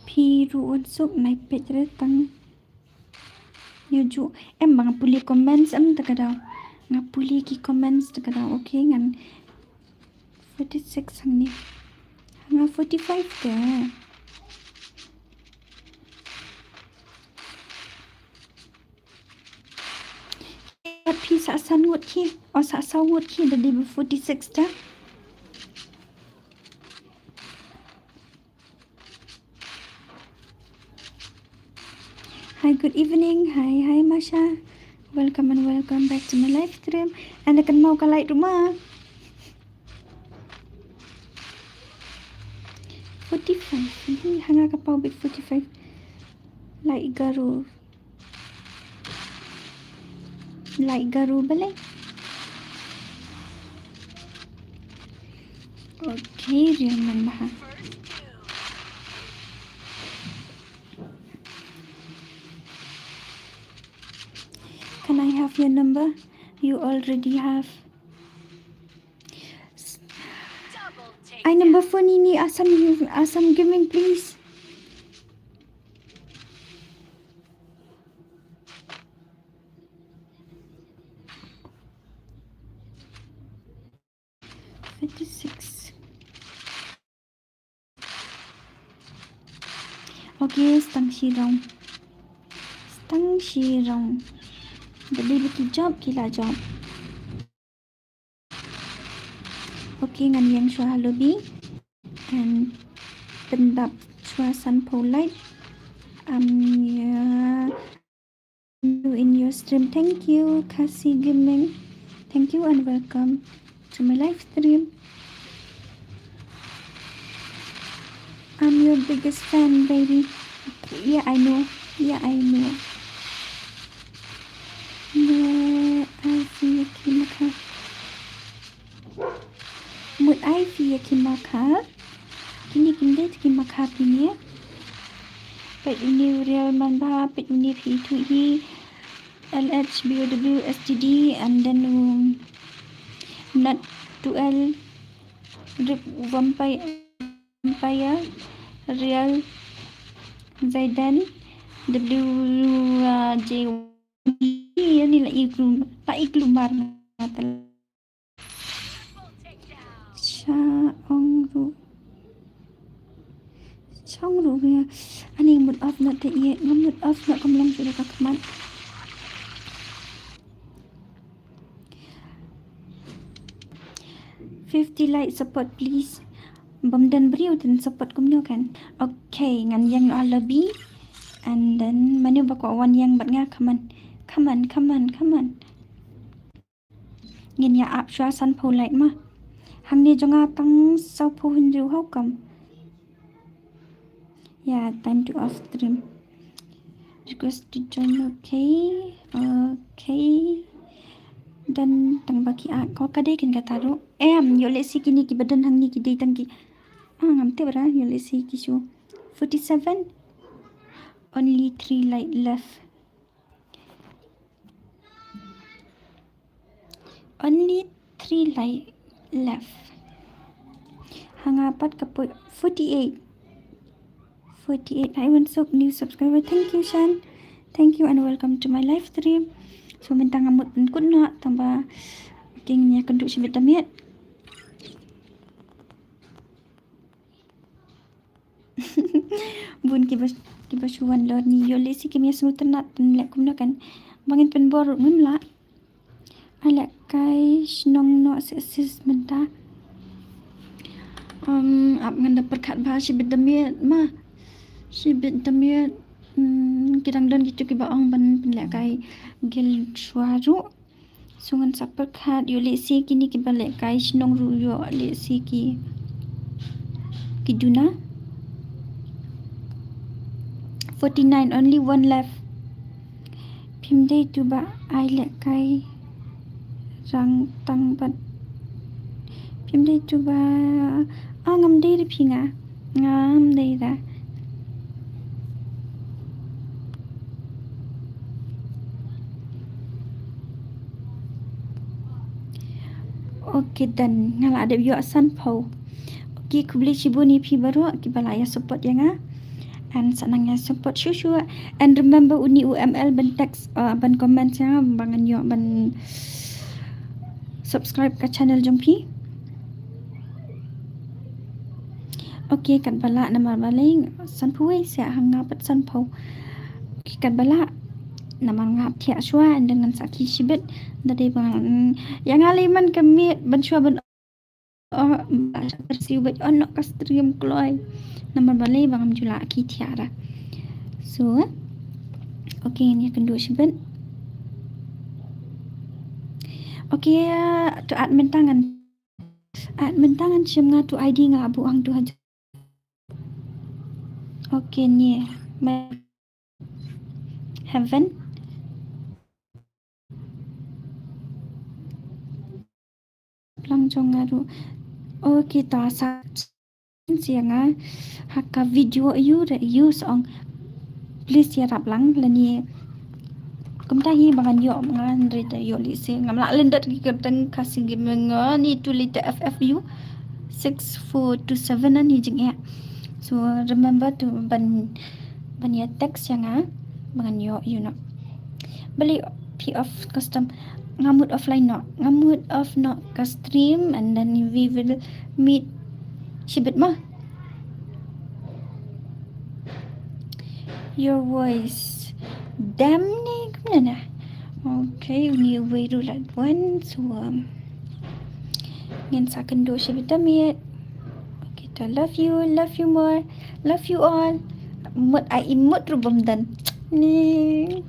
Phi ruh un suk nai peit re tang. Nyu ju, em ba nga pule comments em ta ka daw. Nga pule ki comments ta ka daw. Okay, ngan forty-six hangne. Nga forty-five te. Phi sa san ngut ki, o sa saw ngut ki da dei ba forty-six ta. Hi, good evening. Hi, hi, Masha. Welcome and welcome back to my live stream. And akan mau ka like ruh ma. Forty-five. Hi, hanga ka pau bit forty-five. Like garu. Like garu balei. Okay, real man bha. Can I have your number? You already have. I number phone ini Assam, Assam Gaming, please. Fifty-six. Okay, stang shi round. Stang shi round. Jadi biki job kila job. Okay, ngan ïeng shuwa ha lobby. And pyndap shuwa sanphew light. Am ïa you in your stream. Thank you, Khasi Gaming. Thank you and welcome to my live stream. I'm your biggest fan, baby. Yeah, I know. Yeah, I know. Mut ai phi ïa ki makha. Mut ai phi ïa ki makha. Kine kim dei ki makha phi ne. Peit une u Real man bha, peit une phi tu hi. L H B O W S T D and then um, Nat two L, Rip Vampire, Vampire, Real, Zaidan, W uh, J. Ni la iklu, la iklu mar. Sha ong ru. Sha ong ru ya. Ani mut off na te ye, nga mut off na kam long shuh da ka khmat. Fifty like support please. Bym don briew te support kumno kan. Okay, ngan ïeng noh ha lobby. And then mano ba kwah wan ïeng bad nga, come on. Come on, come on, come on. Ngin ïa ap shuwa sanphew like ma. Hangne jong nga tang sawphew hynriew, how come? Yeah, time to off stream. Request to join, okay. Okay. Done, tang ba ki ap ko ka dei kin kata ruh. Em, ïoh lehse kine kiba don hangne ki dei tang ki. Ah, ngam tip ra, ïoh lehse ki shu. Forty-seven. Only three like left. Only three like left. Ha nga pat ka poi forty-eight. Forty-eight. I want some new subscriber. Thank you, Shan. Thank you and welcome to my live stream. So mynta nga mut pynkut noh tang ba kin ïa kynduh shibit da miet. Bun kiba, kiba shu wan lor ni. Ïoh lehse kim ïa sngewtynnat pynleh kumno kan. Ba ngin pynbor ruh ngim lah. Ai lehkai shnong noh se sis mynta. Um, ap ngan da pyrkhat bha shibit da miet ma. Shibit da miet. Hmm, ki dang don kitu kiba ong ban pynlehkai guild shuwa ruh. So ngan sa pyrkhat, ïoh lehse kine kiba lehkai shnong ruh ïoh lehse ki, ki duna. Forty-nine, only one left. Phim dei tu ba ai lehkai rang tang bad. Phim dei tu ba, ah, ngam dei da phi nga. Ngam dei da. Okay, done. Nga la dep ïoh sanphew. Okay, khublei shibun ïa phi baroh kiba la ïa support ïa nga. And sa nang ïa support shuh shuh. And remember uni u M L ban text, uh, ban comment ïa nga ba ngan ïoh ban subscribe ka channel jong phi. Okay, katba lah namar balei sanphew wei sa ha nga pat sanphew. Okay, katba lah namar nga ap thiah shuwa and then ngan sakhi shibit. Da dei ba, mm, ïa nga lei man ka miet ban shuwa ban, oh, ba sha ka review bad on noh ka stream kloi. Namar balei ba ngam ju lah ki thiah ra. So, okay, ngan ïa kynduh shibit. Okay, to add mynta ngan At mynta ngan shim nga tu I D nga la buh hangtu hajan. Okay, nie. My heaven. Lang jong nga ruh. Okay, ta sa sia nga ha ka video ïu re ïu song. Please ïarap lang lane kumta hi ba ngan ïoh, ngan re da ïoh lehse ngam lah lyndet ki kyrteng Khasi Gaming nga ni tu lite F F U six four two seven ani jingeh. So remember to ban, ban ïa text ïa nga ba ngan ïoh, you know. Balei phi off custom? Nga mut offline noh, nga mut off noh ka stream and then we will meet shibit ma. Your voice. Dam ne kumne na. Okay, uni uwei ruh la wan, so, um, ngin sa kynduh shibit da miet. Okay, to love you, love you more, love you all. Mut ai mut ruh bym don. Ni.